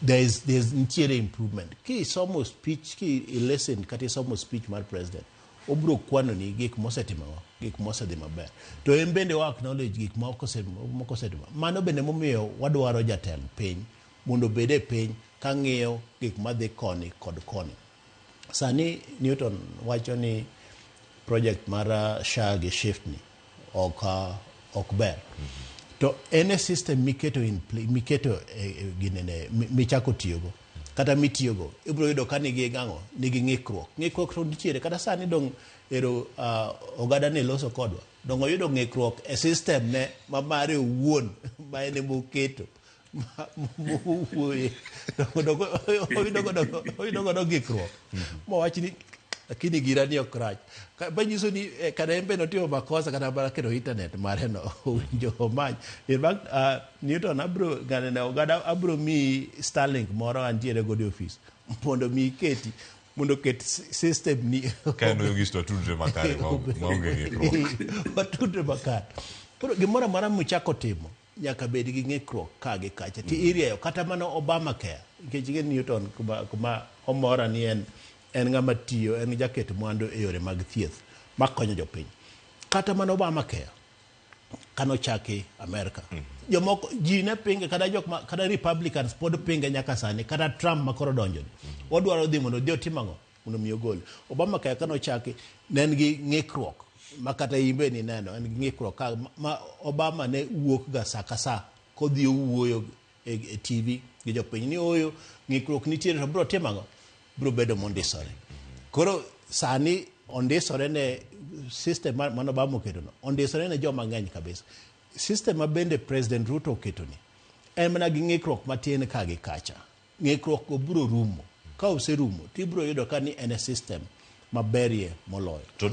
There is nitiere improvement. Kisomo speech, ki listen kata isomo speech mar president, obiro kwano ni gik mosetimo, gik mosedhi maber. To en bende o acknowledge gik moko osetimo. Mano bende momiyo wadwaro jatend piny mondo obed e piny ka ng'iyo gik madhi koni kod koni. Sani Newton wacho ni project mar SHA gi SHIF ni ok ber. To en e system miketo in pla- miketo e, e, ginene michako tiyogo kata mitiyogo ibiro yudo ka nigi gang'o nigi ng'ikruok ng'ikruok to nitiere kata sani dong ero oganda ni loso kodwa dong oyudo ng'ikruok e system ne ma mare owuon ma en emoketo mowuoye dong oyudo godo ng'ikruok mowach ni lakini gira ni ok rach manyiso ni kata en be notimo makosa kata mana keto internet mare no owinjo omany in fact Newton abro ganene oganda abro miyi Starlink moro antiere godo e ofis mondo mi iketi mondo oket system ni Ka en oyogis to watudre makare maonge ng'ikruok. Watudre makare. Koro gimoro amora muchako timo nyaka bed gi ng'ikruok ka gi kacha ti irieyo kata mana Obamacare nikech ing'e Newton kuma omora ni en en ng'ama tiyo en jaket mwandu e yore mag thieth makonyo jopiny kata mana Obamacare kanochaki Amerika jomoko ji ne pinge kata jok ma, kata Republicans pod pinge nyaka sani kata Trump ma koro donjo ni odwaro dhi mondo odhi otim ang'o mondo mi ogol Obamacare kanochaki ne en gi ng'ikruok ma kata in be nineno en gi ng'ikruok ka ma Obama ne wuok ga sa ka sa kodhi owuoyo e TV gi jopiny ni oyo ng'ikruok nitiere to biro timo ang'o biro bedo mondisore koro sani ondisore ne system mane Obama oketo no ondisore ne joma ng'eny kabisa system ma bende President Ruto oketo ni en mana gi ng'ikruok matin ka gi kacha ng'ikruok go biro rumo ka oserumo to ibiro yudo ka ni en e system maberie moloyo To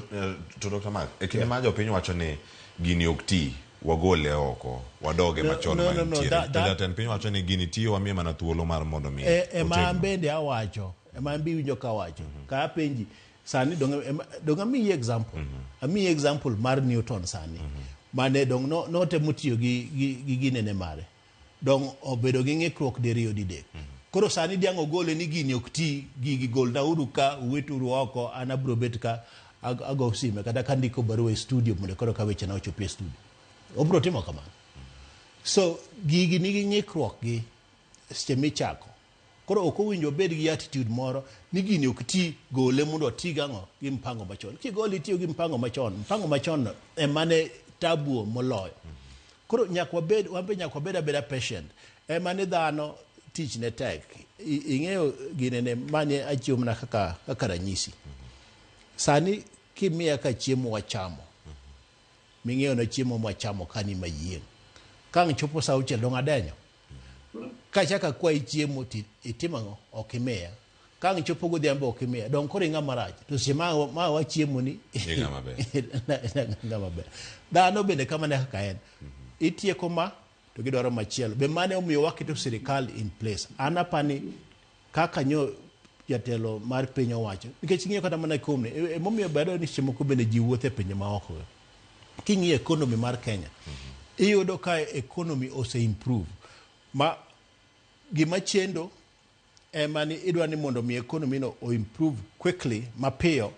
Dr. Mark, e kinde ma jopiny wacho ni gini ok ti, wagole oko, wadoge machon no, no, no, mantiere. To jatend piny wacho ni gini tiyo, wamiye mana thuolo mar mondo mi ema otegno. bende awacho ema an be iwinjo ka awacho ka apenji sani dong amiyi example amiyi example mar Newton sani mane dong notemo tiyo gi ginene mare dong obedo gi ng'ikruok diriyo didek koro sani diang' ogole ni gini ok ti gigi golnauru ka uweturu oko an abiro bet ka ago sime kata ka ndiko barua e studio mondo koro ka wechena ochopi e studio obiro timo kamano so gigi nigi ng'ikruok gi seche michako koro ok owinjo obed gi attitude moro ni gini ok ti gole mondo oti gang'o gi mpango machon kigole itiyo gi mpango machon mpango machon no ema ne tabuo moloyo koro nyaka wabed wan be nyaka wabed abeda patient ema ni dhano tich ne tek ing'eyo ginene mane achiwo mana kaka ranyisi sani kimiya ka chiemo wachamo ming'eyo na chiemo mwachamo kani mayieng' ka ang' chopo sa auchiel dong' adenyo kachako akwayi chiemo ti itimo ang'o ok imiya ka ang' chopo godhiambo ok imiya dong' koro ing'ama marach to seche ma wachiemo ni Ing'ama ber. ng'ama ber dhano bende kamano e kaka en itieko ma to gidwaro machielo be mane omiyo waketo sirikal in place an apani kaka nyo jatelo mar piny owacho nikech ing'iyo kata mana economy emomiyo bedo ni seche moko bende ji wuotho e pinje maoko king'iyo economy mar Kenya iyudo ka economy ose improve ma gima chendo ema ni idwa ni mondo mi economy no o improve quickly mapiyo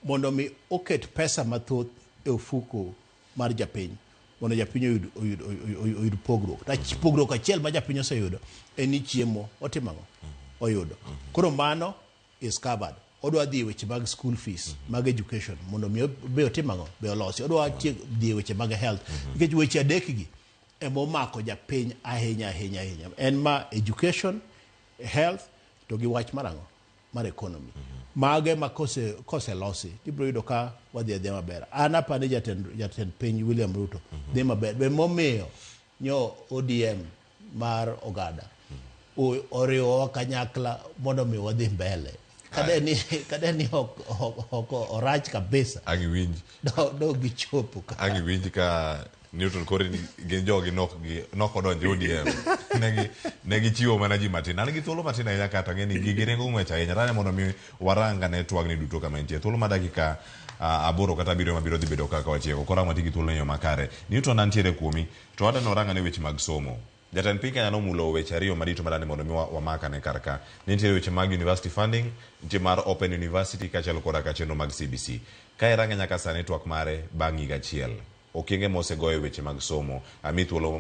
mondo mi oket pesa mathoth e ofuko mar japiny mondo japiny oyud pogruok. To pogruok achiel ma japiny oseyudo en ni chiemo otimo ang'o? Oyudo. Koro mano is covered. Odwa dhi e weche mag school fees, mag education mondo mi be otim ang'o? Be olosi. Odwa dhi e weche mag health. Nikech weche adek gi ema omako japiny ahinya ahinya ahinya. En ma education, health to gi wach mar ang'o? Mar economy. Mage ma kose losi tibiro yudo ka wadhi adhiya maber. An apani jatend piny William Ruto dhi maber. Be momiyo nyo ODM mar oganda oriwowa kanyakla mondo mi wadhi mbele. Kade ni ok orach kabisa. Ang' iwinj. Do gichopo ka. Ang' iwinj ka Newton kore ni gin jogi nok odonjo ODM. Ne gichiwo mana ji matin. An gi thuolo matin ahinya kata ng'e ni gigi ringo ng'wech ahinya. Tane mondo mi warang ane twagni duto kama entie. Thuolo ma dakika 8 kata 7 mabiro dhi bedo kaka wachieko. Koro ang' wati gi thuolo e yo makare. Newton antiere kuomi. To wadwa ni warang ane weche mag somo. Jatend piny Kenya nomulo weche ariyo madito madani mondo mi wamakane kar ka. Nitiere weche mag university funding, nitie mar Open University kaachiel koda ka chenro mag CBC. Ka irange nyaka sani twak mare bang' higa achiel. Okenge mosegoyo weche mag somo, ami thuolo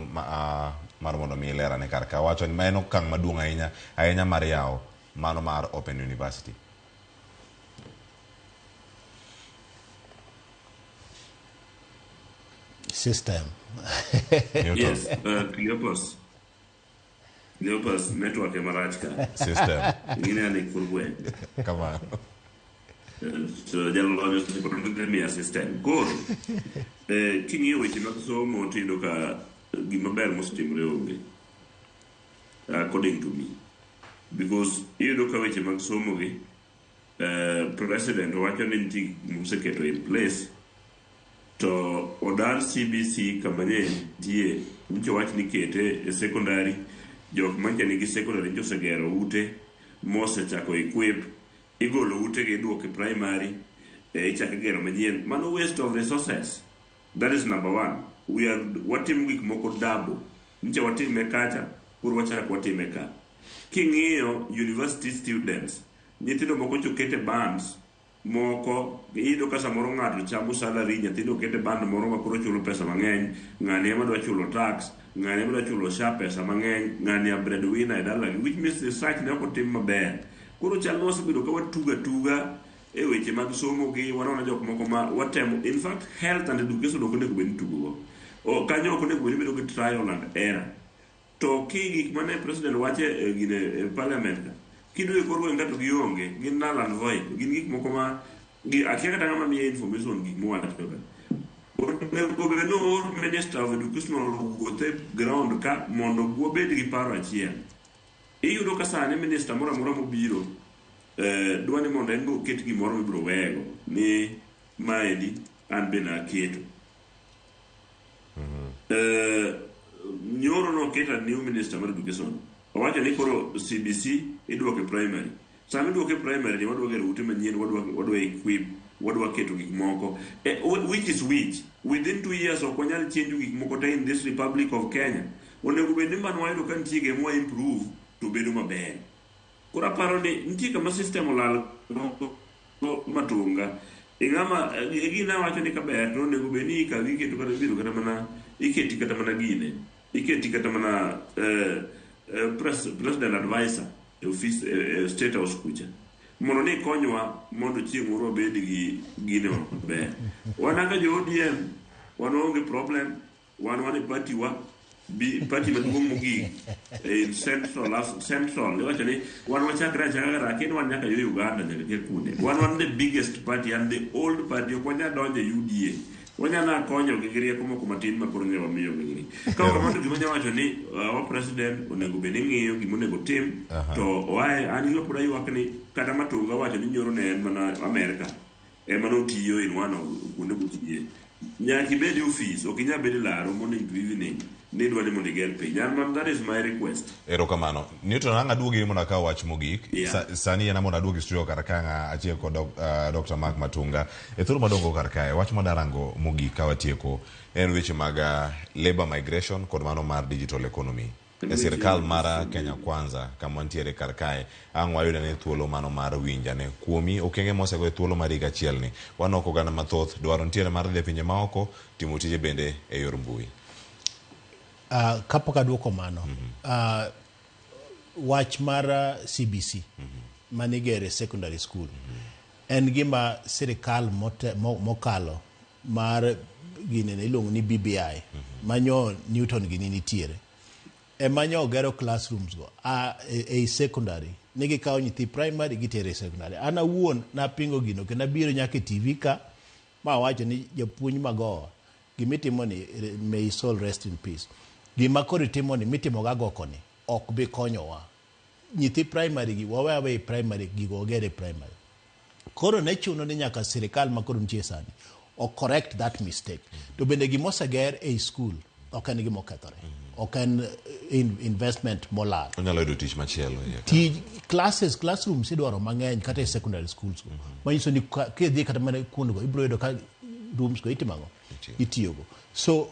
mar mondo mi ilerane kar ka. Wacho ni ma en okang' maduong' ahinya, ahinya mar yawo mano mar Open University. System. Yes, Cleopas. Cleopas, network ema rach ka. System. Ing'e ni kor gweng'. Kamano. So jalony osekonde miya system. Koro, king'iyo weche mag somo tiyudo ka gima ber mosetimore onge. According to me. Because iyudo ka weche mag somo gi, president wacho ni nitie gik moseketo in place to odar CBC kama ne nitie nyicha wach ni kete e secondary jok mancha nigi secondary nyicha osegero ute mosechako equip igolo ute gi iduoko e primary ichako igero manyien mano waste of resources. That is number one. We are watimo gik moko double. Nyicha watime kacha koro wachako watime ka. King'iyo university students nyithindo moko nyocha bands moko iyudo ka samoro ng'ato chamo salary nyathino okete band moro ma koro chulo pesa mang'eny ng'ani ema dwa chulo tax ng'ani ema dwa chulo SHA pesa mang'eny ng'ani a breadwinner e dalagi which means research ne ok otim maber koro chal ni wasebedo ka watuga tuga e weche mag somo gi waneno jok moko ma watemo in fact health and education ok onego bed ni tugogo kanyo ok onego bed ni bedo gi trial and error to ki gik mane president wache e gine e parliament ka kidwe kor gweng' ka to gionge gin null and void gin gik moko ma akia kata ng'ama miye information gik mowacho ka onego bed ni oor minister of education owuoth e ground ka mondo wabed gi paro achiel iyudo ka sani minister moro amora mobiro dwa ni mondo en be oket gimoro mibiro weyego ni maendi an be naketo nyoro noket a new minister mar education owacho ni koro CBC idwoko e primary sama idwoko e primary ni wadwa gero ute manyien wadwa equip wadwa keto gik moko which is which within 2 years ok wanyal change gik moko te in this Republic of Kenya onego bed ni mano wayudo ka nitie gima wa improve to bedo maber koro aparo ni nitie kama system olal matunga ing'ama gina wacho ni kaber to onego bed ni ikawi iketo kata biro kata mana iketi kata mana gine iketi kata mana president advisor e office state house kucha mondo ni konywa mondo chieng' moro wabed gi gine maber wan kaka jo ODM wan waonge problem wan e party wa party maduong' mogik in central iwacho ni wan wachakre achaka lakini wan nyaka yo Uganda nyaka kia kuonde wan the biggest party and the old party ok wanyal donjo e UDA wanyalo na konyo gi rieko moko matin ma koro ne wamiyo gi ka kamano to gima anyalo wacho ni our president onego bed ni ng'iyo gima onego tim to oae an ywak pod aywak ni kata Matunga wacho ni nyoro ne en mana Amerika ema notiyo in one of kuonde motiye nyaka ibed e office ok inyal bedo e laro morning to evening ni idwa ni mondo iger piny an man that is my request. Erokamano. Newton ang' aduogi mondo akaw wach mogik. Yeah. Sani en mondo aduogi studio kar ka achiel kod Dr. Mark Matunga. E thuolo madongo kar kae, wach madarango mogik ka watieko en weche mag labor migration kod mano mar digital economy. E sirkal mar Kenya Kwanza kama wantiere kar kae, ang' wayudo ane thuolo mano mar winjane kuomi okenge mosego e thuolo mar higa achiel ni. Waneno oganda mathoth dwaro nitiere mar dhi e pinje maoko timo tije bende e yor mbui. Kapok aduoko mano, wach mar CBC manigere secondary school en gima sirikal mokalo mar gine iluongo ni BBI manyo Newton gini nitiere ema nyo gero classrooms go e secondary ni gikawo nyithi primary gitere e secondary. An awuon napingo gino kendo abiro nyaka e TV ka ma awacho ni japuonj Magoha gimitimo ni may his soul rest in peace. Gima koro itimo ni mitimo ga goko ni ok bi konyowa. Nyithi primary gi wawe awe e primary gigo oger e primary. Koro ne chuno ni nyaka sirikal ma koro nitie sani o correct that mistake. To bende gimoseger ei school ok en gima okethore. Ok en investment molal. Onyalo yudo tich machielo. Tij classes, classrooms idwaro mang'eny kata e secondary schools go. Manyiso ni kidhi kata mana kuondego ibiro yudo ka rooms go itimo ang'o? Itiyogo. So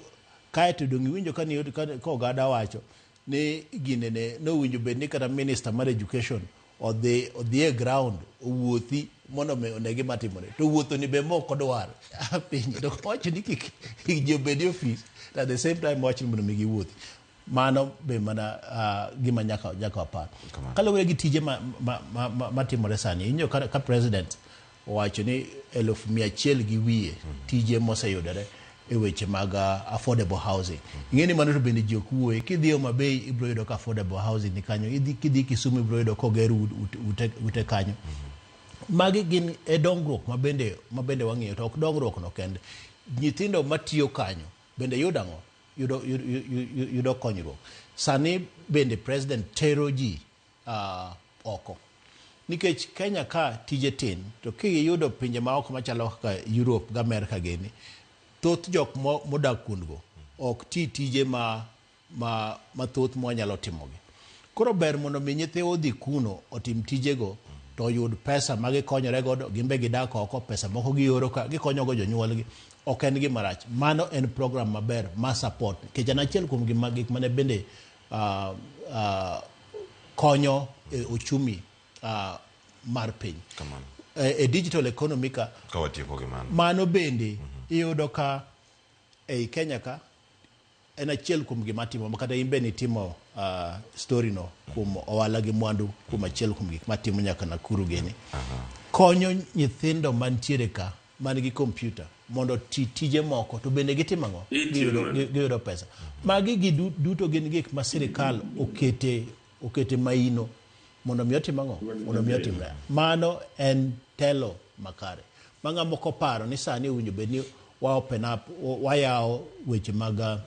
kaeto dong' iwinjo ka ni ka oganda wacho ni gine ne nowinjo bed ni kata minister mar education odhi e ground owuothi mondo mi one gima timore. To wuotho ni be mok odwar piny. To owacho ni kik ji obed e office at the same time owacho ni mondo mi giwuothi. Mano be mana gima nyaka wapar. Kaluwore gi tije matimore sani, inyo ka president owacho ni 100,000 gi wiye tije moseyudore e weche mag affordable housing. Ing'e ni mano to bende ji ok wuoye. Kidhi Homa Bay ibiro yudo ka affordable housing ni kanyo. Idhi kidhi Kisumu ibiro yudo koger ute, ute kanyo. Magi gin e dongruok mabende mabende wang'iyo to ok dongruok no kende. Nyithindo matiyo kanyo bende yudo ang'o? Yudo, yudo, yudo, yudo konyruok. Sani bende president tero ji oko. Nikech Kenya ka tije tin, to kiyudo pinje maoko machalo kaka Europe gi Amerika gini, thoth jok modak kuondgo ok ti tije ma ma mathoth mwanyalo timogi. Koro ber mondo mi nyithiwa odhi kuno otim tijego to oyud pesa ma gikonyore godo, gin be gidak oko, pesa moko gioro ka gikonyogo jonyuolgi. Ok en gima rach. Mano en program maber ma support. Nikech en achiel kuom gima gik mane bende konyo e uchumi mar piny. Kamano. E, e digital economy ka, Ka watieko gi mano. mano bende iyudo ka ei Kenya ka en achiel kuom gima timo ma kata in be nitimo story no kuom ohala gi mwandu kuom achiel kuom gik matimo nyaka Nakuru gini. Konyo nyithindo mantiere ka man gi kompyuta mondo oti tije moko to bende gitimo ang'o? Itiyo Giyudo, nade? giyudo pesa. Magi gi duto gin gik ma sirikal okete okete maino mondo mi otim ang'o? Mondo mi otimre. Mano en telo makare. Ma ng'ama ok oparo ni sani owinjo bed ni wa open up, wayawo weche mag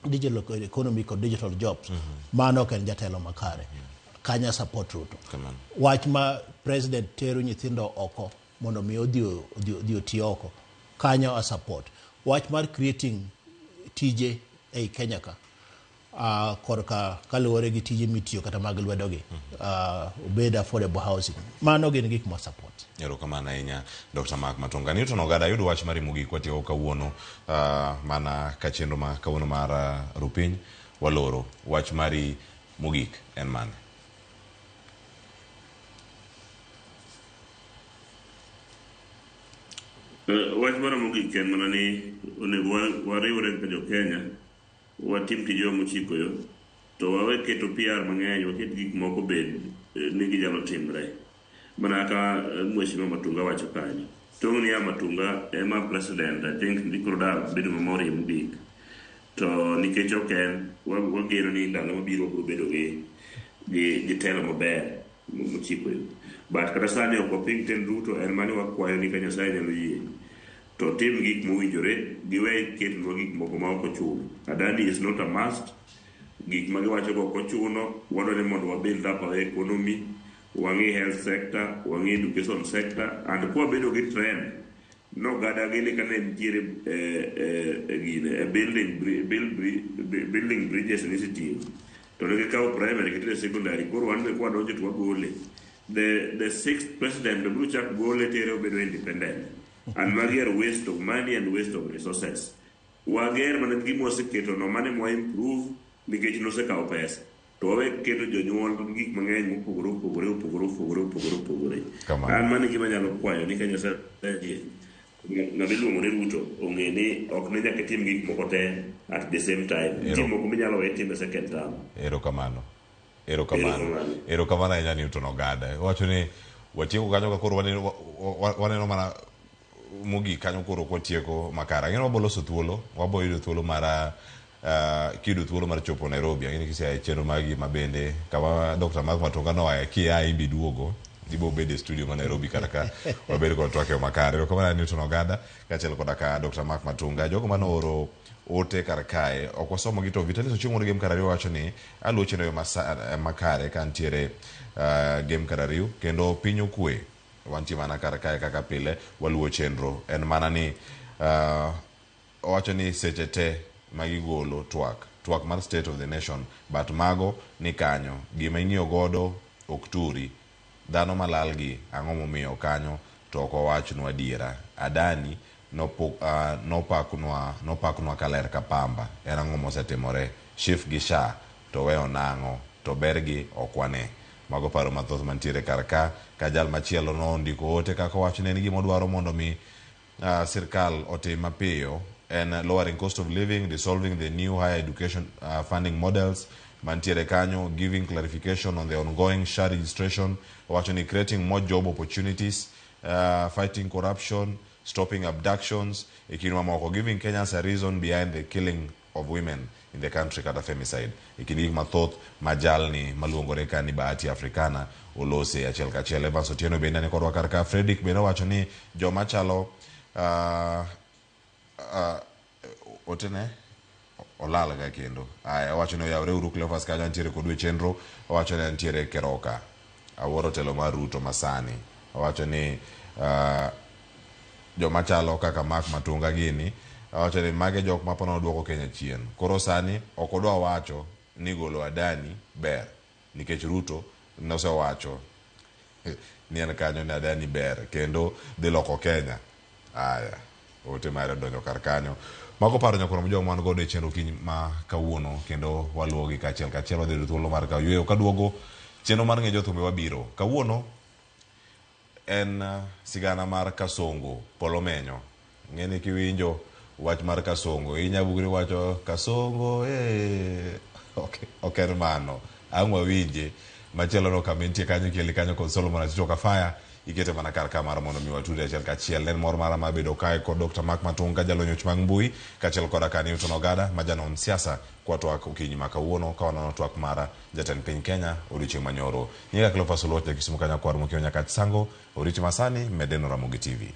digital economy kod digital jobs. Mano ok en jatelo makare. Kanya support Ruto. Kamano. Wach ma president tero nyithindo oko mondo mi odhi odhi odhi oti oko. Kanyo a support. Wach mar creating tije ei Kenya ka korka kaluwore gi tije mitiyo kata mag lwedo gi obed affordable housing. Mano gin gik ma support. Erokamano ahinya Dr. Mark Matunga. Newton Ogada, ayudo wach mari mogik watieko kawuono mana ka chenro ma kawuono mar Rupiny waloro. Wach mari mogik en mane? Wach mara mogik en mana ni onego wariwre kaka jo Kenya, watim tijwa mochiko yo, to wawe keto PR mang'eny, waket gik moko bed ni ginyalo timre. Mana kaka Mheshimiwa Matunga wacho kanyo. Tong' niya Matunga ema president, I think ndikoro da bedo mamorie mogik. To nikech ok en, wageno ni ndalo mabiro wabiro bedo gi gi gi telo maber mochiko yo. But kata sani ok waping tend Ruto, en mani wakwayo ni ka Nyasaye nyalo yie to tim gik mowinjore, giwe ketonwa gik moko ma ok ochuno. Adani is not a must. Gik ma giwacho go ok ochuno, wadwa ni mondo wa build up our economy, wang'i health sector, wang'i education sector, and kwabedo gi trend no gada gini kane nitiere e gine e building build, building bridges initiative to ne gikawo primary gitere secondary koro wan be kwadonjo to wagole the sixth president be biro chak gole tere obedo independent and magi are waste of money and waste of resources wager mana gima waseketo no mane mwa improve nikech nosekawo pesa to wawe keto jonyuol gi gik mang'eny mopogore opogore opogore opogore opogore opogore. Kamano. An mano e gima anyalo kwayo ni ka Nyasaye ng'ama iluongo ni Ruto ong'e ni ok ne nyaka itim gik moko te at the same time. Nitie moko minyalo we tim e second term. Erokamano. Erokamano. Erokamano. Erokamano ahinya Newton Ogada. Owacho ni watieko kanyo ka koro waneno, waneno mana mogik kanyo koro kwatieko makare. Ang'e ni wabo loso thuolo, wabo yudo thuolo mar kiyudo thuolo mar chopo Nairobi. Ang'e ni kisea e chenro magi ma bende kama Dr. Mark Matonga noaye kia ibi duogo ibo bedo e studio ma Nairobi kata ka wabedo kod twak e yo makare. Erokamano Newton Ogada kaachiel koda ka Dr. Mark Matunga. Jogo manooro ote kar kae ok wasomo gi to Vitalis Ochieng' wuod Gem Karariu wacho ni aluwo chenro e yo makare ka ntiere Gem Karariu kendo piny okwe wantie mana kar kae kaka pile waluwo chenro en mana ni owacho ni seche te magigolo twak twak mar state of the nation but mago ni kanyo gima ing'iyo godo ok turi dhano malal gi ang'o momiyo kanyo to ok owachnwa adiera Adani nopaknwa nopaknwa kaler ka pamba en ang'o mosetimore SHIF gi SHA to weyo nang'o to ber gi ok wane mago paro mathoth mantiere kar ka ka jal machielo nondiko ote kaka owacho ni en gima odwaro mondo mi sirkal otim mapiyo en lowering cost of living, dissolving the new higher education funding models mantiere kanyo, giving clarification on the ongoing SHA registration, owacho ni creating more job opportunities, fighting corruption, Stopping abductions e kind mamoko, giving Kenyans a reason behind the killing of women in the country kata femicide. E kind gik mathoth ma jalni maluongore ka ni Bahati Africana olose achiel kachiel. Evans Otieno bende ni kodwa kar ka. Fredrick bende owacho ni joma chalo otene olal ga kendo. Aya, owacho ni oyawre uru Cleophas kanyo nitiere kodu e chenro. Owacho ni nitiere Keroka. Awuoro telo mar Ruto masani. Owacho ni joma chalo kaka Mark Matunga gini, owacho ni mage jok ma pono duoko Kenya chien. Koro sani ok odwa wacho ni golo Adani ber nikech Ruto nosewacho ni en kanyo ni Adani ber kendo dhi loko Kenya. Aya, ote mare odonjo kar kanyo. Mago paro nyakwar joma wan godo e chenro kiny ma kawuono kendo waluwogi kaachiel kachiel wadhi yudo thuolo mar kawo yueyo kaduogo chenro mar ng'e jothumbe wabiro. Kawuono en sigana mar Kasongo Polomenyo. Ng'eni kiwinjo wach mar Kasongo inya bugri wacho Kasongo ok en mano. Ang' wawinje machielo no kama entie kanyo ikele kanyo kod Solomon Aticho Kafaya ikete mana kar ka mar mondo mi watudre achiel kachiel. En mor mara mar bedo kae kod Dr. Mark Matunga jalony weche mag mbui kaachiel koda ka Newton Ogada ma janon siasa kwa twak okinyi ma kawuono ka wanono twak mar jatend piny Kenya odiochieng' manyoro. Nyinga Cleophas Oluoch ja Kisumu kanyo kwar mokiewo Nyakach Sango, oriti masani medeno Ramogi TV.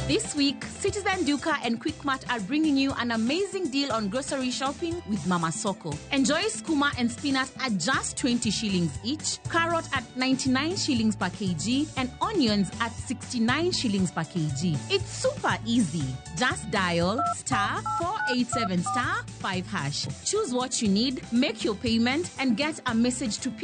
This week, Citizen Duka and Quickmart are bringing you an amazing deal on grocery shopping with Mama Soko. Enjoy skuma and spinach at just 20 shillings each, carrot at 99 shillings per kg, and onions at 69 shillings per kg. It's super easy. Just dial star 487 star 5 hash. Choose what you need, make your payment, and get a message to